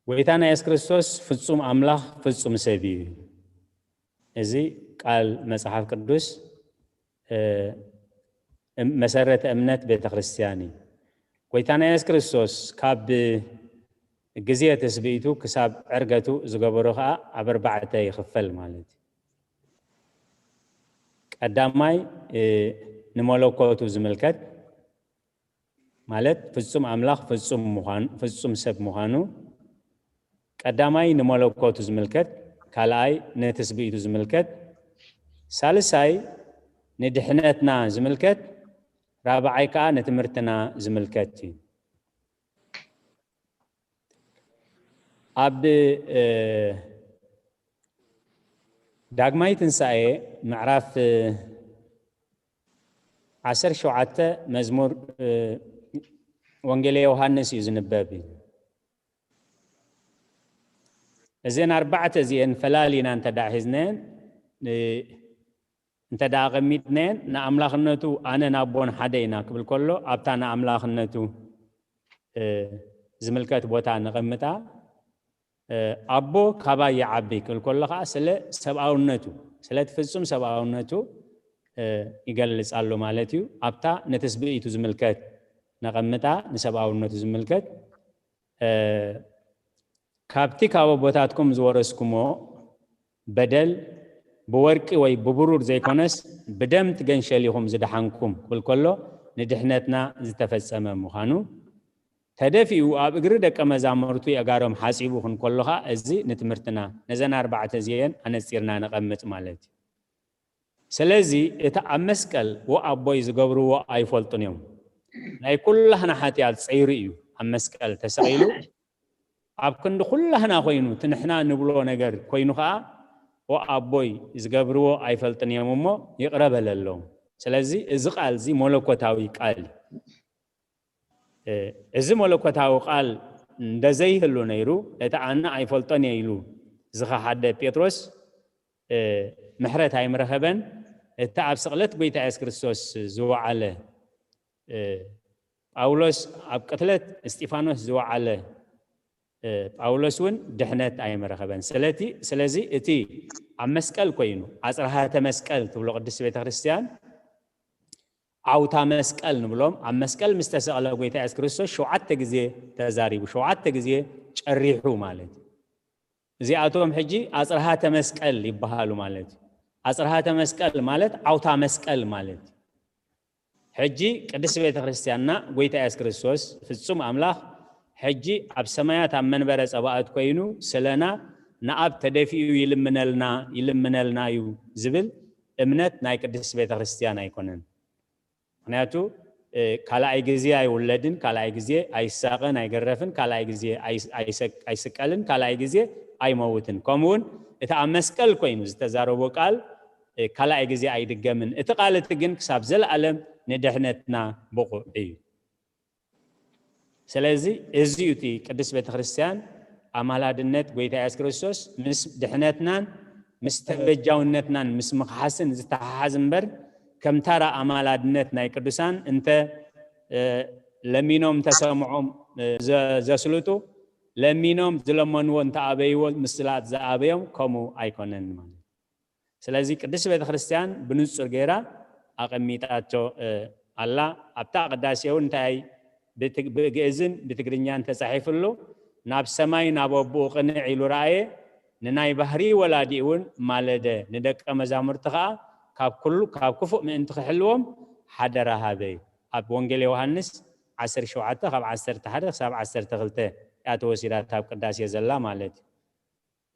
ጎይታና የሱስ ክርስቶስ ፍጹም ኣምላኽ ፍጹም ሰብ እዩ። እዚ ቃል መጽሓፍ ቅዱስ መሰረተ እምነት ቤተ ክርስቲያን እዩ። ጎይታና የሱስ ክርስቶስ ካብ ግዜ ትስብእቱ ክሳብ ዕርገቱ ዝገበሮ ኸዓ ኣብ ኣርባዕተ ይኽፈል ማለት እዩ። ቀዳማይ ንመለኮቱ ዝምልከት ማለት ፍጹም ኣምላኽ ፍጹም ምዃኑ ፍጹም ሰብ ምዃኑ ቀዳማይ ንመለኮቱ ዝምልከት፣ ካልኣይ ንትስብእቱ ዝምልከት፣ ሳልሳይ ንድሕነትና ዝምልከት፣ ራብዓይ ከዓ ንትምህርትና ዝምልከት እዩ። ኣብ ዳግማይ ትንሳኤ ምዕራፍ ዓሰርተ ሸውዓተ መዝሙር ወንጌል ዮሃንስ እዩ ዝንበብ። እዘን ኣርባዕተ እዚአን ፈላሊና እንተ ደኣ ሒዝነን እንተ ደኣ ኣቐሚጥነን ንኣምላኽነቱ ኣነ ናቦን ሓደ ኢና ክብል ከሎ ኣብታ ንኣምላኽነቱ ዝምልከት ቦታ ነቐምጣ። ኣቦ ካባይ ይዓቢ ክብል ከሎ ከዓ ስለ ሰብኣውነቱ ስለቲ ፍጹም ሰብኣውነቱ ይገልጽ ኣሎ ማለት እዩ። ኣብታ ንትስብእቱ ዝምልከት ነቐምጣ ንሰብኣውነቱ ዝምልከት ካብቲ ካብ ኣቦታትኩም ዝወረስኩሞ በደል ብወርቂ ወይ ብብሩር ዘይኮነስ ብደም ትገንሸል ኢኹም ዝደሓንኩም ክብል ከሎ ንድሕነትና ዝተፈጸመ ምዃኑ ተደፊኡ ኣብ እግሪ ደቀ መዛሙርቱ የእጋሮም ሓጺቡ ክንከሎ ኸዓ እዚ ንትምህርትና ነዘን ኣርባዕተ እዚአን ኣነጺርና ነቐምጥ ማለት እዩ። ስለዚ እቲ ኣብ መስቀል ወኣቦይ ዝገብርዎ ኣይፈልጡን እዮም። ናይ ኩላህና ሓጢኣት ጸይሩ እዩ ኣብ መስቀል ተሰቒሉ ኣብ ክንዲ ኩላህና ኮይኑ እቲ ንሕና ንብሎ ነገር ኮይኑ ኸዓ ወኣቦይ ዝገብርዎ ኣይፈልጥን እዮም እሞ ይቕረ በለሎም። ስለዚ እዚ ቃል እዚ መለኮታዊ ቃል እዩ። እዚ መለኮታዊ ቃል እንደዘይህሉ ነይሩ እቲ ኣነ ኣይፈልጦን እየ ኢሉ ዝኸሓደ ጴጥሮስ ምሕረት ኣይምረኸበን። እቲ ኣብ ስቕለት ጎይታ የሱስ ክርስቶስ ዝወዓለ ጳውሎስ ኣብ ቅትለት እስጢፋኖስ ዝወዓለ ጳውሎስ እውን ድሕነት ኣይምረኸበን። ስለቲ ስለዚ እቲ ኣብ መስቀል ኮይኑ ኣጽርሃተ መስቀል ትብሎ ቅድስቲ ቤተ ክርስቲያን ዓውታ መስቀል ንብሎም ኣብ መስቀል ምስ ተሰቕለ ጎይታ የሱስ ክርስቶስ ሸውዓተ ግዜ ተዛሪቡ ሸውዓተ ግዜ ጨሪሑ ማለት እዩ። እዚኣቶም ሕጂ ኣጽርሃተ መስቀል ይበሃሉ ማለት እዩ። ኣጽርሃተ መስቀል ማለት ዓውታ መስቀል ማለት እዩ። ሕጂ ቅድስቲ ቤተ ክርስቲያንና ጎይታ የሱስ ክርስቶስ ፍጹም ኣምላኽ ሕጂ ኣብ ሰማያት ኣብ መንበረ ጸባኦት ኮይኑ ስለና ንኣብ ተደፊኡ ይልምነልና ይልምነልና እዩ ዝብል እምነት ናይ ቅድስቲ ቤተ ክርስቲያን ኣይኮነን። ምክንያቱ ካልኣይ ግዜ ኣይውለድን፣ ካልኣይ ግዜ ኣይሳቐን ኣይገረፍን፣ ካልኣይ ግዜ ኣይስቀልን፣ ካልኣይ ግዜ ኣይመውትን። ከምኡውን እቲ ኣብ መስቀል ኮይኑ ዝተዛረቦ ቃል ካልኣይ ግዜ ኣይድገምን። እቲ ቃል እቲ ግን ክሳብ ዘለኣለም ንድሕነትና ብቑዕ እዩ። ስለዚ እዚ እዩ እቲ ቅድስት ቤተ ክርስቲያን ኣማላድነት ጎይታ የሱስ ክርስቶስ ምስ ድሕነትናን ምስ ተበጃውነትናን ምስ ምኽሓስን ዝተሓሓዝ እምበር ከም ታራ ኣማላድነት ናይ ቅዱሳን እንተ ለሚኖም እንተሰምዖም ዘስልጡ ለሚኖም ዝለመንዎ እንተኣበይዎ ምስላጥ ዝኣበዮም ከምኡ ኣይኮነን ማለት። ስለዚ ቅድስት ቤተ ክርስቲያን ብንጹር ገይራ ኣቐሚጣቶ ኣላ። ኣብታ ቅዳሴ እውን እንታይ ብግእዝን ብትግርኛን ተጻሒፍሉ ናብ ሰማይ ናብ ኣቦኡ ቅንዕ ኢሉ ረኣየ። ንናይ ባህሪ ወላዲ እውን ማለደ፣ ንደቀ መዛሙርቲ ከኣ ካብ ኩሉ ካብ ክፉእ ምእንቲ ክሕልዎም ሓደራ ሃበ። ኣብ ወንጌል ዮሃንስ ዓሰርተ ሸውዓተ ካብ ዓሰርተ ሓደ ክሳብ ዓሰርተ ክልተ እያ ተወሲዳ እታ ኣብ ቅዳሴ ዘላ ማለት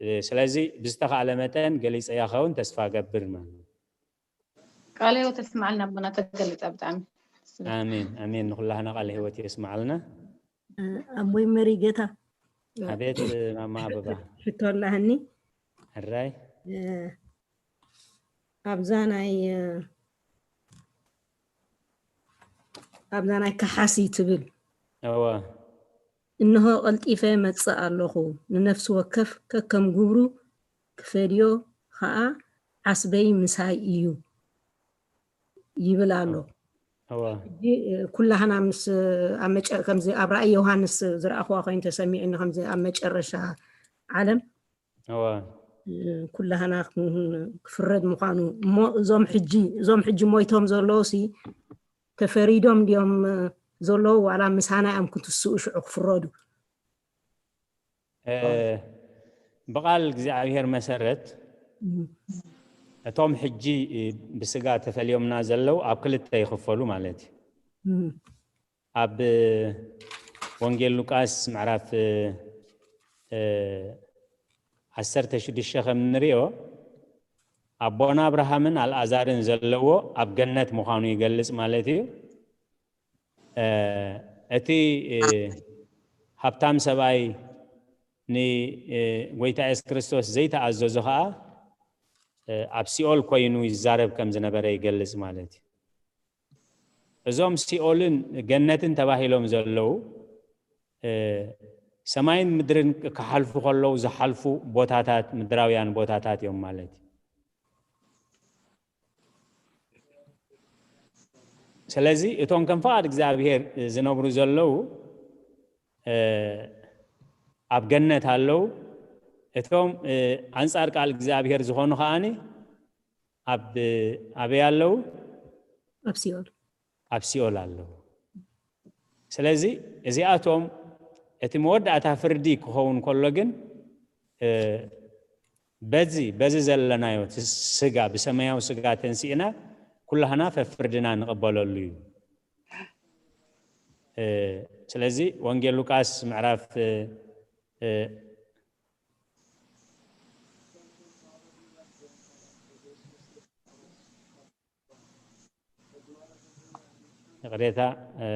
እዩ። ስለዚ ብዝተኻእለ መጠን ገሊፀያ ኸውን ተስፋ ገብር ማለት እዩ። ቃለ ህይወት የስምዓልና ኣቦና፣ ተገሊፃ ብጣዕሚ። ኣሜን ኣሜን። ንኩላህና ቃለ ህይወት የስምዓልና። ኣቦይ መሪ ጌታ ኣቤት ማማ ኣበባ ሕቶ ኣላህኒ ሕራይ ኣብዛ ናይ ኣብዛ ናይ ከሓሲ ትብል እወ እንሆ ቀልጢፈ መጽእ ኣለኹ፣ ንነፍሲ ወከፍ ከከም ግብሩ ክፈድዮ ኸኣ ዓስበይ ምሳይ እዩ ይብል ኣሎ። እወ ሕጂ ኩላህና ምስ ኣብ መጨ- ከምዚ ኣብ ራእይ ዮሃንስ ዝረኣኽዋ ኮይኑ ተሰሚዑኒ፣ ከምዚ ኣብ መጨረሻ ዓለም እወ ኩላህና ክፍረድ ምዃኑ እሞ እዞም ሕጂ እዞም ሕጂ ሞይቶም ዘለዉ ሲ ተፈሪዶም ድዮም ዘለዉ ዋላ ምሳና እዮም ክትስኡ ሽዑ ክፍረዱ? እ፣ ብቓል እግዚኣብሔር መሰረት እቶም ሕጂ ብስጋ ተፈልዮምና ዘለዉ ኣብ ክልተ ይኽፈሉ ማለት እዩ። እም፣ ኣብ ወንጌል ሉቃስ ምዕራፍ እ፣ ዓሰርተ ሽዱሽተ ከም ንሪኦ ኣቦና ኣብርሃምን ኣልኣዛርን ዘለዎ ኣብ ገነት ምዃኑ ይገልጽ ማለት እዩ። እ፣ እቲ እ፣ ሃብታም ሰብኣይ ንጎይታ የሱስ ክርስቶስ ዘይተኣዘዞ ኸዓ እ፣ ኣብ ሲኦል ኮይኑ ይዛረብ ከም ዝነበረ ይገልጽ ማለት እዩ። እዞም ሲኦልን ገነትን ተባሂሎም ዘለዉ እ፣ ሰማይን ምድርን ክሓልፉ ከለዉ ዝሓልፉ ቦታታት ምድራውያን ቦታታት እዮም ማለት እዩ። ስለዚ እቶም ከም ፍቓድ እግዚኣብሔር ዝነብሩ ዘለዉ እ፣ ኣብ ገነት ኣለዉ። እቶም እ፣ ኣንጻር ቃል እግዚኣብሔር ዝኾኑ ከዓኒ ኣብ ኣበይ ኣለዉ? ኣብ ሲኦል ኣብ ሲኦል ኣለዉ። ስለዚ እዚኣቶም እቲ መወዳእታ ፍርዲ ክኸውን ከሎ ግን እ፣ በዚ በዚ ዘለናዮ እቲ ስጋ ብሰማያዊ ስጋ ተንሲእና ኩላህና ፈፍርድና ንቕበለሉ እዩ። እ፣ ስለዚ ወንጌል ሉቃስ ምዕራፍ እ፣ እ፣ ይቕሬታ እ፣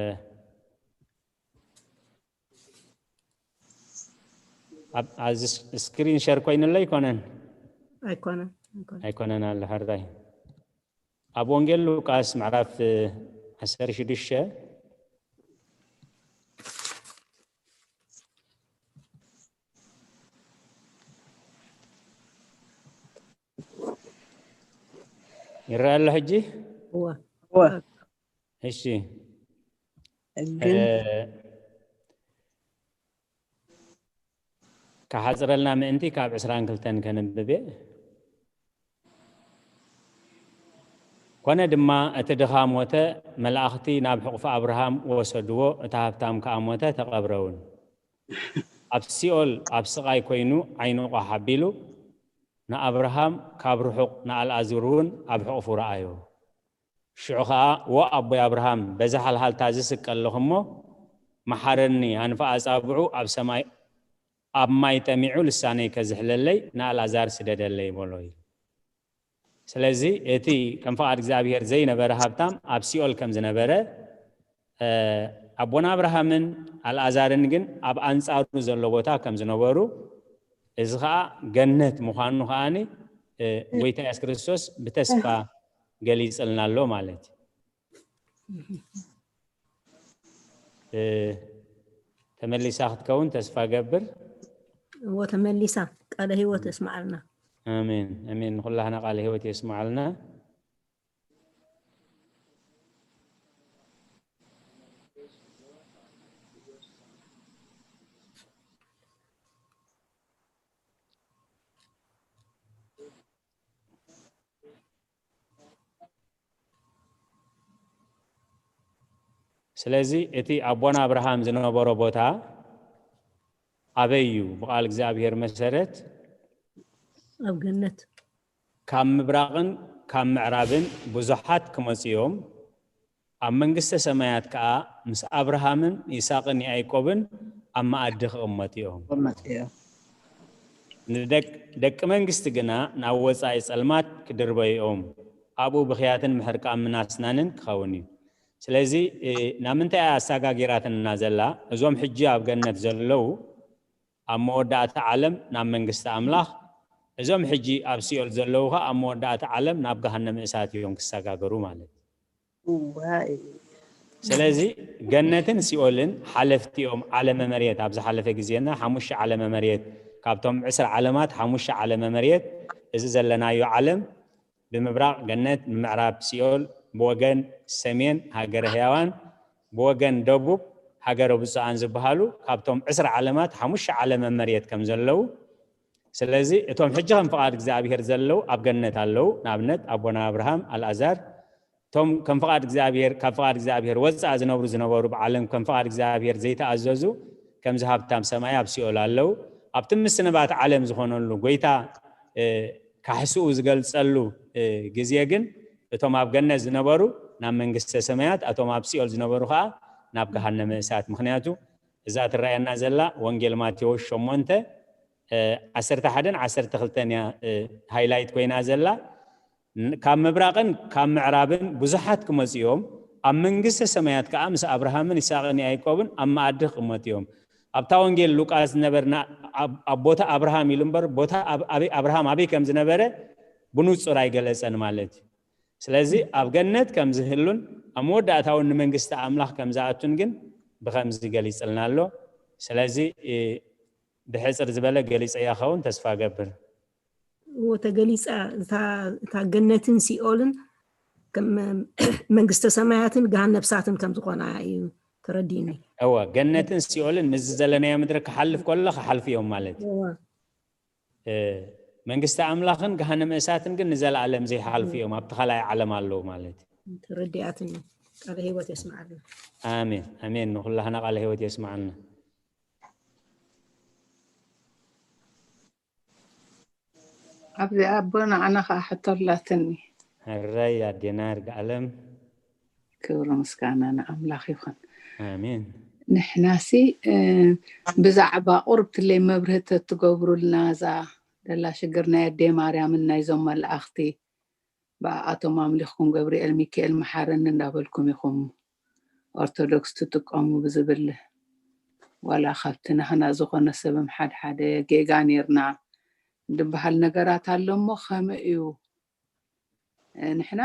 ኣብ- ኣብዚ ስ- ስክሪን ሸር ኮይኑለይ ኣይኮነን ኣይኮነን ኣይኮነን። ኣይኮነን ኣሎ ሕራይ ኣብ ወንጌል ሉቃስ ምዕራፍ እ፣ ዓሰርተ ሽዱሽተ ይረአ ኣሎ ሕጂ እወ እወ እሺ ግን እ፣ ክሓፅረልና ምእንቲ ካብ ዕስራን ክልተን ከንብብ እየ። ኮነ ድማ እቲ ድኻ ሞተ፣ መላእኽቲ ናብ ሕቑፊ ኣብርሃም ወሰድዎ፣ እቲ ሃብታም ከኣ ሞተ፣ ተቐብረ እውን። ኣብ ሲኦል ኣብ ስቓይ ኮይኑ ዓይኑ ቋሕ ኣቢሉ ንኣብርሃም ካብ ርሑቕ ንኣልኣዝር እውን ኣብ ሕቑፉ ረኣዮ። ሽዑ ኸኣ፣ "ዎ ኣቦይ ኣብርሃም፣ በዛ ሃልሃልታ እዚ ስቀ ኣለኹ እሞ፣ መሓረኒ፣ ኣንፈ ኣጻብዑ ኣብ ሰማይ ኣብ ማይ ጠሚዑ ልሳነይ ከዝሕለለይ ንኣልኣዛር ስደደለይ" በሎ ኢሉ። ስለዚ እቲ ከም ፍቓድ እግዚኣብሔር ዘይነበረ ሃብታም ኣብ ሲኦል ከም ዝነበረ፣ እ፣ ኣቦና ኣብርሃምን ኣልኣዛርን ግን ኣብ ኣንጻሩ ዘሎ ቦታ ከም ዝነበሩ፣ እዚ ኸኣ ገነት ምዃኑ ኸኣኒ፣ እ፣ ጎይታ የሱስ ክርስቶስ ብተስፋ ገሊጽልና ኣሎ ማለት እዩ። እ፣ ተመሊሳ ክትከውን ተስፋ ገብር። እዎ ተመሊሳ። ቃለ ህይወት የስምዓልና። ኣሜን ኣሜን። ንኩላህና ቃለ ህይወት የስምዓልና። ስለዚ እቲ ኣቦና ኣብርሃም ዝነበሮ ቦታ ኣበይ እዩ? ብቓል እግዚኣብሔር መሰረት ኣብ ገነት ካብ ምብራቕን ካብ ምዕራብን ብዙሓት ክመጹ እዮም፣ ኣብ መንግስተ ሰማያት ከኣ ምስ ኣብርሃምን ይስሐቅን ያዕቆብን ኣብ መኣዲ ክቕመጡ እዮም። ክቕመጡ እዮም። ንደቅ ደቂ መንግስቲ ግና ናብ ወጻኢ ጸልማት ክድርበዩ እዮም። ኣብኡ ብኽያትን ምሕርቃምን ኣስናንን ክኸውን እዩ። ስለዚ እ፣ ናብ ምንታይ እያ ኣሰጋጊራትና ዘላ? እዞም ሕጂ ኣብ ገነት ዘለዉ ኣብ መወዳእታ ዓለም ናብ መንግስቲ ኣምላኽ፣ እዞም ሕጂ ኣብ ሲኦል ዘለዉ ኸኣ ኣብ መወዳእታ ዓለም ናብ ገሃነም እሳት እዮም ክሰጋገሩ ማለት እዩ። ዋይ። ስለዚ ገነትን ሲኦልን ሓለፍቲ እዮም። ዓለመ መሬት ኣብ ዝሓለፈ ግዜና ሓሙሽተ ዓለመ መሬት፣ ካብቶም ዕስራ ዓለማት ሓሙሽተ ዓለመ መሬት፣ እዚ ዘለናዮ ዓለም ብምብራቕ ገነት፣ ብምዕራብ ሲኦል፣ ብወገን ሰሜን ሃገረ ህያዋን፣ ብወገን ደቡብ ሃገረ ብፁዓን ዝበሃሉ ካብቶም ዕስራ ዓለማት ሓሙሽተ ዓለመ መሬት ከም ዘለዉ፣ ስለዚ እቶም ሕጂ ከም ፍቓድ እግዚኣብሔር ዘለዉ ኣብ ገነት ኣለዉ። ንኣብነት ኣቦና ኣብርሃም፣ ኣልኣዛር፣ እቶም ከም ፍቓድ እግዚኣብሔር፣ ካብ ፍቓድ እግዚኣብሔር ወፃእ ዝነብሩ ዝነበሩ ብዓለም ከም ፍቓድ እግዚኣብሔር ዘይተኣዘዙ ከምዚ ሃብታም ሰማይ ኣብ ሲኦል ኣለዉ። ኣብቲ ምስንባት ዓለም ዝኾነሉ ጎይታ እ፣ ካሕስኡ ዝገልጸሉ እ፣ ግዜ ግን እቶም ኣብ ገነት ዝነበሩ ናብ መንግስተ ሰማያት፣ እቶም ኣብ ሲኦል ዝነበሩ ከዓ ናብ ገሃነመ እሳት። ምኽንያቱ እዛ ትረኣየና ዘላ ወንጌል ማቴዎስ ሸሞንተ እ፣ ዓሰርተ ሓደን ዓሰርተ ክልተን እያ እ፣ ሃይላይት ኮይና ዘላ። ን- ካብ ምብራቕን ካብ ምዕራብን ብዙሓት ክመፁ እዮም፣ ኣብ መንግስተ ሰማያት ከዓ ምስ ኣብርሃምን ይስሐቅን ያዕቆብን ኣብ መኣዲ ክቕመጡ እዮም። ኣብታ ወንጌል ሉቃስ ዝነበርና ኣብ ኣብ ቦታ ኣብርሃም ኢሉ እምበር ቦታ ኣብ- ኣበይ ኣብርሃም ኣበይ ከም ዝነበረ ብንጹር ኣይገለጸን ማለት እዩ። ስለዚ ኣብ ገነት ከም ዝህሉን ኣብ መወዳእታ እውን ንመንግስቲ ኣምላኽ ከም ዝኣቱን ግን ብኸምዚ ገሊጽልና ኣሎ። ስለዚ እ፣ ብሕጽር ዝበለ ገሊጸያ ኸውን ተስፋ ገብር። እዎ ተገሊፃ። እታ እታ ገነትን ሲኦልን ከም መንግስተ ሰማያትን ገሃነብ እሳትን ከም ዝኾና እዩ ተረዲእኒ። እወ ገነትን ሲኦልን ምስዚ ዘለናዮ ምድሪ ክሓልፍ ከሎ ክሓልፉ እዮም ማለት እዩ። እዎ። እ፣ መንግስቲ ኣምላኽን ገሃነመ እሳትን ግን ንዘለኣለም ዘይሓልፉ እዮም፣ ኣብቲ ካልኣይ ዓለም ኣለዉ ማለት እዩ። ተረዲኣትኒ። ቃለ ህይወት የስምዓልና። ኣሜን ኣሜን። ንኩላህና ቃለ ህይወት የስምዓልና። ኣብዚ ኣቦ ንዓና ከዓ ሕቶ ኣላትኒ። ሕራይ ኣዴና ይርጋኣለም። ክብሪ ምስጋና ንኣምላኽ ይኹን። ኣሜን። ንሕናሲ እ፣ ብዛዕባ ቁርብትለይ መብርህቲ እትገብሩልና እዛ ደላ ሽግር ናይ ኣዴ ማርያምን ናይዞም መላእኽቲ ብኣኣቶም ኣምሊኽኩም ገብርኤል ሚካኤል መሓረኒ እንዳበልኩም ኢኹም ኦርቶዶክስ ትጥቀሙ ብዝብል ዋላ ካብቲ ናህና ዝኾነ ሰብም ሓድሓደ ጌጋ ኔርና ዝበሃል ነገራት ኣሎ እሞ ከመይ እዩ? ንሕና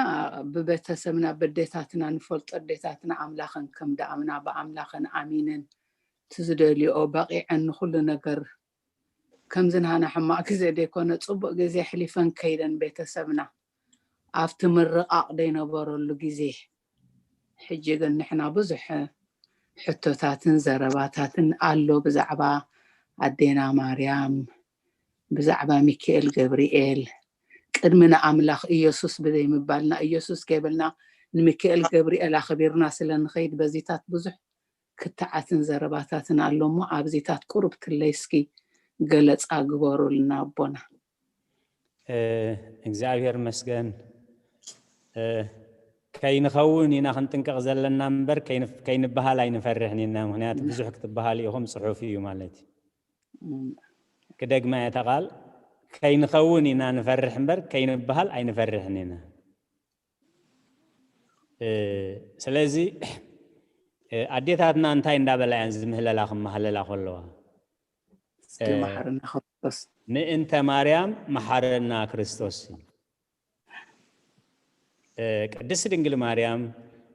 ብቤተሰብና በዴታትና ንፈልጦ ኣዴታትና ኣምላኽን ከም ደኣምና ብኣምላኽን ኣሚንን ትዝደልዮ በቂዐን ንኩሉ ነገር ከምዚ ናህና ሕማቕ ግዜ ዘይኮነ ጽቡቕ ግዜ ኣሕሊፈን ከይደን ቤተሰብና ኣብቲ ምርቓቕ ዘይነበረሉ ግዜ። ሕጂ ግን ንሕና ብዙሕ ሕቶታትን ዘረባታትን ኣሎ ብዛዕባ ኣዴና ማርያም፣ ብዛዕባ ሚካኤል ገብርኤል። ቅድሚ ንኣምላኽ ኢየሱስ ብዘይምባልና ኢየሱስ ከይበልና ንሚካኤል ገብርኤል ኣኽቢርና ስለ ንኸይድ በዚታት ብዙሕ ክትዓትን ዘረባታትን ኣሎ እሞ ኣብዚታት ቁሩብ ትለይ እስኪ ገለጻ ግበሩልና ኣቦና። እ፣ እግዚኣብሔር መስገን። እ፣ ከይንኸውን ኢና ክንጥንቀቕ ዘለና እምበር ከይንፍ- ከይንበሃል ኣይንፈርሕን ኢና። ምክንያቱ ብዙሕ ክትበሃል ኢኹም ጽሑፍ እዩ ማለት እዩ። እም፣ ክደግማ እየ እታ ቃል፣ ከይንኸውን ኢና ንፈርሕ እምበር ከይንበሃል ኣይንፈርሕን ኢና። እ፣ ስለዚ እ፣ ኣዴታትና እንታይ እንዳበላ እየን ዝምህለላ ክመሃለላ ከለዋ? እስኪ መሓረና ክርስቶስ። ምእንተ ማርያም መሓረና ክርስቶስ። እ፣ ቅድስት ድንግል ማርያም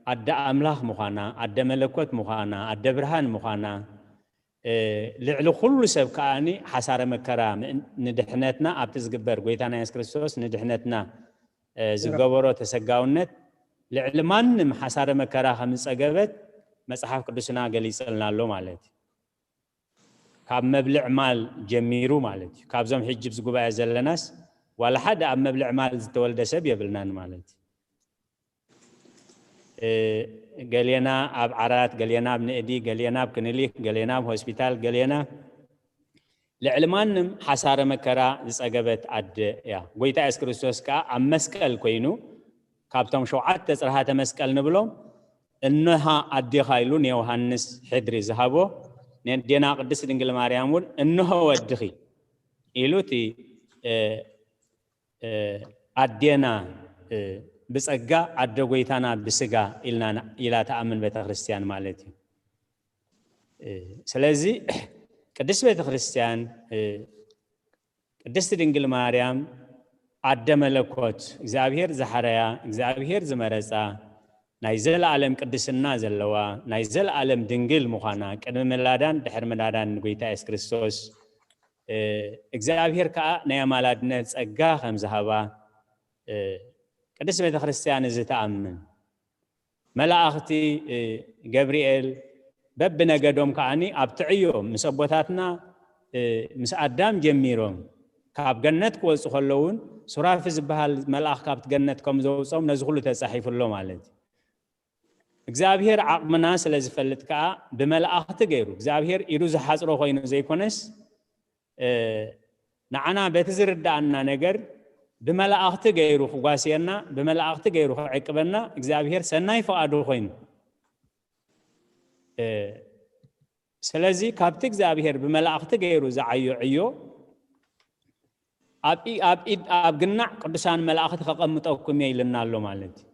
ኣደ ኣምላኽ ምዃና፣ ኣደ መለኮት ምዃና፣ ኣደ ብርሃን ምዃና፣ እ፣ ልዕሊ ኩሉ ሰብ ከኣኒ ሓሳረ መከራ ምእን- ንድሕነትና ኣብቲ ዝግበር ጎይታና የሱስ ክርስቶስ ንድሕነትና እ፣ ዝገበሮ ተሰጋውነት ልዕሊ ማንም ሓሳረ መከራ ከም ዝጸገበት መጽሓፍ ቅዱስና ገሊጽልና ኣሎ ማለት እዩ። ካብ መብልዕ ማል ጀሚሩ ማለት እዩ። ካብዞም ሕጂ ኣብዚ ጉባኤ ዘለናስ ዋላ ሓደ ኣብ መብልዕ ማል ዝተወልደ ሰብ የብልናን ማለት እዩ። እ፣ ገሌና ኣብ ዓራት፣ ገሌና ኣብ ንእዲ፣ ገሌና ኣብ ክኒሊክ፣ ገሌና ኣብ ሆስፒታል፣ ገሌና ልዕሊ ማንም ሓሳረ መከራ ዝጸገበት ኣደ እያ። ጎይታ የሱስ ክርስቶስ ከኣ ኣብ መስቀል ኮይኑ ካብቶም ሸውዓተ ጽርሃተ መስቀል ንብሎም እንሃ ኣዴኻ ኢሉ ንዮሃንስ ሕድሪ ዝሃቦ፣ ነዴና ቅድስት ድንግል ማርያም እውን እንሆ ወድኺ ኢሉ እቲ ኣዴና ብጸጋ ኣደ ጎይታና ብስጋ ኢላ ትኣምን ቤተክርስትያን ማለት እዩ። ስለዚ ቅድስት ቤተክርስትያን ቅድስት ድንግል ማርያም ኣደ መለኮት እግዚኣብሔር ዝሓረያ እግዚኣብሔር ዝመረጻ ናይ ዘለኣለም ቅድስና ዘለዋ ናይ ዘለኣለም ድንግል ምዃና ቅድሚ ምላዳን ድሕሪ ምላዳን ንጎይታ የሱስ ክርስቶስ እግዚኣብሔር ከዓ ናይ ኣማላድነት ጸጋ ከም ዝሃባ ቅድስት ቤተክርስትያን እዚ ትኣምን። መላእኽቲ ገብርኤል በብነገዶም ከዓኒ ኣብቲ ዕዮ ምስ ኣቦታትና ምስ ኣዳም ጀሚሮም ካብ ገነት ክወፁ ከለውን ሱራፊ ዝበሃል መልኣኽ ካብቲ ገነት ከም ዘውፅኦም ነዚ ኩሉ ተፃሒፉ ኣሎ ማለት እዩ። እግዚኣብሔር ዓቕምና ስለ ዝፈልጥ ከዓ ብመላእኽቲ ገይሩ እግዚኣብሔር ኢዱ ዝሓፅሮ ኮይኑ ዘይኮነስ ንዓና በቲ ዝርዳኣና ነገር ብመላእኽቲ ገይሩ ክጓስየና ብመላእኽቲ ገይሩ ክዕቅበና እግዚኣብሔር ሰናይ ፍቓዱ ኮይኑ ስለዚ ካብቲ እግዚኣብሔር ብመላእኽቲ ገይሩ ዝዓዮ ዕዮ ኣብ ግናዕ ቅዱሳን መላእኽቲ ከቐምጠኩም እየ ኢልና ኣሎ ማለት እዩ።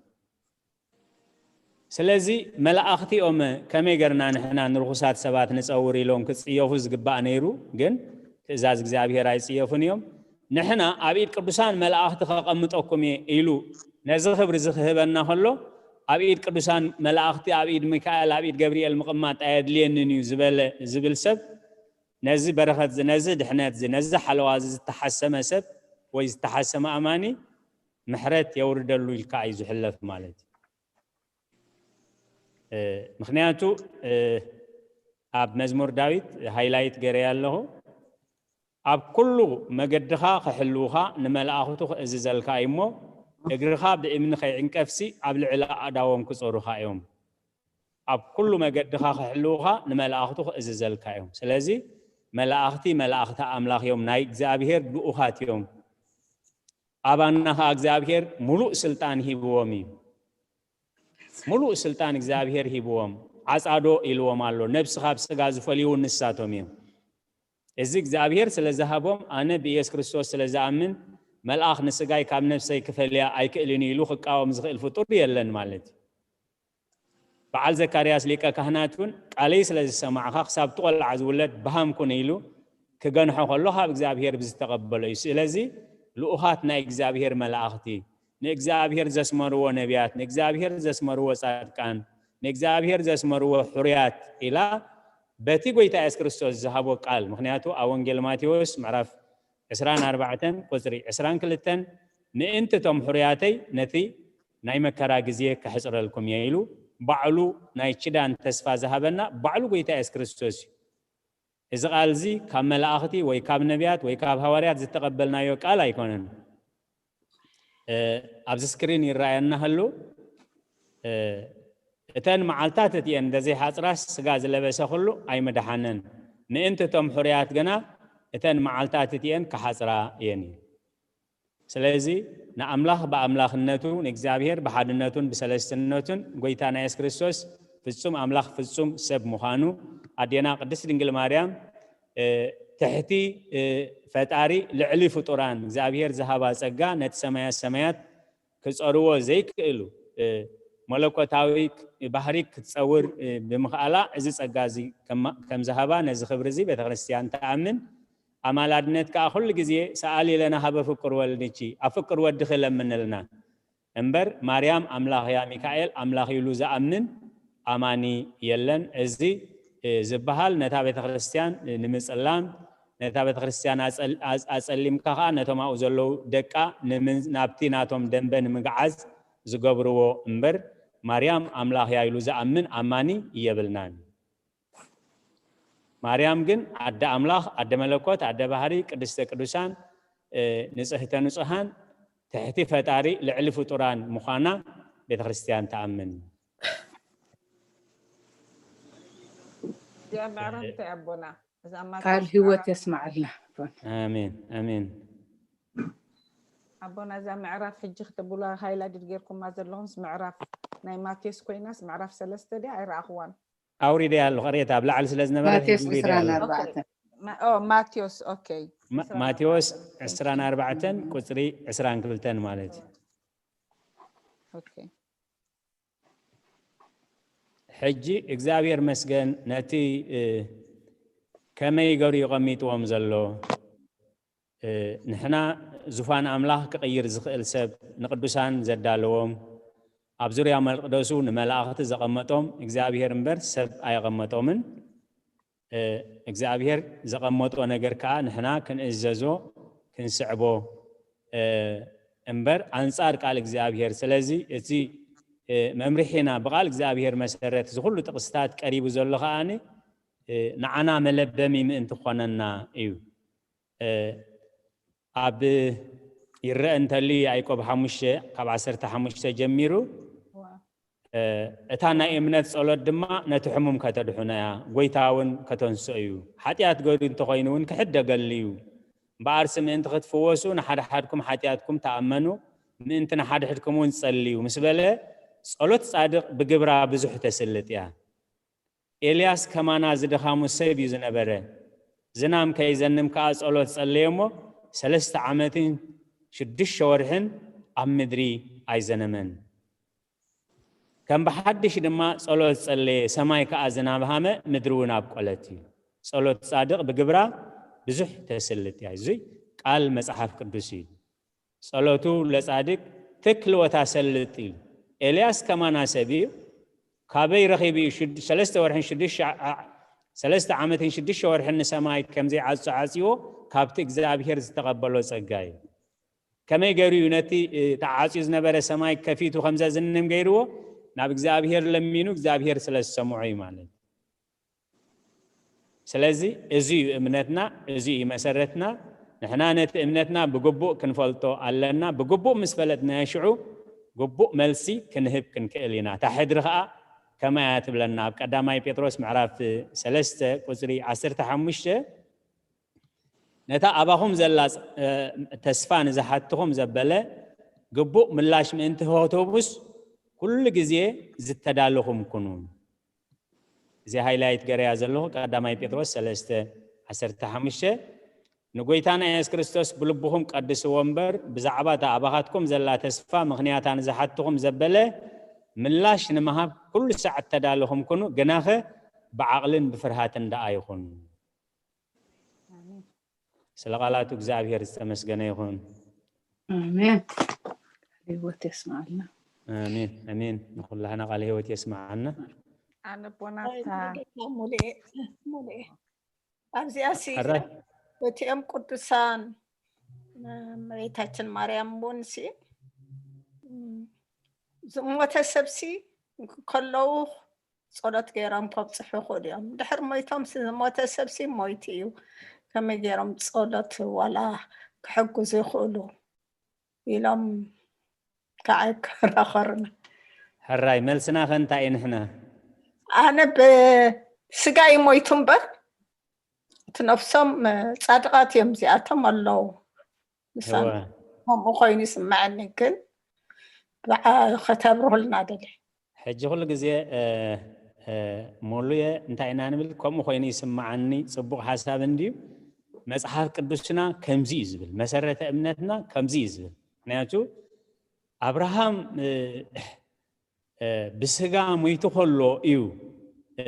ስለዚ መላእኽቲ እዮም ከመይ ገርና ንሕና ንርኹሳት ሰባት ንፀውር ኢሎም ክፅየፉ ዝግባእ ነይሩ፣ ግን ትእዛዝ እግዚኣብሔር ኣይፅየፉን እዮም። ንሕና ኣብ ኢድ ቅዱሳን መላእኽቲ ከቐምጠኩም እየ ኢሉ ነዚ ክብሪ እዚ ክህበና ከሎ ኣብ ኢድ ቅዱሳን መላእኽቲ ኣብ ኢድ ሚካኤል ኣብ ኢድ ገብርኤል ምቕማጥ ኣየድልየንን እዩ ዝበለ ዝብል ሰብ ነዚ በረኸት እዚ ነዚ ድሕነት እዚ ነዚ ሓለዋ እዚ ዝተሓሰመ ሰብ ወይ ዝተሓሰመ ኣማኒ ምሕረት የውርደሉ ኢልካ እዩ ዝሕለፍ ማለት እዩ። ምክንያቱ ኣብ መዝሙር ዳዊት ሃይላይት ገይረያ ኣለኹ። ኣብ ኩሉ መገድኻ ክሕልውኻ ንመላእኽቱ ክእዝዘልካ እዩ እሞ እግርኻ ብእምኒ ከይዕንቀፍሲ ኣብ ልዕሊ ኣእዳዎም ክጾሩኻ እዮም። ኣብ ኩሉ መገድኻ ክሕልውኻ ንመላእኽቱ ክእዝዘልካ እዮም። ስለዚ መላእኽቲ መላእኽቲ ኣምላኽ እዮም፣ ናይ እግዚኣብሔር ልኡኻት እዮም። ኣባና ኸዓ እግዚኣብሔር ሙሉእ ስልጣን ሂብዎም እዩ። ሙሉእ ስልጣን እግዚኣብሔር ሂብዎም፣ ዓጻዶ ኢልዎም ኣሎ። ነብሲ ካብ ስጋ ዝፈልዩ ንሳቶም እዮም። እዚ እግዚኣብሔር ስለ ዝሃቦም ኣነ ብኢየሱስ ክርስቶስ ስለ ዝኣምን መልኣኽ ንስጋይ ካብ ነብሰይ ክፈልያ ኣይክእልን እዩ ኢሉ ክቃወም ዝኽእል ፍጡር የለን ማለት እዩ። በዓል ዘካርያስ ሊቀ ካህናት እውን ቃለይ ስለ ዝሰማዕኻ ክሳብ እቲ ቆልዓ ዝውለድ ብሃም ኩን ኢሉ ክገንሖ ከሎ ካብ እግዚኣብሔር ብዝተቐበሎ እዩ። ስለዚ ልኡኻት ናይ እግዚኣብሔር መላእኽቲ ንእግዚኣብሔር ዘስመርዎ ነቢያት ንእግዚኣብሔር ዘስመርዎ ጻድቃን ንእግዚኣብሔር ዘስመርዎ ሕሩያት ኢላ በቲ ጎይታ የሱስ ክርስቶስ ዝሃቦ ቃል ምክንያቱ ኣብ ወንጌል ማቴዎስ ምዕራፍ ዕስራን ኣርባዕተን ቁፅሪ ዕስራን ክልተን ምእንቲ እቶም ሕሩያተይ ነቲ ናይ መከራ ግዜ ከሕፅረልኩም እየ ኢሉ ባዕሉ ናይ ኪዳን ተስፋ ዝሃበና ባዕሉ ጎይታ የሱስ ክርስቶስ እዩ። እዚ ቃል እዚ ካብ መላእኽቲ ወይ ካብ ነቢያት ወይ ካብ ሃዋርያት ዝተቐበልናዮ ቃል ኣይኮነን። ኣብዚ ስክሪን ይረኣየና ህሉ እተን መዓልታት እቲኤን እንተዘይሓፅራስ ስጋ ዝለበሰ ኩሉ ኣይምድሓነን። ምእንቲ እቶም ሕሩያት ግና እተን መዓልታት እቲኤን ክሓፅራ እየን እዩ። ስለዚ ንኣምላኽ ብኣምላኽነቱ ንእግዚኣብሔር ብሓድነቱን ብሰለስትነቱን ጎይታና የሱስ ክርስቶስ ፍጹም ኣምላኽ ፍጹም ሰብ ምዃኑ ኣዴና ቅድስት ድንግል ማርያም ትሕቲ ፈጣሪ ልዕሊ ፍጡራን እግዚኣብሔር ዝሃባ ጸጋ ነቲ ሰማያት ሰማያት ክጸርዎ ዘይክእሉ መለኮታዊ ባህሪ ክትጸውር ብምኽኣላ እዚ ጸጋ እዚ ከም ዝሃባ ነዚ ክብሪ እዚ ቤተክርስትያን ትኣምን። ኣማላድነት ከዓ ኩሉ ግዜ ሰኣሊ ለነ ሀበ ፍቁር ወልድኪ ኣብ ፍቅር ወድኺ ለምንልና እምበር ማርያም ኣምላኽ እያ ሚካኤል ኣምላኽ ኢሉ ዝኣምን ኣማኒ የለን። እዚ ዝበሃል ነታ ቤተክርስትያን ንምጽላም ነታ ቤተክርስትያን ኣጸሊምካ ከዓ ነቶም ኣብኡ ዘለዉ ደቃ ናብቲ ናቶም ደንበ ንምግዓዝ ዝገብርዎ እምበር ማርያም ኣምላኽ እያ ኢሉ ዝኣምን ኣማኒ የብልናን። ማርያም ግን ኣደ ኣምላኽ ኣደ መለኮት ኣደ ባህሪ ቅድስተ ቅዱሳን ንጽህተ ንጹሃን ትሕቲ ፈጣሪ ልዕሊ ፍጡራን ምዃና ቤተክርስትያን ትኣምን። እዚኣ ምዕራፍ እንታይ ኣቦና? እዛ ቃል ህይወት የስማዓልና። ኣሜን ኣሜን። ኣቦና እዛ ምዕራፍ ሕጂ ክትብሉዋ ሃይላይት ጌርኩማ ዘለኹምስ ምዕራፍ ናይ ማቴዎስ ኮይናስ ምዕራፍ ሰለስተ ድያ ኣይረኣኽዋን። ኣውሪደ ኣለኹ። ቅሬታ ኣብ ላዕሊ ስለ ዝነበረ ማቴዎስ ውሪደ ዕስራን ኣለኹ። ኣርባዕተን ማ- ኦ፣ ማቴዎስ ኦኬ። ማ- ማቴዎስ ዕስራን ኣርባዕተን ቁፅሪ ዕስራን ክልተን ማለት እዩ። ኦኬ። ሕጂ እግዚኣብሔር መስገን ነቲ እ፣ ከመይ ገሩ ይቐሚጥዎም ዘሎ እ፣ ንሕና ዙፋን ኣምላኽ ክቕይር ዝኽእል ሰብ ንቅዱሳን ዘዳለዎም ኣብ ዙርያ መቅደሱ ንመላእኽቲ ዘቐመጦም እግዚኣብሔር እምበር ሰብ ኣየቐመጦምን። እ፣ እግዚኣብሔር ዘቐመጦ ነገር ከዓ ንሕና ክንእዘዞ ክንስዕቦ እ፣ እምበር ኣንጻር ቃል እግዚኣብሔር። ስለዚ እቲ እ፣ መምርሒና ብቃል እግዚኣብሔር መሰረት እዚ ኩሉ ጥቕስታት ቀሪቡ ዘሎ ከዓኒ እ፣ ንዓና መለበሚ ምእንቲ ክኾነና እዩ። እ፣ ኣብ ይረአ እንተልዩ ያዕቆብ ሓሙሽተ ካብ ዓሰርተ ሓሙሽተ ጀሚሩ እ፣ እታ ናይ እምነት ጸሎት ድማ ነቲ ሕሙም ከተድሕኖ እያ፣ ጎይታ እውን ከተንስኦ እዩ። ሓጢኣት ገይሩ እንተኾይኑ እውን ክሕደገሉ እዩ። እምበኣርሲ ምእንቲ ክትፍወሱ ንሓድሓድኩም ሓጢኣትኩም ተኣመኑ፣ ምእንቲ ንሓድሕድኩም እውን ጸልዩ ምስ በለ ጸሎት ጻድቕ ብግብራ ብዙሕ ተስልጥ እያ። ኤልያስ ከማና ዝደኻሙ ሰብ እዩ ዝነበረ። ዝናም ከይዘንም ከኣ ጸሎት ጸለየ እሞ ሰለስተ ዓመትን ሽዱሽተ ወርሕን ኣብ ምድሪ ኣይዘነመን። ከም ብሓድሽ ድማ ጸሎት ጸለየ፣ ሰማይ ከኣ ዝናብ ሃመ፣ ምድሪ እውን ኣብቆለት እዩ። ጸሎት ጻድቕ ብግብራ ብዙሕ ተስልጥ እያ። እዙይ ቃል መጽሓፍ ቅዱስ እዩ። ጸሎቱ ለጻድቅ ትክል ወታሰልጥ እዩ። ኤልያስ ከማና ሰብ እዩ። ካበይ ረኺቡ እዩ? ሽድ- ሰለስተ ወርሕን ሽዱሽተ ዓ- ዓ- ሰለስተ ዓመትን ሽዱሽተ ወርሕን ንሰማይ ከምዘይዓጹ ዓጽዎ ካብቲ እግዚኣብሔር ዝተቐበሎ ጸጋ እዩ። ከመይ ገይሩ እዩ ነቲ እ፣ ተዓጽዩ ዝነበረ ሰማይ ከፊቱ ከምዘዝንም ገይርዎ? ናብ እግዚኣብሔር ለሚኑ እግዚኣብሔር ስለ ዝሰምዖ እዩ ማለት እዩ። ስለዚ እዚ እዩ እምነትና፣ እዚ እዩ መሰረትና። ንሕና ነቲ እምነትና ብግቡእ ክንፈልጦ ኣለና። ብግቡእ ምስ ፈለጥናዮ ሽዑ ግቡእ መልሲ ክንህብ ክንክእል ኢና። እታ ሕድሪ ኸዓ ከመይ እያ ትብለና? ኣብ ቀዳማይ ጴጥሮስ ምዕራፍ ሰለስተ ቁፅሪ ዓሰርተ ሓሙሽተ ነታ ኣባኹም ዘላ እ፣ ተስፋ ንዝሓትኹም ዘበለ ግቡእ ምላሽ ምእንቲ ክትህቡስ ኩሉ ግዜ ዝተዳለኹም ኩኑ። እዚ ሃይላይት ገረያ ዘለኹ ቀዳማይ ጴጥሮስ ሰለስተ ዓሰርተ ሓሙሽተ ንጎይታና የሱስ ክርስቶስ ብልብኹም ቀድስዎ እምበር ብዛዕባ እታ ኣባኻትኩም ዘላ ተስፋ ምኽንያታ ንዝሓትኹም ዘበለ ምላሽ ንምሃብ ኩሉ ሳዕ እተዳለኹም ኩኑ፣ ግናኸ ብዓቕልን ብፍርሃትን ደኣ ይኹን። ኣሜን። ስለ ቃላቱ እግዚኣብሔር ዝተመስገነ ይኹን። ኣሜን። ቃለ ህይወት የስምዓልና። ኣሜን ኣሜን። ንኩላህና ቃለ ህይወት የስምዓና። ኣነ ቦናታ ሙሉኤ ሙሉኤ ኣብዚኣ ሲ ሕራይ እቲኦም ቅዱሳን እመቤታችን ማርያም እውን ሲ ዝሞተ ሰብሲ ከለዉ ጸሎት ገይሮም ከብፅሑ ይኽእሉ እዮም። ድሕር ሞይቶም ዝሞተ ሰብሲ ሞይቱ እዩ፣ ከመይ ገይሮም ጸሎት ዋላ ክሕግዙ ይኽእሉ ኢሎም ከዓ ይከራኸሩና። ሕራይ መልስና ከ እንታይ እዩ ንሕና? ኣነ ብስጋ ይሞይቱ እምበር እቲ ነፍሶም ጻድቃት እዮም እዚኣቶም ኣለዉ። ምሳም እወ። ከምኡ ኮይኑ ይስምዐኒ፣ ግን ብዓ- ከተብርሁልና ደሊ። ሕጂ ኩሉ ግዜ እ፣ እ፣ ሙሉየ እንታይ ኢና ንብል? ከምኡ ኮይኑ ይስምዓኒ። ጽቡቕ ሓሳብ እንድዩ። መጽሓፍ ቅዱስና ከምዚ እዩ ዝብል፣ መሰረተ እምነትና ከምዚ እዩ ዝብል። ምክንያቱ ኣብርሃም እ፣ እ፣ ብስጋ ሞይቱ ከሎ እዩ እ፣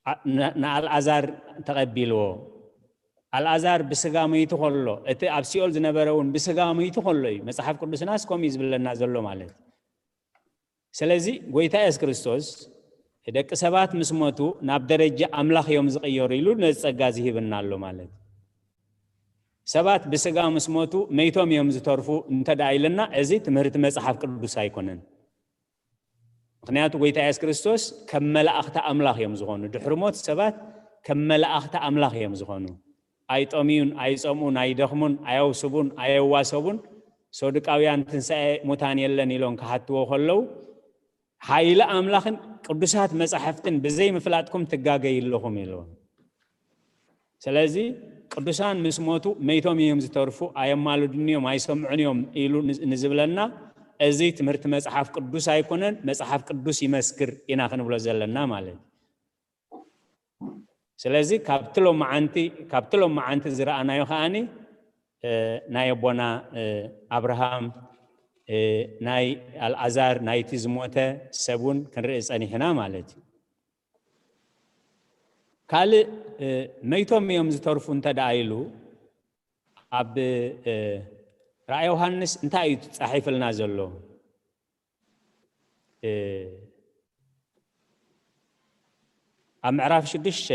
ኣ- ን- ንኣልኣዛር ተቐቢልዎ። ኣልኣዛር ብስጋ ሞይቱ ከሎ፣ እቲ ኣብ ሲኦል ዝነበረ እውን ብስጋ ሞይቱ ከሎ እዩ። መጽሓፍ ቅዱስናስ ከምኡ እዩ ዝብለና ዘሎ ማለት እዩ። ስለዚ ጎይታ የሱስ ክርስቶስ ደቂ ሰባት ምስ ሞቱ ናብ ደረጃ ኣምላኽ እዮም ዝቕየሩ ኢሉ ነዚ ጸጋ ዝሂብና ኣሎ ማለት እዩ። ሰባት ብስጋ ምስ ሞቱ መይቶም እዮም ዝተርፉ እንተ ደኣ ኢልና፣ እዚ ትምህርቲ መጽሓፍ ቅዱስ ኣይኮነን። ምክንያቱ ጎይታ የሱስ ክርስቶስ ከም መላእኽቲ ኣምላኽ እዮም ዝኾኑ። ድሕሪ ሞት ሰባት ከም መላእኽቲ ኣምላኽ እዮም ዝኾኑ። ኣይጠምዩን፣ ኣይጸምኡን፣ ኣይደኽሙን፣ ኣየውስቡን፣ ኣየዋሰቡን። ሰዱቃውያን ትንሳኤ ሙታን የለን ኢሎም ክሓትዎ ከለዉ፣ ሓይሊ ኣምላኽን ቅዱሳት መጻሕፍትን ብዘይምፍላጥኩም ትጋገዩ ኣለኹም ኢልዎም። ስለዚ ቅዱሳን ምስ ሞቱ መይቶም እዮም ዝተርፉ፣ ኣየማልዱን እዮም፣ ኣይሰምዑን እዮም ኢሉ ን- ንዝብለና እዚ ትምህርቲ መጽሓፍ ቅዱስ ኣይኮነን፣ መጽሓፍ ቅዱስ ይመስክር ኢና ክንብሎ ዘለና ማለት እዩ። ስለዚ ካብቲ ሎመዓንቲ ካብቲ ሎመዓንቲ ዝረኣናዮ ከዓኒ ናይ ኣቦና ኣብርሃም ናይ ኣልዓዛር ናይቲ ዝሞተ ሰብ እውን ክንርኢ ጸኒሕና ማለት እዩ። ካልእ መይቶም እዮም ዝተርፉ እንተ ደኣ ኢሉ ኣብ ራእይ ዮሃንስ እንታይ እዩ ተጻሒፍልና ዘሎ? ኣብ ምዕራፍ ሽዱሽተ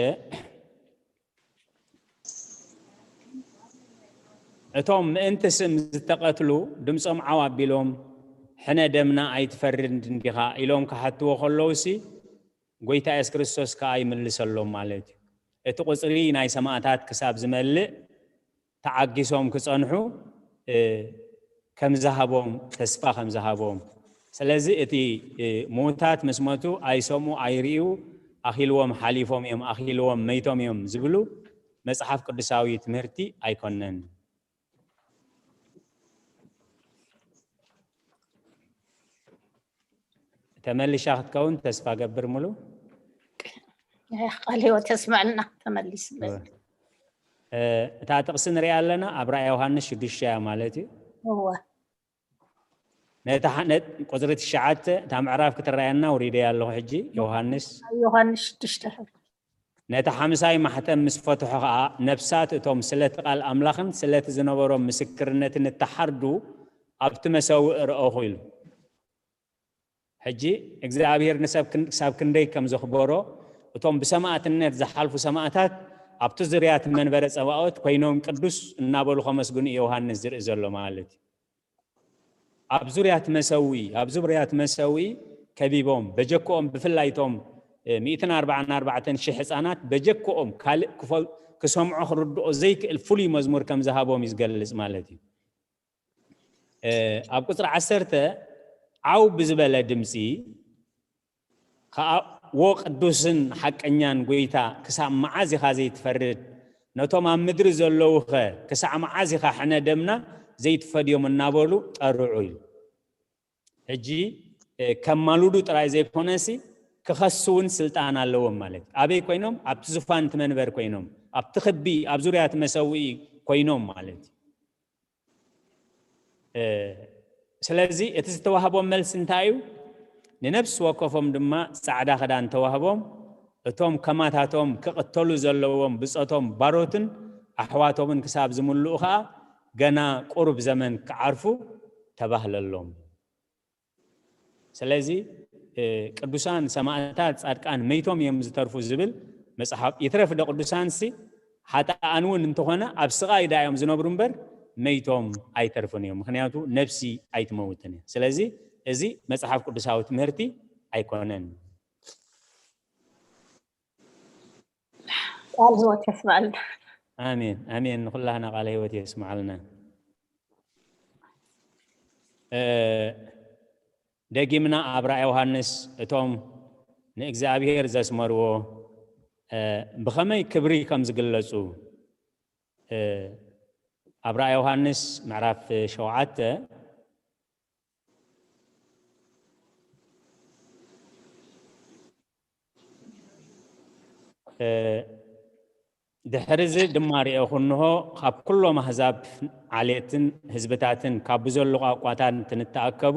እቶም ምእንቲ ስም ዝተቐትሉ ድምፆም ዓው ኣቢሎም ሕነ ደምና ኣይትፈርድ እንዲኻ ኢሎም ክሓትዎ ከለውሲ ጎይታ የሱስ ክርስቶስ ከኣ ይምልሰሎም ማለት እዩ። እቲ ቁፅሪ ናይ ሰማእታት ክሳብ ዝመልእ ተዓጊሶም ክጸንሑ ከም ዝሃቦም ተስፋ ከም ዝሃቦም። ስለዚ እቲ ምዉታት ምስ መቱ ኣይሰምኡ ኣይርእዩ ኣኺልዎም ሓሊፎም እዮም ኣኺልዎም መይቶም እዮም ዝብሉ መጽሓፍ ቅዱሳዊ ትምህርቲ ኣይኮነን። ተመሊሻ ክትከውን ተስፋ ገብር ሙሉ። ቃል ህይወት የስመዐልና። ተመሊስ እታ ጥቕሲ ንሪኣ ኣለና ኣብ ራእይ ዮሃንስ ሽዱሽተ እያ ማለት እዩ። እወ ነታ ቁፅሪ ትሽዓተ እታ ምዕራፍ ክትረኣየና ውሪደ ኣለኹ ሕጂ። ዮሃንስ ዮሃንስ ሽዱሽተ ነቲ ሓምሳይ ማሕተም ምስ ፈትሖ ኸዓ ነፍሳት እቶም ስለቲ ቃል ኣምላኽን ስለቲ ዝነበሮም ምስክርነትን እተሓርዱ ኣብቲ መሰውእ ረኣኹ ኢሉ። ሕጂ እግዚኣብሔር ንሰብ ክሳብ ክንደይ ከም ዘኽበሮ እቶም ብሰማእትነት ዝሓልፉ ሰማእታት ኣብቲ ዙርያ እቲ መንበረ ጸባኦት ኮይኖም ቅዱስ እናበሉ ከመስግኑ ዮሃንስ ዝርኢ ዘሎ ማለት እዩ። ኣብ ዙርያ እቲ መሰውኢ ኣብ ዙርያ እቲ መሰውኢ ከቢቦም በጀክኦም ብፍላይ እቶም ሚእትን ኣርባዓን ኣርባዕተን ሽሕ ህፃናት በጀክኦም ካልእ ክሰምዖ ክርድኦ ዘይክእል ፍሉይ መዝሙር ከም ዝሃቦም እዩ ዝገልፅ ማለት እዩ። ኣብ ቁፅሪ ዓሰርተ ዓው ብዝበለ ድምፂ ከዓ ዎ ቅዱስን ሓቀኛን ጎይታ ክሳብ መዓዝ ኢኻ ዘይትፈርድ? ነቶም ኣብ ምድሪ ዘለዉኸ ክሳዕ መዓዝ ኢኻ ሕነ ደምና ዘይትፈድዮም እናበሉ ጠርዑ ኢሉ። ሕጂ ከማሉዱ ጥራይ ዘይኮነሲ ክኸሱ እውን ስልጣን ኣለዎም ማለት እዩ። ኣበይ ኮይኖም? ኣብቲ ዙፋን እቲ መንበር ኮይኖም ኣብቲ ክቢ ኣብ ዙርያ እቲ መሰውኢ ኮይኖም ማለት እዩ። ስለዚ እቲ ዝተዋህቦም መልሲ እንታይ እዩ? ንነፍሲ ወከፎም ድማ ጻዕዳ ክዳን ተዋህቦም፣ እቶም ከማታቶም ክቕተሉ ዘለዎም ብጾቶም ባሮትን ኣሕዋቶምን ክሳብ ዝምልኡ ኸኣ ገና ቁሩብ ዘመን ክዓርፉ ተባህለሎም። ስለዚ ቅዱሳን ሰማእታት ጻድቃን መይቶም እዮም ዝተርፉ ዝብል መጽሓፍ ይትረፍ ዶ ቅዱሳንሲ ሓጥኣን እውን እንተኾነ ኣብ ስቓይ ዳ እዮም ዝነብሩ እምበር መይቶም ኣይተርፉን እዮም። ምክንያቱ ነፍሲ ኣይትመውትን እያ። ስለዚ እዚ መጽሓፍ ቅዱሳዊ ትምህርቲ ኣይኮነን። ቃል ህይወት የስምዐልና። ኣሜን ኣሜን። ንኩላህና ቃለ ህይወት የስምዓልና። ደጊምና ኣብ ራእይ ዮሃንስ እቶም ንእግዚኣብሔር ዘስመርዎ ብኸመይ ክብሪ ከም ዝግለጹ ኣብ ራእይ ዮሃንስ ምዕራፍ ሸውዓተ ድሕሪ እዚ ድማ ርኤኹ፣ እንሆ፣ ካብ ኩሎም ኣህዛብ ዓሌትን ህዝብታትን ካብ ብዘሎ ቋንቋታትን እንትንተኣከቡ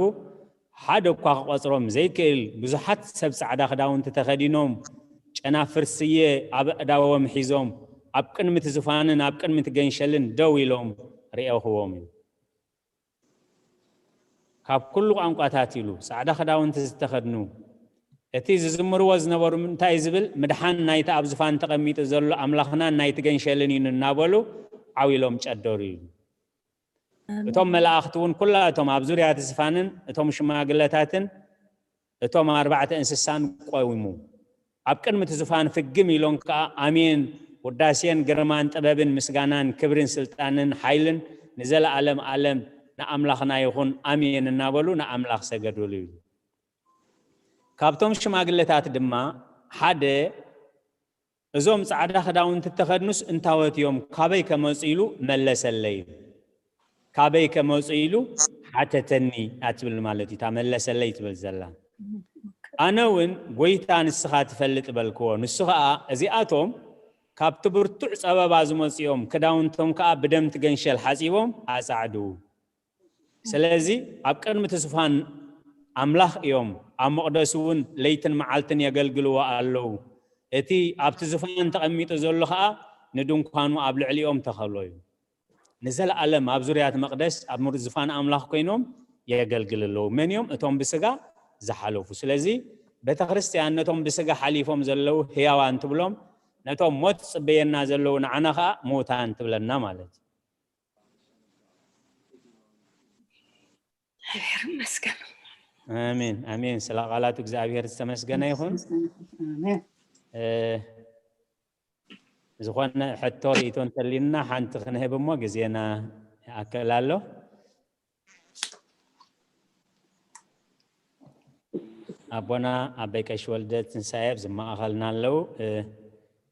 ሓደ እኳ ክቖጽሮም ዘይክእል ብዙሓት ሰብ ጻዕዳ ክዳውንቲ ተኸዲኖም ጨናፍር ስየ ኣብ ኣእዳዎም ሒዞም ኣብ ቅድሚ እቲ ዝፋንን ኣብ ቅድሚ እቲ ገንሸልን ደው ኢሎም ርኤኽዎም እዩ። ካብ ኩሉ ቋንቋታት ኢሉ ጻዕዳ ክዳውንቲ ዝተኸድኑ እቲ ዝዝምርዎ ዝነበሩ እንታይ ዝብል ምድሓን ናይቲ ኣብ ዝፋን ተቐሚጡ ዘሎ ኣምላኽናን ናይቲ ገንሸልን እዩ እናበሉ ዓው ኢሎም ጨደሩ እዩ። እቶም መላእኽቲ እውን ኩላቶም ኣብ ዙርያ እቲ ዝፋንን እቶም ሽማግለታትን እቶም ኣርባዕተ እንስሳን ቆይሙ ኣብ ቅድሚ እቲ ዝፋን ፍግም ኢሎም ከኣ ኣሜን፣ ውዳሴን ግርማን ጥበብን ምስጋናን ክብርን ስልጣንን ሓይልን ንዘለኣለም ኣለም ንኣምላኽና ይኹን ኣሜን እናበሉ ንኣምላኽ ሰገዱሉ እዩ። ካብቶም ሽማግለታት ድማ ሓደ እዞም ጻዕዳ ክዳውንቲ እተኸድኑስ እንታወት እዮም? ካበይ ከመጹ ኢሉ መለሰለይ። ካበይ ከመጹ ኢሉ ሓተተኒ እያ ትብል ማለት እዩ። እታ መለሰለይ ትብል ዘላ። ኣነ እውን ጎይታ ንስኻ ትፈልጥ በልክዎ። ንሱ ኸኣ እዚኣቶም ካብቲ ብርቱዕ ጸበባ ዝመጹ እዮም፣ ክዳውንቶም ከኣ ብደም ትገንሸል ሓጺቦም ኣጻዕዱ። ስለዚ ኣብ ቅድሚ እቲ ዝፋን ኣምላኽ እዮም፣ ኣብ መቕደሱ እውን ለይትን መዓልትን የገልግልዎ ኣለዉ። እቲ ኣብቲ ዝፋን ተቐሚጡ ዘሎ ኸኣ ንድንኳኑ ኣብ ልዕሊኦም ተኸሎ እዩ። ንዘለኣለም ኣብ ዙርያ እቲ መቕደስ ኣብ ምር-፣ ዝፋን ኣምላኽ ኮይኖም የገልግል ኣለዉ። መን እዮም? እቶም ብስጋ ዝሓለፉ። ስለዚ ቤተ ክርስቲያን ነቶም ብስጋ ሓሊፎም ዘለዉ ህያዋን ትብሎም፣ ነቶም ሞት ዝጽበየና ዘለዉ ንዓና ኸኣ ምዉታን ትብለና ማለት እዩ። እግዚኣብሔር ይመስገን። ኣሜን፣ ኣሜን። ስለ ቃላቱ እግዚኣብሔር ዝተመስገነ ይኹን። ኣሜን። እ፣ ዝኾነ ሕቶ ርእይቶ እንተሊና ሓንቲ ክንህብ እሞ ግዜና ይኣክል ኣሎ። ኣቦና ኣበይ ቀሺ ወልደ ትንሳኤ ኣብዚ ማእኸልና ኣለዉ። እ፣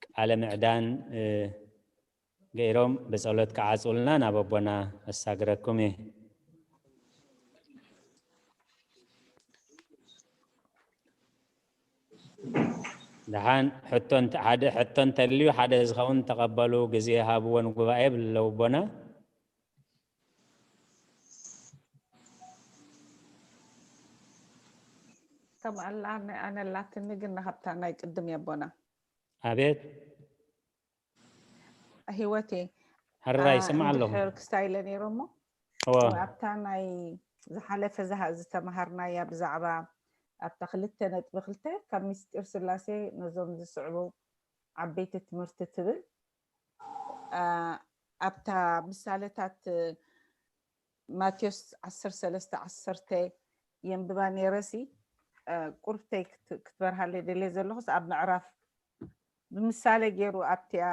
ቃለ ምዕዳን፣ እ፣ ገይሮም ብጸሎት ክዓጽውልና ናብ ኣቦና ኣሳግረኩም እየ። ደሓን ሕቶ እንተ-፣ ሓደ ሕቶ እንተልዩ ሓደ ዝኸውን ተቐበሉ፣ ግዜ ሃብዎ ንጉባኤ ብለዉ ኣቦና። ከም ኣላ ኣነ ኣላትኒ ግን ናብታ ናይ ቅድም የቦና ኣቤት። ህይወቴ ሕራይ ይስማዕ ኣለኹ። ክስታይ ኢለ ነይረ እሞ እወ ኣብታ ናይ ዝሓለፈ ዝሃ- ዝተምሃርናያ ብዛዕባ ኣብታ ክልተ ነጥቢ ክልተ ካብ ምስጢር ስላሴ ነዞም ዝስዕቡ ዓበይቲ ትምህርቲ ትብል። ኣ፣ ኣብታ ምሳሌታት ማቴዎስ ዓሰርተ ሰለስተ ዓሰርተ የንብባ ነይረሲ፣ ኣ፣ ቁርብተይ ክት-፣ ክትበርሃለይ ደልየ ዘለኹስ ኣብ ምዕራፍ ብምሳሌ ገይሩ ኣብቲኣ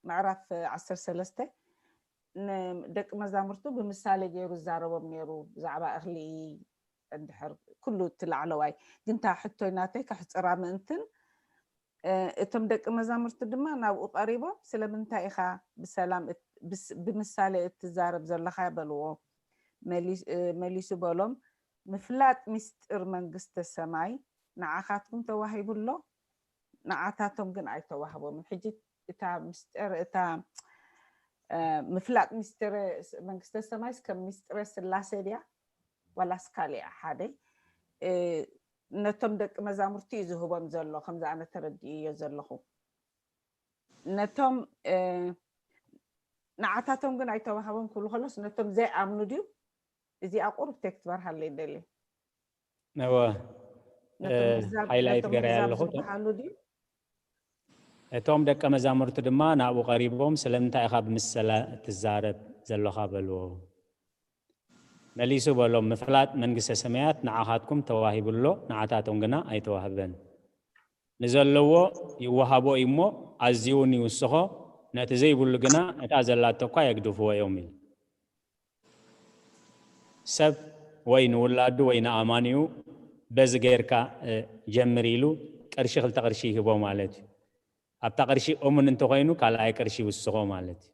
ምዕራፍ ዓሰርተ ሰለስተ ንደቂ መዛሙርቱ ብምሳሌ ገይሩ ዝዛረቦም ነይሩ። ብዛዕባ እኽሊ እንድሕር ኩሉ እቲ ላዕለዋይ ግን እታ ሕቶይ ናተይ ከሕፅራ ምእንትን፣ እ፣ እቶም ደቂ መዛሙርቱ ድማ ናብኡ ቀሪቦም ስለምንታይ ኢኻ ብሰላም እት-፣ ብስ-፣ ብምሳሌ እትዛረብ ዘለኻ በልዎ። መሊስ-፣ እ፣ መሊሱ በሎም፣ ምፍላጥ ምስጢር መንግስተ ሰማይ ንዓኻትኩም ተዋሂቡ ኣሎ፣ ንዓታቶም ግን ኣይተዋህቦምን። ሕጂ እታ ምስጢር፣ እታ፣ እ፣ ምፍላጥ ምስጢር መንግስተ ሰማይስ ከም ምስጢረ ስላሴ ድያ ዋላስ ካሊኣ ሓደ? እ፣ ነቶም ደቂ መዛሙርቲ እዩ ዝህቦም ዘሎ፣ ከምዚ ኣነ ተረዲእዮ ዘለኹ። ነቶም፣ እ፣ ንዓታቶም ግን ኣይተዋህቦም ክብሉ ከሎስ ነቶም ዘይኣምኑ ድዩ? እዚኣ ቁሩብ ቴክ ትበርሃለይ ይደሊ። እወ፣ እ፣ ነቶም ህዛብ፣ ሃይላይት ነቶም ገይረ ህዛብ ኣለኹ። ዝበሃሉ ድዩ? እቶም ደቀ መዛሙርቲ ድማ ናብኡ ቀሪቦም፣ "ስለምንታይ ኢኻ ብምሰላ እትዛረብ ዘለኻ?" በልዎ። መሊሱ በሎም፣ "ምፍላጥ መንግስተ ሰማያት ንዓኻትኩም ተዋሂቡ ኣሎ፣ ንዓታቶም ግና ኣይተዋህበን። ንዘለዎ ይወሃቦ እዩ እሞ፣ ኣዝዩ እውን ይውስኾ፣ ነቲ ዘይብሉ ግና እታ ዘላቶ እኳ የግድፍዎ እዮም" ኢሉ። ሰብ ወይ ንውላዱ ወይ ንኣማኒኡ በዚ ጌርካ፣ እ፣ ጀምር ኢሉ ቅርሺ ክልተ ቅርሺ ይህቦ ማለት እዩ። ኣብታ ቅርሺ እሙን እንተኾይኑ ካልኣይ ቅርሺ ይውስኾ ማለት እዩ።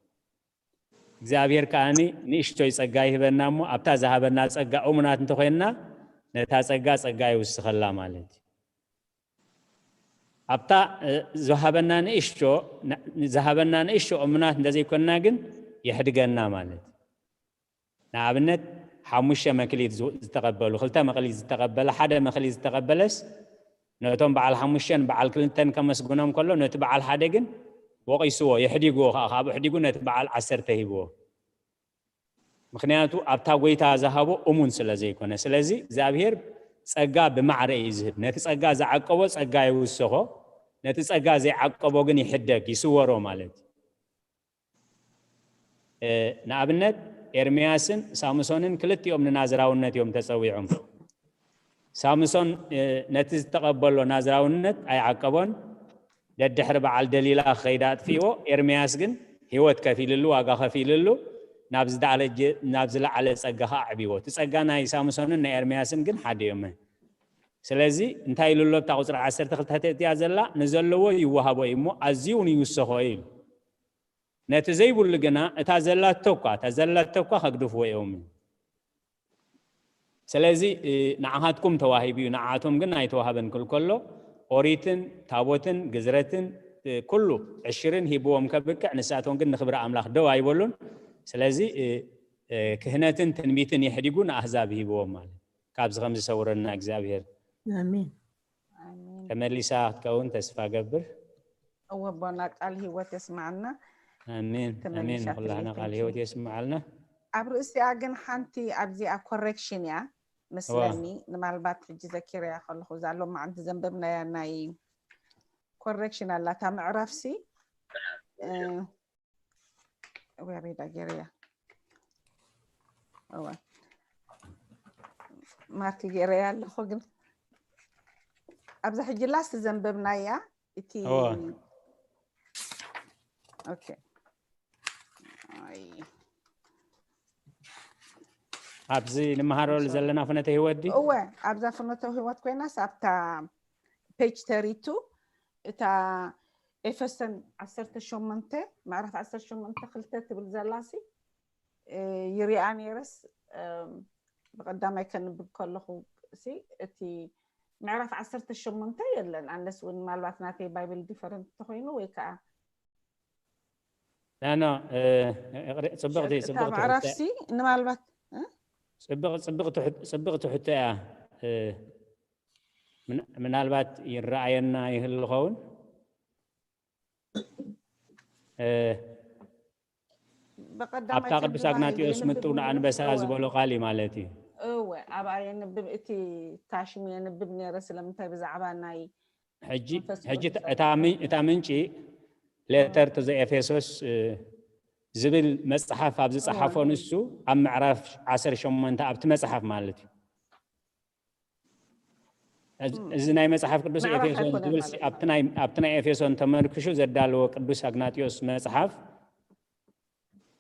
እግዚኣብሔር ከኣኒ ንእሽቶይ ጸጋ ይህበና እሞ ኣብታ ዝሃበና ጸጋ እሙናት እንተኾይንና ነታ ጸጋ ጸጋ ይውስኸላ ማለት እዩ። ኣብታ፣ እ፣ ዝሃበና ንእሽቶ፣ ን-፣ ዝሃበና ንእሽቶ እሙናት እንተዘይኮንና ግን የሕድገና ማለት እዩ። ንኣብነት ሓሙሽተ መክሊት ዝ-፣ ዝተቐበሉ፣ ክልተ መክሊት ዝተቐበለ፣ ሓደ መክሊት ዝተቐበለስ ነቶም በዓል ሓሙሽተን በዓል ክልተን ከመስግኖም ከሎ ነቲ በዓል ሓደ ግን ወቒስዎ፣ የሕዲግዎ ኸዓ፣ ካብኡ ኣሕዲጉ ነቲ በዓል ዓሰርተ ሂብዎ። ምኽንያቱ ኣብታ ጎይታ ዝሃቦ እሙን ስለ ዘይኮነ። ስለዚ እግዚኣብሔር ጸጋ ብማዕረ እዩ ዝህብ። ነቲ ጸጋ ዝዓቀቦ ጸጋ ይውስኾ፣ ነቲ ጸጋ ዘይዓቀቦ ግን ይሕደግ፣ ይስወሮ ማለት እዩ። እ፣ ንኣብነት ኤርምያስን ሳምሶንን ክልቲኦም ንናዝራውነት እዮም ተጸዊዖም። ሳምሶን፣ እ፣ ነቲ ዝተቐበሎ ናዝራውነት ኣይዓቀቦን። ደድሕሪ በዓል ደሊላ ክኸይድ ኣጥፊእዎ። ኤርምያስ ግን ህይወት ከፊልሉ፣ ዋጋ ከፊልሉ፣ ናብ ዝደዓለ ጀ-፣ ናብ ዝለዓለ ጸጋ ኸዓ ኣዕቢዎ። እቲ ጸጋ ናይ ሳምሶንን ናይ ኤርምያስን ግን ሓደ እዮም። ስለዚ እንታይ ኢሉ ኣሎ ኣብታ ቁጽሪ ዓሰርተ ክልተ እቲኣ ዘላ? "ንዘለዎ ይወሃቦ እዩ እሞ ኣዝዩ እውን ይውሰኾ" እዩ ኢሉ። ነቲ ዘይብሉ ግና እታ ዘላቶ እኳ፣ እታ ዘላቶ እኳ ከግድፍዎ እዮም። ስለዚ ንዓኻትኩም ተዋሂቡ እዩ፣ ንዓቶም ግን ኣይተዋህበን ክብል ከሎ ኦሪትን ታቦትን ግዝረትን ኩሉ ዕሽርን ሂብዎም ከብቅዕ፣ ንሳቶም ግን ንክብሪ ኣምላኽ ደው ኣይበሉን። ስለዚ ክህነትን ትንቢትን የሕዲጉ ንኣህዛብ ሂብዎም ማለት። ካብዚ ከም ዝሰውረና እግዚኣብሔር። ኣሜን። ኣሜን። ተመሊሳ ክትከውን ተስፋ ገብር። እወ ኣቦና ቃል ህይወት የስማዓልና። ኣሜን ኣሜን። ተመሊሻ ንኩላህና ትልኢት ቃል እንጂ። ህይወት የስምዓልና። ኣብ ርእሲኣ ግን ሓንቲ ኣብዚኣ ኮሬክሽን እያ መስለኒ። ንማልባት ሕጂ ዘኪረያ ከለኹ እዛ ሎማዓንቲ ዘንበብናያ ናይ ኮሬክሽን ኣላታ ምዕራፍሲ እ፣ ወይ ኣበይ ዳ ገይረያ? እወ ማርክ ገይረያ ኣለኹ ግን ኣብዛ ሕጂ ላስት ዘንበብናያ እቲ እወ። ኦኬ። ኣይ ኣብዚ ንመሃረሉ ዘለና ፍነተ ህይወት ድዩ? እወ ኣብዛ ፍኖተ ህይወት ኮይናስ ኣብታ ፔጅ ተሪቱ እታ ኤፌሶን ዓሰርተ ሸሞንተ ምዕራፍ ዓሰርተ ሸሞንተ ክልተ ትብል ዘላሲ እ፣ ይሪኣ ነይረስ እም፣ ብቐዳማይ ከንብብ ከለኹ ሲ እቲ ምዕራፍ ዓሰርተ ሸሞንተ የለን ኣንለስ እውን ምናልባት ናተይ ባይብል ዲፈረንት እንተኮይኑ ወይ ከዓ ኖ ኖ፣ እ፣ ይቕረ-፣ ጽብቕቲ እታ ጽብቕቲ ምዕራፍ ሕቶ- ሲ ንማልባት እ? ጽብቕ ጽብቕ ትሕት- ጽብቕቲ ሕቶ እያ። እ፣ ምን- ምናልባት ይረኣየና ይህሉ ኸውን። እ፣ ብቐዳማይ ኣብታ ቅዱስ ከንብባ ኣግናጢዮስ የንብብ ምጥው ነይረ። ንኣንበሳ እወ፣ ዝበሎ ቃል እዩ ማለት እዩ። እወ ኣብኣ የንብብ እቲ ታሽም የንብብ ነይረ ስለምንታይ ብዛዕባ ናይ ሕጂ መንፈስ ሕጂ ቅዱስ እታ ምን- እታ ምንጪ ሌተር ቱ ዘ ኤፌሶስ እ፣ ዝብል መጽሓፍ ኣብ ዝጸሓፎ እወ። ንሱ ኣብ ምዕራፍ ዓሰርተ ሸሞንተ ኣብቲ መጽሓፍ ማለት እዩ። እዚ- እም። እዚ ናይ መጽሓፍ ቅዱስ ምዕራፍ ኤፌሶን ኣይኮነን ዝብል ማለት እዩ። ኣብቲ ናይ- ኣብቲ ናይ ኤፌሶን ተመርክሹ ዘዳለዎ ቅዱስ ኣግናጢዮስ መጽሓፍ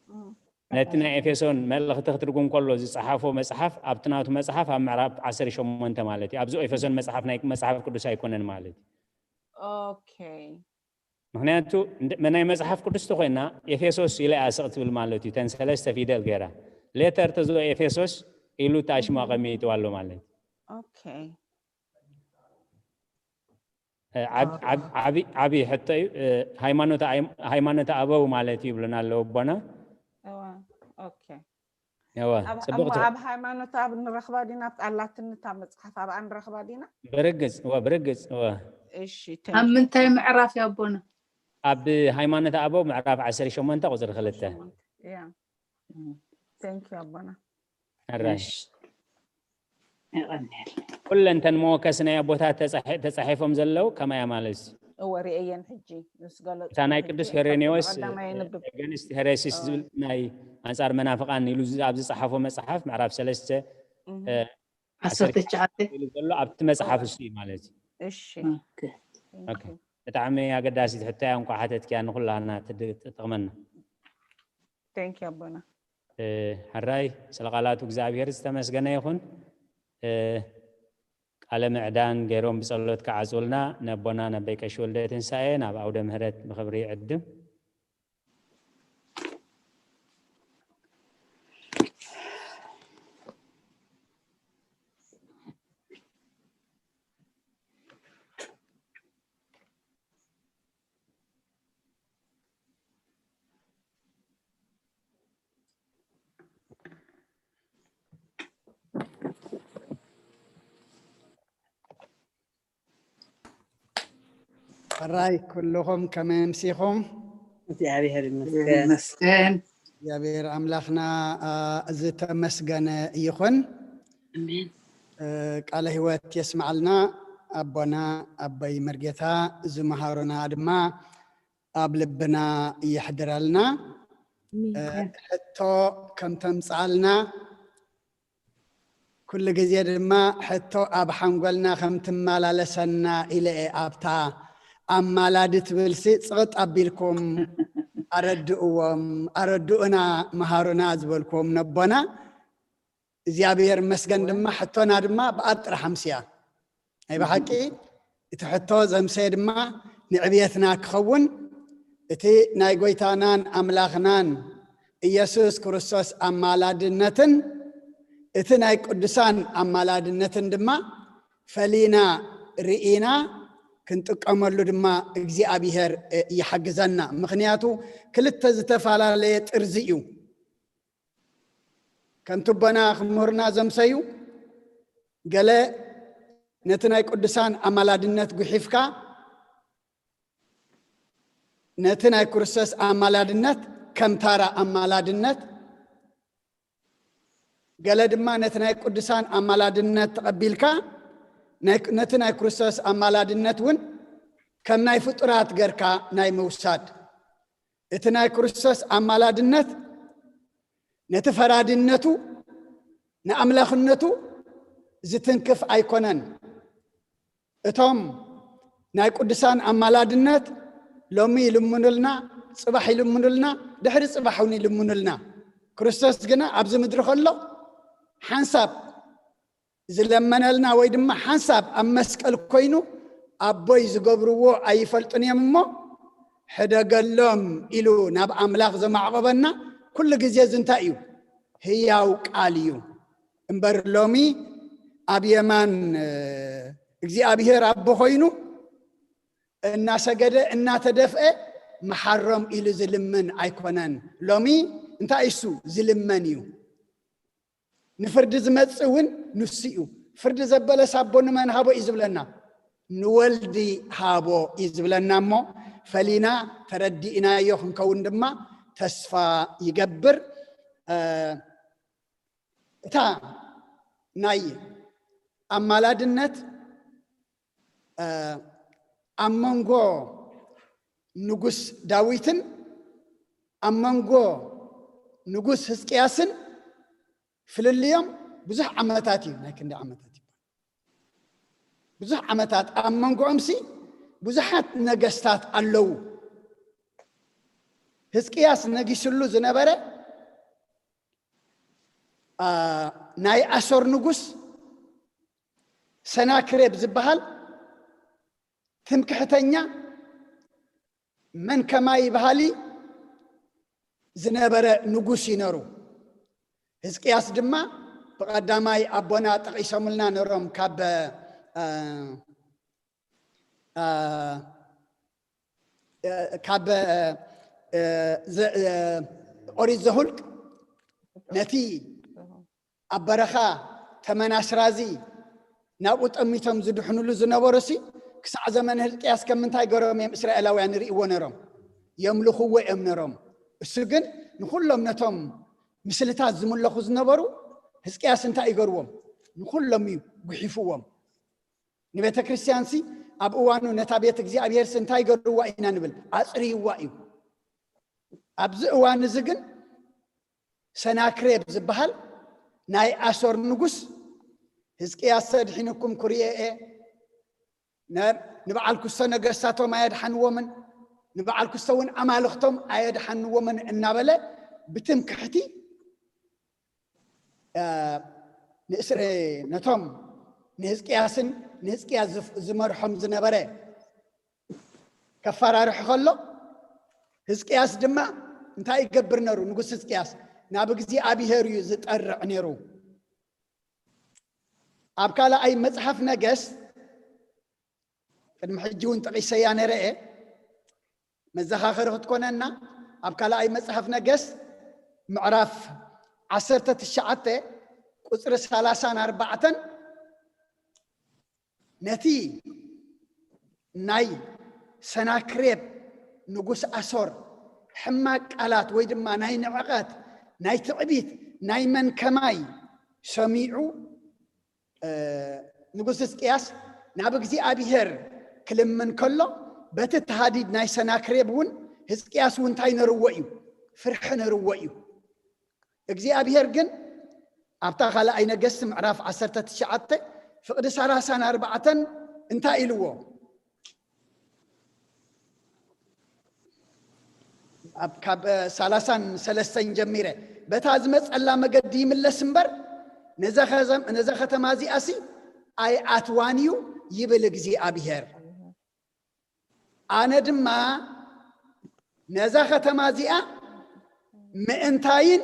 እም። ነቲ ናይ ኤፌሶን መልእኽቲ ክትርጉም ከሎ ዝጸሓፎ መጽሓፍ ኣብቲ ናቱ መጽሓፍ ኣብ ምዕራፍ ዓሰርተ ሸሞንተ ማለት እዩ። ኣብዚ ኤፌሶን መጽሓፍ ናይ መጽሓፍ ቅዱስ ኣይኮነን ማለት እዩ። ኦኬ ምክንያቱ እንደ- ናይ መጽሓፍ ቅዱስ ተኮይና ኤፌሶስ ኢለ እያ ስቕ ትብል ማለት እዩ። ተን ሰለስተ ፊደል ገይራ ሌተር ተዝኦ ኤፌሶስ ኢሉ ታሽሙ ኣቐሚጥዋ ኣሎ ማለት እዩ። ኦኬ እ፣ ዓብ- ዓብ- ዓቢ- ዓቢ ሕቶ እዩ። እ፣ ሃይማኖተ ኣይ- ሃይማኖተ ኣበው ማለት እዩ ይብሉና ኣለዉ ኣቦና። እዋ ኦኬ እወ ኣብ ጽቡቕ እሞ ትኽ- ኣብ ሃይማኖት ኣብ ንረኽባ ዲና ኣብ ቃላትንታ መጽሓፍ ኣብኣ ንረኽባ ዲና ብርግጽ እወ ብርግጽ እወ እሺ ኣብ ምንታይ ምዕራፍ እዩ ኣቦና? ኣብ ሃይማኖተ ኣበው ምዕራፍ ዓሰርተ ሸሞንተ ቁጽሪ ክልተ። ያ thank you ኣቦና ሕራይ እሺ። የቐንየልና። ኩለን ተን መወከሲ ናይ ኣቦታት ተጻሒ- ተጻሒፎም ዘለዉ ከማያ ማለት እዩ። እወ ርእየን ሕጂ ምስ ገለጹ እታ ናይ ቅዱስ ሄሬኔዎስ ቀዳማይ የንብብ ገንስት ሄሬሲስ ዝብል ናይ ኣንጻር መናፍቃን ኢሉ ዝ- ኣብ ዝጸሓፎ መጽሓፍ ምዕራፍ ሰለስተ እህ፣ እ፣ ዓሰርተ ትሽዓተ ኢሉ ዘሎ ኣብቲ መጽሓፍ እሱ እዩ ማለት እዩ። እሺ ኦኬ። thank you ብጣዕሚ ኣገዳሲት ሕቶ እያ። እንኳ ሓተትኪያ ንኩላና ትድ- ትጠቕመና። thank you ኣቦና እ፣ ሕራይ ስለ ቃላቱ እግዚኣብሔር ዝተመስገነ ይኹን። እ፣ ቃለ ምዕዳን ገይሮም ብጸሎት ክዓጽውልና ነቦና ነቦይ ቀሺ ወልደ ትንሳኤ ናብ ኣውደ ምህረት ብኽብሪ ይዕድም። ሕራይ ኩልኹም ከመይ ኣምሲኹም? እግዚኣብሔር ይመስገን። ይመስገን። እግዚኣብሔር ኣምላኽና አ፣ ዝተመስገነ ይኹን። ኣሜን። እ፣ ቃለ ህይወት የስምዓልና ኣቦና ኣቦይ መርጌታ ዝመሃሩና ድማ ኣብ ልብና የሕድረልና። እ፣ ሕቶ ከም ተምጽኣልና ኩሉ ግዜ ድማ ሕቶ ኣብ ሓንጎልና ከም ትመላለሰና ኢለ እየ። ኣብታ ኣማላዲ ትብልሲ ጽቕጥ ኣቢልኩም ኣረድእዎም፣ ኣረድኡና፣ መሃሩና ዝበልክዎም ነቦና እግዚኣብሔር መስገን ድማ ሕቶና ድማ ብኣጥራ ሓምስያ ናይ ብሓቂ እቲ ሕቶ ዘምሰየ ድማ ንዕብየትና ክኸውን እቲ ናይ ጎይታናን ኣምላኽናን ኢየሱስ ክርስቶስ ኣማላድነትን እቲ ናይ ቅዱሳን ኣማላድነትን ድማ ፈሊና ርኢና ክንጥቀመሉ ድማ እግዚኣብሔር ይሓግዘና። ምኽንያቱ ክልተ ዝተፈላለየ ጥርዚ እዩ። ከምቲ ኣቦና ክምህሩና ዘምሰዩ፣ ገለ ነቲ ናይ ቅዱሳን ኣማላድነት ጉሒፍካ ነቲ ናይ ክርስቶስ ኣማላድነት ከም ታራ ኣማላድነት፣ ገለ ድማ ነቲ ናይ ቅዱሳን ኣማላድነት ተቐቢልካ ነቲ ናይ ክርስቶስ ኣማላድነት እውን ከም ናይ ፍጡራት ገርካ ናይ ምውሳድ። እቲ ናይ ክርስቶስ ኣማላድነት ነቲ ፈራድነቱ ንኣምላኽነቱ ዝትንክፍ ኣይኮነን። እቶም ናይ ቅዱሳን ኣማላድነት ሎሚ ይልምኑልና፣ ጽባሕ ይልምኑልና፣ ድሕሪ ጽባሕ እውን ይልምኑልና። ክርስቶስ ግና ኣብዚ ምድሪ ከሎ ሓንሳብ ዝለመነልና ወይ ድማ ሓንሳብ ኣብ መስቀል ኮይኑ ኣቦይ ዝገብርዎ ኣይፈልጡን እዮም እሞ ሕደገሎም ኢሉ ናብ ኣምላኽ ዘማዕቆበና ኩሉ ግዜ እዚ እንታይ እዩ? ህያው ቃል እዩ። እምበር ሎሚ ኣብ የማን እግዚኣብሔር ኣቦ ኮይኑ እናሰገደ እናተደፍአ መሓሮም ኢሉ ዝልምን ኣይኮነን። ሎሚ እንታይ እሱ ዝልመን እዩ። ንፍርዲ ዝመጽእ እውን ንሱ እዩ። ፍርዲ ዘበለስ ኣቦ ንመን ሃቦ እዩ ዝብለና? ንወልዲ ሃቦ እዩ ዝብለና እሞ ፈሊና ተረዲእናዮ ክንከውን ድማ ተስፋ ይገብር። እታ ናይ ኣማላድነት ኣብ መንጎ ንጉስ ዳዊትን ኣብ መንጎ ንጉስ ህዝቅያስን ፍልልዮም ብዙሕ ዓመታት እዩ። ናይ ክንዲ ዓመታት እዩ? ብዙሕ ዓመታት። ኣብ መንጎኦም ሲ ብዙሓት ነገስታት ኣለዉ። ህዝቅያስ ነጊስሉ ዝነበረ ናይ ኣሶር ንጉስ ሰናክሬብ ዝበሃል ትምክሕተኛ፣ መን ከማይ በሃሊ ዝነበረ ንጉስ እዩ ነሩ። ህዝቅያስ ድማ ብቐዳማይ ኣቦና ጠቒሶምልና ነሮም ካብ ካብ ኦሪት ዘሁልቅ ነቲ ኣብ በረኻ ተመን ኣስራዚ ናብኡ ጠሚቶም ዝድሕኑሉ ዝነበሩ ሲ ክሳዕ ዘመን ህዝቅያስ ከም ምንታይ ገሮም እዮም እስራኤላውያን ይርእይዎ ነሮም? የምልኽዎ እዮም ነሮም። እሱ ግን ንኹሎም ነቶም ምስልታት ዝምለኹ ዝነበሩ ህዝቅያስ እንታይ ይገርዎም? ንኹሎም እዩ ጉሒፍዎም። ንቤተ ክርስቲያን ሲ ኣብ እዋኑ ነታ ቤት እግዚኣብሔር ሲ እንታይ ገርዋ ኢና ንብል? ኣጽርይዋ እዩ። ኣብዚ እዋን እዚ ግን ሰናክሬብ ዝበሃል ናይ ኣሶር ንጉስ ህዝቅያስ ሰድሒንኩም ክርእየ እየ፣ ንበዓል ክስቶ ነገስታቶም ኣየድሓንዎምን ንበዓል ክስቶ እውን ኣማልኽቶም ኣየድሓንዎምን እናበለ ብትምክሕቲ ንእስረ ነቶም ንህዝቅያስን ንህዝቅያስ ዝመርሖም ዝነበረ ከፈራርሕ ከሎ ህዝቅያስ ድማ እንታይ ይገብር ነሩ? ንጉስ ህዝቅያስ ናብ እግዚኣብሔር እዩ ዝጠርዕ ነሩ። ኣብ ካልኣይ መጽሓፍ ነገስት ቅድሚ ሕጂ እውን ጠቒሰያ ነረ እየ፣ መዘኻኸሪ ክትኮነና። ኣብ ካልኣይ መጽሓፍ ነገስት ምዕራፍ ዓሰርተ ትሽዓተ ቁጽሪ ሰላሳን ኣርባዕተን ነቲ ናይ ሰናክሬብ ንጉስ ኣሶር ሕማቅ ቃላት ወይ ድማ ናይ ንዕቐት፣ ናይ ትዕቢት፣ ናይ መን ከማይ ሰሚዑ ንጉስ ህዝቅያስ ናብ እግዚኣብሔር ክልምን ከሎ በቲ ተሃዲድ ናይ ሰናክሬብ እውን ህዝቅያስ እውን እንታይ ነርዎ እዩ? ፍርሒ ነርዎ እዩ። እግዚኣብሔር ግን ኣብታ ካልኣይ ነገስት ምዕራፍ ዓሰርተ ትሽዓተ ፍቕዲ ሰላሳን ኣርባዕተን እንታይ ኢልዎ? ካብ ሰላሳን ሰለስተን ጀሚረ በታ ዝመፀላ መገዲ ይምለስ እምበር ነዛ ከተማ እዚኣሲ ኣይኣትዋን እዩ ይብል እግዚኣብሔር። ኣነ ድማ ነዛ ከተማ እዚኣ ምእንታይን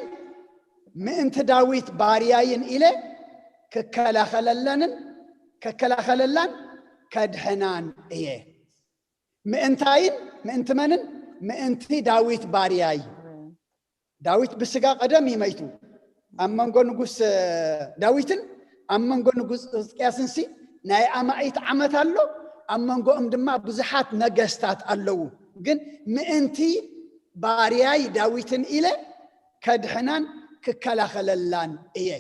ምእንቲ ዳዊት ባርያይን ኢለ ክከላኸለለንን ከከላኸለላን ከድሕናን እየ። ምእንታይን ምእንቲ መንን? ምእንቲ ዳዊት ባርያይ። ዳዊት ብስጋ ቀደም ይመይቱ። ኣብ መንጎ ንጉስ ዳዊትን ኣብ መንጎ ንጉስ ህዝቅያስን ሲ ናይ ኣማኢት ዓመት ኣሎ። ኣብ መንጎኦም ድማ ብዙሓት ነገስታት ኣለዉ። ግን ምእንቲ ባርያይ ዳዊትን ኢለ ከድሕናን ክከላኸለላን እየ።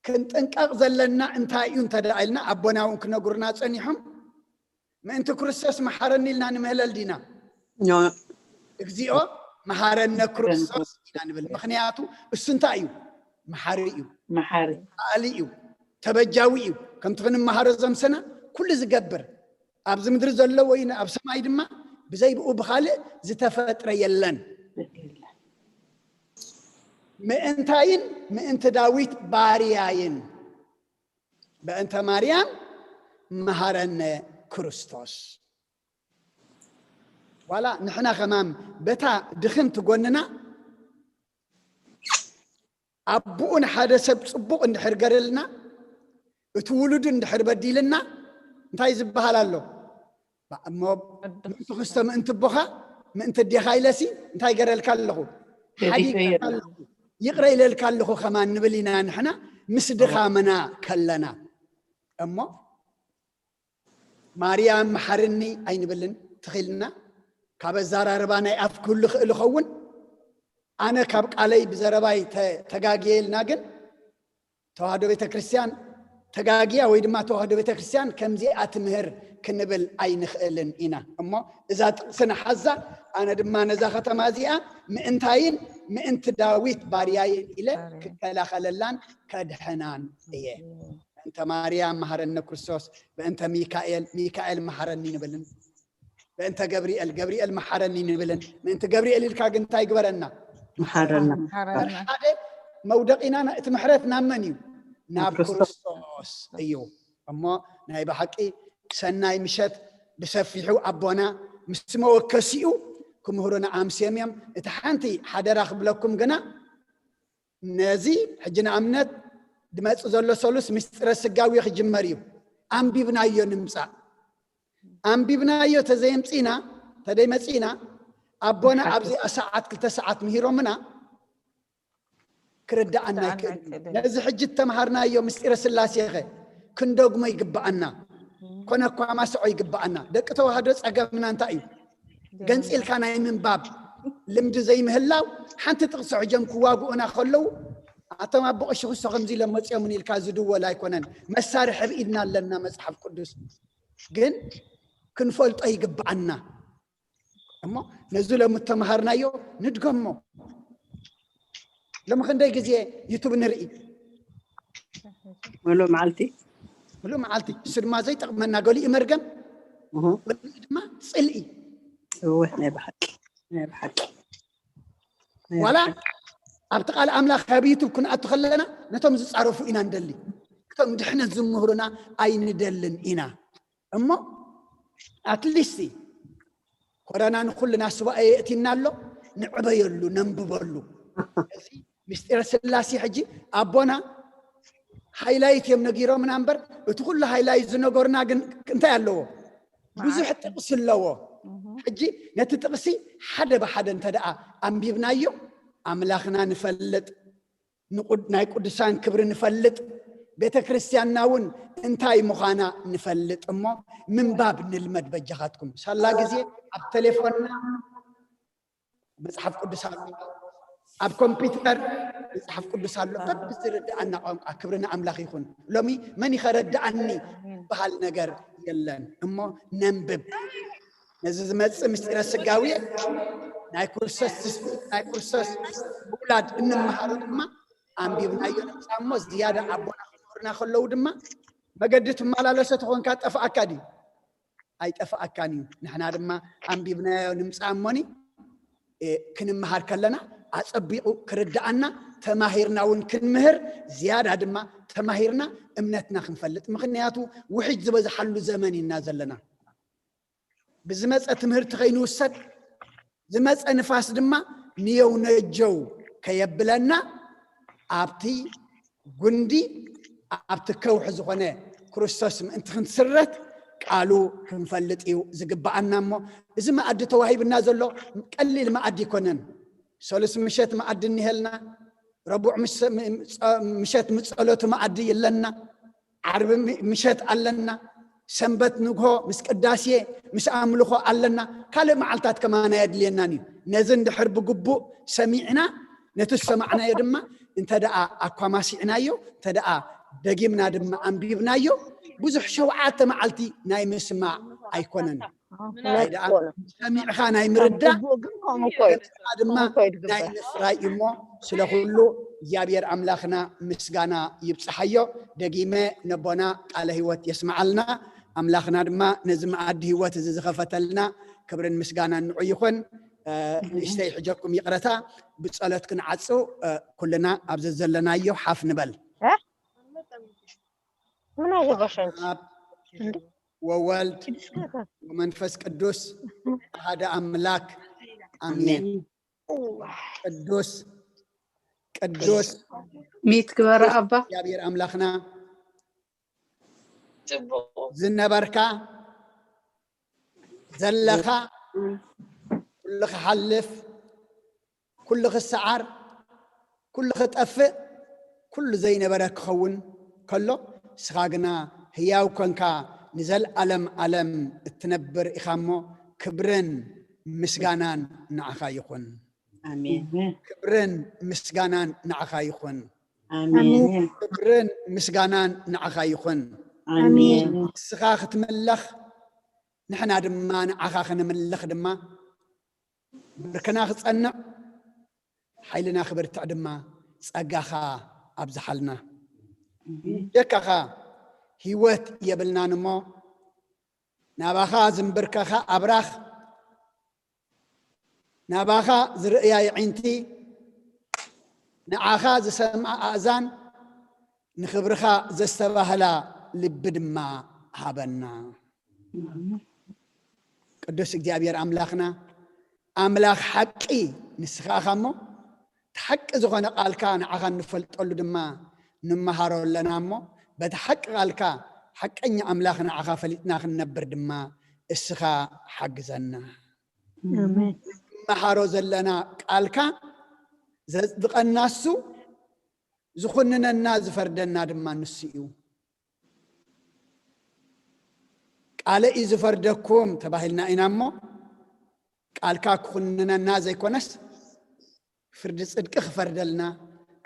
ክንጥንቀቕ ዘለና እንታይ እዩ እንተ ደኣ ኢልና ኣቦና እውን ክነግሩና ጸኒሖም። ምእንቲ ክርስቶስ መሓረኒ ኢልና ንምህለል ዲና? እግዚኣብኦ መሓረነ ክርስቶስ ኢና ንብል። ምኽንያቱ እሱ እንታይ እዩ? መሓሪ እዩ። መሓሪ ኣሊ እዩ። ተበጃዊ እዩ። ከምቲ ክንመሃሮ ዘምሰና ኩሉ ዝገብር ኣብዚ ምድሪ ዘሎ ወይ ኣብ ሰማይ ድማ ብዘይ ብኡ ብኻልእ ዝተፈጥረ የለን። ምእንታይን ምእንቲ ዳዊት ባርያይን በእንተ ማርያም መሃረነ ክርስቶስ። ዋላ ንሕና ከማን በታ ድኽምቲ ጎንና ኣቦኡ ንሓደ ሰብ ጽቡቕ እንድሕር ገረልና እቲ ውሉዱ እንድሕር በዲልና እንታይ ዝበሃል ኣሎ? እሞ ምእንቲ ክስተ ምእንቲ ኣቦኻ ምእንቲ ኣዴኻ ኢለሲ እንታይ ገረልካ ኣለኹ? ሓዲገልካ ኣለኹ፣ ይቕረ ኢለልካ ኣለኹ ከማን ንብል ኢና ንሕና ምስ ድኻምና ከለና። እሞ ማርያም መሓርኒ ኣይንብልን ትኽልና። ካብ ኣዘራርባ ናይ ኣፍ ክህሉ ክእል ይኸውን። ኣነ ካብ ቃለይ ብዘረባይ ተጋግየ ኢልና ግን ተዋህዶ ቤተክርስትያን ተጋግያ ወይ ድማ ተዋህዶ ቤተክርስትያን ከምዚኣ ትምህር ክንብል ኣይንኽእልን ኢና። እሞ እዛ ጥቕሲ ንሓዛ፣ ኣነ ድማ ነዛ ከተማ እዚኣ ምእንታይን ምእንቲ ዳዊት ባርያይን ኢለ ክከላኸለላን ከድሕናን እየ። በእንተ ማርያም መሃረነ ክርስቶስ፣ በእንተ ሚካኤል፣ ሚካኤል መሃረኒ ንብልን በእንተ ገብርኤል፣ ገብርኤል መሓረኒ ንብልን ምእንቲ ገብርኤል ኢልካ ግን እንታይ ግበረና? መሓረና። ሓደ መውደቂና እቲ ምሕረት ናብ መን እዩ? ናብ ክርስቶስ እዩ። እሞ ናይ ብሓቂ ሰናይ ምሸት ብሰፊሑ ኣቦና ምስ መወከሲኡ ክምህሩና ኣምስዮም እዮም። እቲ ሓንቲ ሓደራ ክብለኩም ግና ነዚ ሕጂ ንኣብነት ድመጽእ ዘሎ ሰሉስ ምስጢረ ስጋዊ ክጅመር እዩ። ኣንቢብናዮ ንምጻእ። ኣንቢብናዮ ተዘየምጺና ተደይመጺና ኣቦና ኣብዚኣ ሰዓት ክልተ ሰዓት ምሂሮምና ክርዳኣና ይክእል። ነዚ ሕጂ እተምሃርናዮ ምስጢረ ስላሴኸ ክንደግሞ ይግብኣና። ኮነ እኳ ማስዖ ይግብኣና። ደቂ ተዋህዶ ጸገምና እንታይ እዩ? ገንፂልካ ናይ ምንባብ ልምዲ ዘይምህላው። ሓንቲ ጥቕሲ ሕጆም ክዋግኡና ከለዉ ኣቶም ኣቦ ቀሺ ክሶ ከምዚ ኢሎም መፂኦምን ኢልካ ዝድወል ኣይኮነን። መሳርሒ ብኢድና ኣለና መፅሓፍ ቅዱስ ግን ክንፈልጦ ይግብኣና። እሞ ነዚ ሎም እተምሃርናዮ ንድገሞ። ሎም ክንደይ ግዜ ዩቱብ ንርኢ? ሙሉእ መዓልቲ ሙሉእ መዓልቲ። እሱ ድማ ዘይጠቕመና ገሊኡ መርገም፣ ገሊኡ ድማ ፅልኢ። እወ ናይ ብሓቂ ናይ ብሓቂ ዋላ ኣብቲ ቃል ኣምላኽ ኣብ ዩቱብ ክንኣቱ ከለና ነቶም ዝፃረፉ ኢና ንደሊ። እቶም ድሕነት ዝምህሩና ኣይንደልን ኢና። እሞ ኣትሊስቲ ኮረና ንኩልና ሱባኤ የእቲና ኣሎ። ንዕበየሉ፣ ነንብበሉ። እዚ ምስጢረ ስላሴ ሕጂ ኣቦና ሃይላይት እዮም ነጊሮምና እምበር እቲ ኩሉ ሃይላይት ዝነገሩና ግን እንታይ ኣለዎ? ብዙሕ ጥቕሲ ኣለዎ። ሕጂ ነቲ ጥቕሲ ሓደ ብሓደ እንተ ደኣ ኣንቢብናዮ ኣምላኽና ንፈልጥ፣ ናይ ቅዱሳን ክብሪ ንፈልጥ፣ ቤተ ክርስቲያንና እውን እንታይ ምዃና ንፈልጥ እሞ ምንባብ ንልመድ። በጃኻትኩም ሳላ ግዜ ኣብ ቴሌፎንና መፅሓፍ ቅዱስ ኣሎ፣ ኣብ ኮምፒውተር መፅሓፍ ቅዱስ ኣሎ። በብዝርድኣና ቋንቋ ክብሪ ንኣምላኽ ይኹን። ሎሚ መን ይኸረድኣኒ ዝበሃል ነገር የለን እሞ ነንብብ። ነዚ ዝመፅእ ምስጢረ ስጋዊ ናይ ክርስቶስ ትስብእት ናይ ክርስቶስ ምውላድ እንምሃሮ ድማ ኣንቢብናዮ ንምፃእ እሞ ዝያዳ ኣቦና ክምህሩና ከለዉ ድማ መገዲ ትመላለሶ ተኾንካ ጠፍኣካ ድዩ? ኣይጠፍኣካን እዩ። ንሕና ድማ ኣንቢብናዮ ንምፃእ እሞኒ ክንምሃር ከለና ኣፀቢቑ ክርድኣና ተማሂርና እውን ክንምህር ዝያዳ ድማ ተማሂርና እምነትና ክንፈልጥ። ምኽንያቱ ውሕጅ ዝበዝሓሉ ዘመን ኢና ዘለና። ብዝመፀ ትምህርቲ ከይንውሰድ ዝመፀ ንፋስ ድማ ንየው ነጀው ከየብለና ኣብቲ ጉንዲ ኣብቲ ከውሒ ዝኾነ ክርስቶስ ምእንቲ ክንስረት ቃሉ ክንፈልጥ እዩ ዝግብኣና። እሞ እዚ መኣዲ ተዋሂብና ዘሎ ቀሊል መኣዲ ኣይኮነን። ሰሉስ ምሸት መኣዲ እኒሀልና፣ ረቡዕ ምሸት ምጸሎቱ መኣዲ ኣለና፣ ዓርቢ ምሸት ኣለና፣ ሰንበት ንግሆ ምስ ቅዳሴ ምስ ኣምልኾ ኣለና። ካልእ መዓልታት ከማና የድልየናን እዩ። ነዚ እንድሕር ብግቡእ ሰሚዕና፣ ነቲ ዝሰማዕናዮ ድማ እንተ ደኣ ኣኳማሲዕናዮ፣ እንተ ደኣ ደጊምና ድማ ኣንቢብናዮ፣ ብዙሕ ሸውዓተ መዓልቲ ናይ ምስማዕ ኣይኮነን። ናይ ደኣ ሰሚዕኻ ናይ ምርዳእ፣ ገጽኻ ድማ ናይ ምፍራይ እሞ፣ ስለ ኩሉ እግዚኣብሔር ኣምላኽና ምስጋና ይብጽሓዮ። ደጊመ ነቦና ቃለ ህይወት የስምዓልና። ኣምላኽና ድማ ነዚ መኣዲ ህይወት እዚ ዝኸፈተልና ክብርን ምስጋናን ንዑ ይኹን። ንእሽተይ ሕጀኩም ይቕረታ፣ ብጸሎት ክንዓጹ ኩልና ኣብ ዘዘለናዮ ሓፍ ንበል። ምን አወራሽ አንቺ? ወወልድ ወመንፈስ ቅዱስ አሐደ አምላክ አሜን። ቅዱስ ቅዱስ ሚት ግበረ ኣባ እግዚኣብሔር ኣምላኽና ዝነበርካ ዘለኻ፣ ኩሉ ክሓልፍ፣ ኩሉ ክሰዓር፣ ኩሉ ክጠፍእ፣ ኩሉ ዘይነበረ ክኸውን ከሎ፣ ንስኻ ግና ህያው ኮንካ ንዘልኣለም ኣለም እትነብር ኢኻ እሞ፣ ክብርን ምስጋናን ንዓኻ ይኹን። ኣሜን። ክብርን ምስጋናን ንዓኻ ይኹን። ኣሜን። ክብርን ምስጋናን ንዓኻ ይኹን። ኣሜን። ንስኻ ክትምለኽ፣ ንሕና ድማ ንዓኻ ክንምልኽ ድማ፣ ብርክና ክጸንዕ፣ ሓይልና ክብርትዕ ድማ ጸጋኻ ኣብዝሓልና። ብጀካኻ ህይወት የብልናን እሞ፣ ናባኻ ዝንብርከኻ ኣብራኽ፣ ናባኻ ዝርእያ የዒንቲ፣ ንዓኻ ዝሰምዓ ኣእዛን፣ ንኽብርኻ ዘስተባህላ ልቢ ድማ ሃበና። ቅዱስ እግዚኣብሔር ኣምላኽና፣ ኣምላኽ ሓቂ ንስኻ ኢኻ እሞ፣ እቲ ሓቂ ዝኾነ ቃልካ ንዓኻ እንፈልጠሉ ድማ ንመሃሮ ኣለና እሞ፣ በቲ ሓቂ ቃልካ ሓቀኛ ኣምላኽ ንዓኻ ፈሊጥና ክንነብር ድማ እስኻ ሓግዘና። ኣሜን። ንመሃሮ ዘለና ቃልካ ዘጽድቐና እሱ፣ ዝኹንነና ዝፈርደና ድማ ንሱ እዩ። ቃለ እዩ ዝፈርደኩም ተባሂልና ኢና እሞ፣ ቃልካ ክኹንነና ዘይኮነስ፣ ፍርዲ ጽድቂ ክፈርደልና፣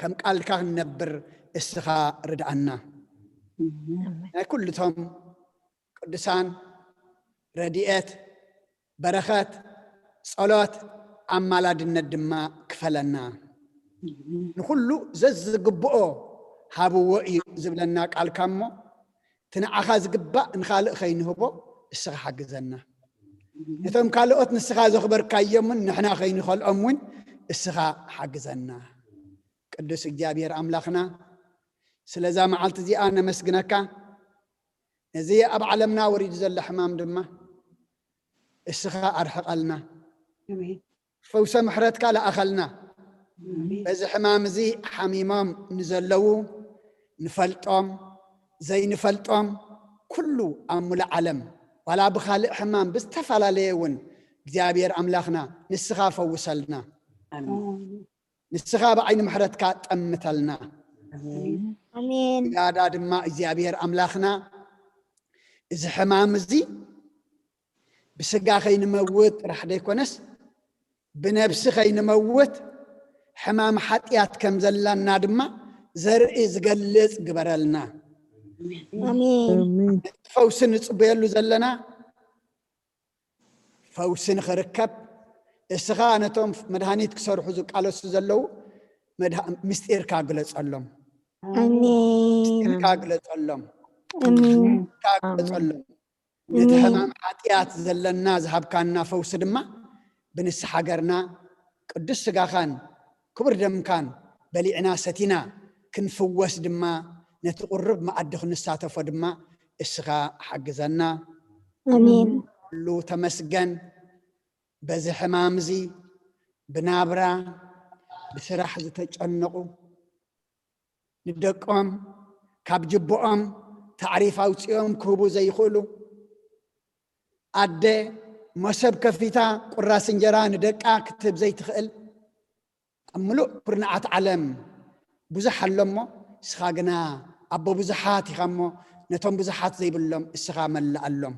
ከም ቃልካ ክንነብር እስኻ ርድኣና። ናይ ኩልቶም ቅዱሳን ረድኤት፣ በረኸት፣ ጸሎት፣ ኣማላድነት ድማ ክፈለና። ንኹሉ ዘዝግብኦ ሃብዎ እዩ ዝብለና ቃልካ እሞ፣ እቲ ንዓኻ ዝግባእ ንኻልእ ከይንህቦ እስኻ ሓግዘና። ነቶም ካልኦት ንስኻ ዘኽበርካዮምን ንሕና ከይንኸልኦም እውን እስኻ ሓግዘና። ቅዱስ እግዚኣብሔር ኣምላኽና፣ ስለዛ መዓልቲ እዚኣ ነመስግነካ። ነዚ ኣብ ዓለምና ወሪዱ ዘሎ ሕማም ድማ እስኻ ኣርሕቐልና። ፈውሰ ምሕረትካ ለኣኸልና። በዚ ሕማም እዚ ሓሚሞም ንዘለዉ፣ ንፈልጦም ዘይንፈልጦም፣ ኩሉ ኣብ ሙሉእ ዓለም፣ ዋላ ብኻልእ ሕማም ብዝተፈላለየ እውን፣ እግዚኣብሔር ኣምላኽና ንስኻ ፈውሰልና። ንስኻ ብዓይኒ ምሕረትካ ጠምተልና። ኣሜን። ያዳ ድማ እግዚኣብሔር ኣምላኽና፣ እዚ ሕማም እዚ ብስጋ ከይንመውት ጥራሕ ዘይኮነስ፣ ብነብሲ ከይንመውት፣ ሕማም ሓጢኣት ከም ዘለና ድማ ዘርኢ ዝገልጽ ግበረልና። ኣሜን። ፈውሲ ንጽበየሉ ዘለና፣ ፈውሲ ንኽርከብ፣ እስኻ ነቶም መድሃኒት ክሰርሑ ዝቃለሱ ዘለዉ መድሃ-፣ ምስጢርካ ግለጸሎም። ኣሜን። ምስጢርካ ግለጸሎም። ኣሜን። ምስጢርካ ግለጸሎም። ነቲ ሕማም ሓጢኣት ዘለና ዝሃብካና ፈውሲ ድማ ብንስሓ ገርና ቅዱስ ስጋኻን ክቡር ደምካን በሊዕና ሰቲና ክንፍወስ ድማ ነቲ ቁሩብ መኣዲ ክንሳተፎ ድማ እስኻ ሓግዘና። ኣሜን። ኩሉ ተመስገን። በዚ ሕማም እዚ ብናብራ ብስራሕ ዝተጨነቑ ንደቆም ካብ ጅብኦም ታዕሪፍ ኣውፂኦም ክህቡ ዘይኽእሉ፣ ኣደ መሶብ ከፊታ ቁራስ እንጀራ ንደቃ ክትህብ ዘይትኽእል፣ ኣብ ምሉእ ኩርናዓት ዓለም ብዙሕ ኣሎ እሞ፣ እስኻ ግና ኣቦ ብዙሓት ኢኻ እሞ፣ ነቶም ብዙሓት ዘይብሎም እስኻ መላኣሎም።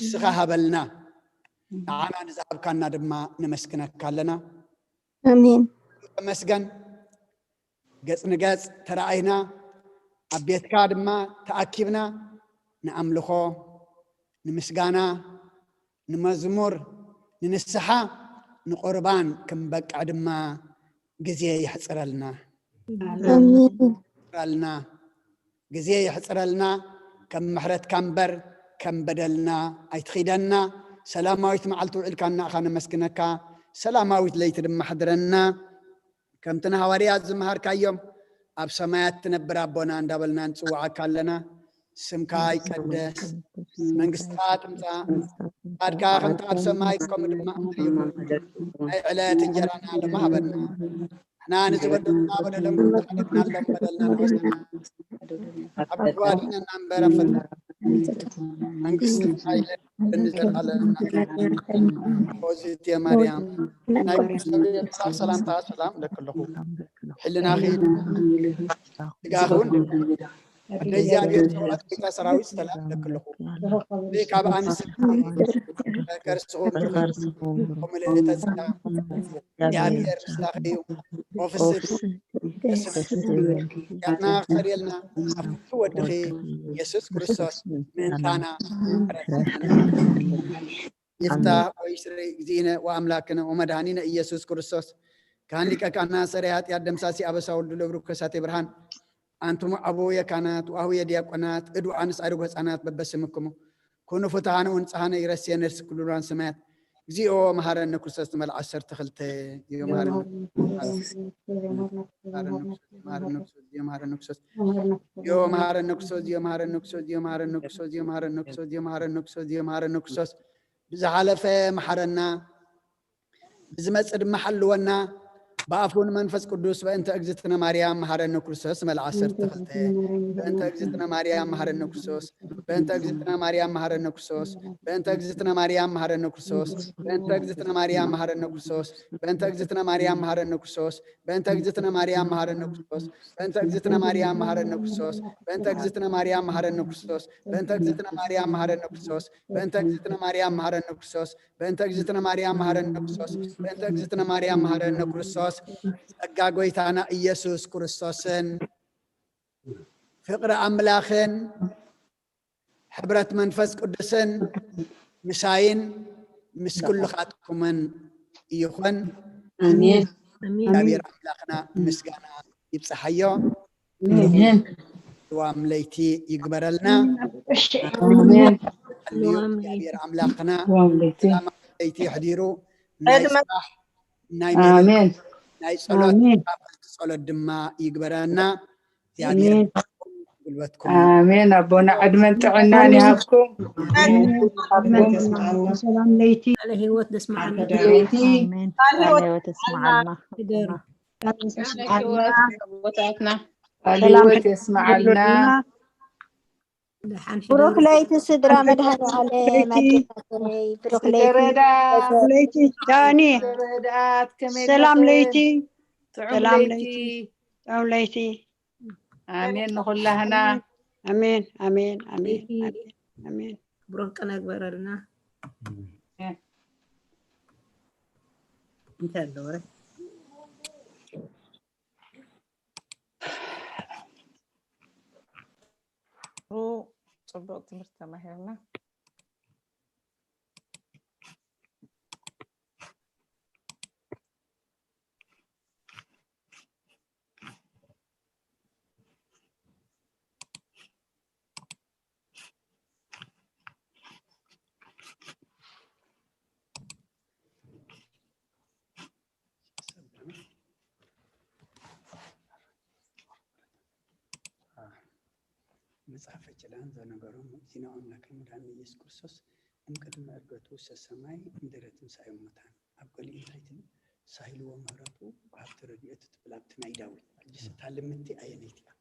እስኻ ሃበልና፣ ንዓና ንዝሃብካና ድማ ነመስግነካ ኣለና። ኣሜን። ተመስገን። ገጽ ንገጽ ተረኣይና፣ ኣብ ቤትካ ድማ ተኣኪብና ንኣምልኾ፣ ንምስጋና፣ ንመዝሙር፣ ንንስሓ፣ ንቁርባን ክንበቅዕ ድማ ግዜ የሕጽረልና። ኣሜን። የሕጽረልና፣ ግዜ የሕጽረልና። ከም ምሕረትካ እምበር ከም በደልና ኣይትኺደና። ሰላማዊት መዓልቲ ውዒልካና ኢኻ ነመስግነካ። ሰላማዊት ለይቲ ድማ ሕድረና። ከምቲ ንሃዋርያት ዝመሃርካዮም፣ ኣብ ሰማያት ትነብር ኣቦና እንዳበልና ንጽውዓካ ኣለና። ስምካ ይቀደስ፣ መንግስትኻ ትምጻእ፣ ፍቃድካ ከምቲ ኣብ ሰማይ ከምኡ ድማ ኣብ ምድሪ ይኹን። ናይ ዕለት እንጀራና ሎሚ ሃበና። ንሕና ንዝበደሉና በደሎም ከም ዝሓለፍናሎም በደልና ንጎሰና። ኣብ ክፉ ኣድሕነና እምበር ኣብ ፈተና መንግስቲ ሓይሊ ንዘለኣለም ናትካ። ኦዝቴ ማርያም ናይ ቅዱስ ገብርኤል መልኣክ ሰላምታ ሰላም እለኪ ኣለኹ። ሕልናኺ ስጋኺ እውን ኣደ እግዚኣብሔር ጸባኦት ጌታ ሰራዊት ሰላም እለኪ ኣለኹ። ካብ ኣንስቲ ከርስኹም ብርኽቲ ተጸጋ እግዚኣብሔር ምስላኺ እዩ። ወፍስት ያትና ክሰድየልና ኣብቲ ወድኺ ኢየሱስ ክርስቶስ ምእንታና ይፍታህ ወይ ስረይ እግዚእነ ወኣምላክነ ወመድኃኒነ ኢየሱስ ክርስቶስ ካህን ሊቀ ካህናት ሰረይ ኃጢአት ደምሳሲ ኣበሳ ወልዱ ለብሩ ከሳቴ ብርሃን። ኣንቱም ኣበውየ ካህናት ወአሁየ ዲያቆናት እዱ ኣንስ አድጎ ህፃናት በበስምክሙ ኩኑ ፍትሐነ ወንጽሐነ ይረስየነ ርእሲ ኩሉ ሉላን ሰማያት። እግዚኦ መሐረነ ክርስቶስ ትመል ዓሰርተ ክልተ። እግዚኦ መሐረነ ክርስቶስ፣ እግዚኦ መሐረነ ክርስቶስ፣ እግዚኦ መሐረነ ክርስቶስ፣ እግዚኦ መሐረነ ክርስቶስ፣ እግዚኦ መሐረነ ክርስቶስ፣ እግዚኦ መሐረነ ክርስቶስ፣ እግዚኦ መሐረነ ክርስቶስ፣ እግዚኦ መሐረነ ክርስቶስ። ብዝሓለፈ መሐረና፣ ብዝመጽእ ድማ ሓልወና። ብኣፉን መንፈስ ቅዱስ በእንተ እግዝእትነ ማርያም መሐረነ ክርስቶስ መልዓ ዓሰርተ ክልተ። በእንተ እግዝእትነ ማርያም መሐረነ ክርስቶስ፣ በእንተ እግዝእትነ ማርያም መሐረነ ክርስቶስ፣ በእንተ እግዝእትነ ማርያም መሐረነ ክርስቶስ፣ በእንተ እግዝእትነ ማርያም መሐረነ ክርስቶስ፣ በእንተ እግዝእትነ ማርያም መሐረነ ክርስቶስ፣ በእንተ እግዝእትነ ማርያም መሐረነ ክርስቶስ፣ በእንተ እግዝእትነ ማርያም መሐረነ ክርስቶስ፣ በእንተ እግዝእትነ ማርያም መሐረነ ክርስቶስ፣ በእንተ እግዝእትነ ማርያም መሐረነ ክርስቶስ፣ በእንተ እግዝእትነ ማርያም መሐረነ ክርስቶስ፣ በእንተ እግዝእትነ ማርያም መሐረነ ክርስቶስ፣ በእንተ እግዝእትነ ማርያም መሐረነ ክርስቶስ። ጸጋ ጎይታና ኢየሱስ ክርስቶስን ፍቕሪ ኣምላኽን ሕብረት መንፈስ ቅዱስን ምሳይን ምስ ኩልኻትኩምን ይኹን። ኣሜን። እግዚኣብሔር ኣምላኽና ምስጋና ይብጽሓዮ። ኣሜን። ልዋም ለይቲ ይግበረልና። ኣሜን። ልዋም እግዚኣብሔር ኣምላኽና ዋም ለይቲ። ሰላማዊ ለይቲ ኣሕዲሩ ናይ ዕድመ- ስራሕ ናይ ቤት ኣሜን። ናይ ጸሎት ኣሜን። ጸሎት ድማ ይግበረና። እግዚኣብሔር ኣሜን። ጉልበትኩም ኣሜን። ኣቦና ዕድመን ጥዕናን ይሃብኩም። ሰላም ለይቲ ቃለ ህይወት ደስማዓና። ለይቲ ኣሜን። ቃለ ህይወት የስምዓልና። ይደሩ። ቃለ ህይወት የስምዓልና። ደሓን ብሩክ ሕደሩ። ለይቲ ስድራ መድሃኔ ዓለም ኣዴታተይ ብሩክ ለይቲ ስደረዳ ለይቲ ዳኒ ስደረዳት ከመይ ሰላም ኣለኽን? ለይቲ ጥዑም ሰላም ለይቲ። ለይቲ። ጥዑም ለይቲ ኣሜን ንኹላህና። ኣሜን ኣሜን ኣሜን ለይቲ ኣሜን ብሩክ ቀን ኣግበረልና። እንታይ ኣለወ? ጽቡቕ ትምህርቲ ተማሂርና። መጽሐፈ ኪዳን ዘነገሮም ዜና ኣምላክ መድኃኒነ ኢየሱስ ክርስቶስ እምቅድመ ዕርገቱ ውስተ ሰማይ እምድረ ትንሳኤ ሙታን ኣብ ገሊኡ እንታይ ትብል? ሳህልዎ ምህረቱ ሃብቲ ረድኤቱ ትብል ኣብቲ ናይ ዳዊት ኣጅስ እታ ልምንቲ ኣየነይቲ እያ?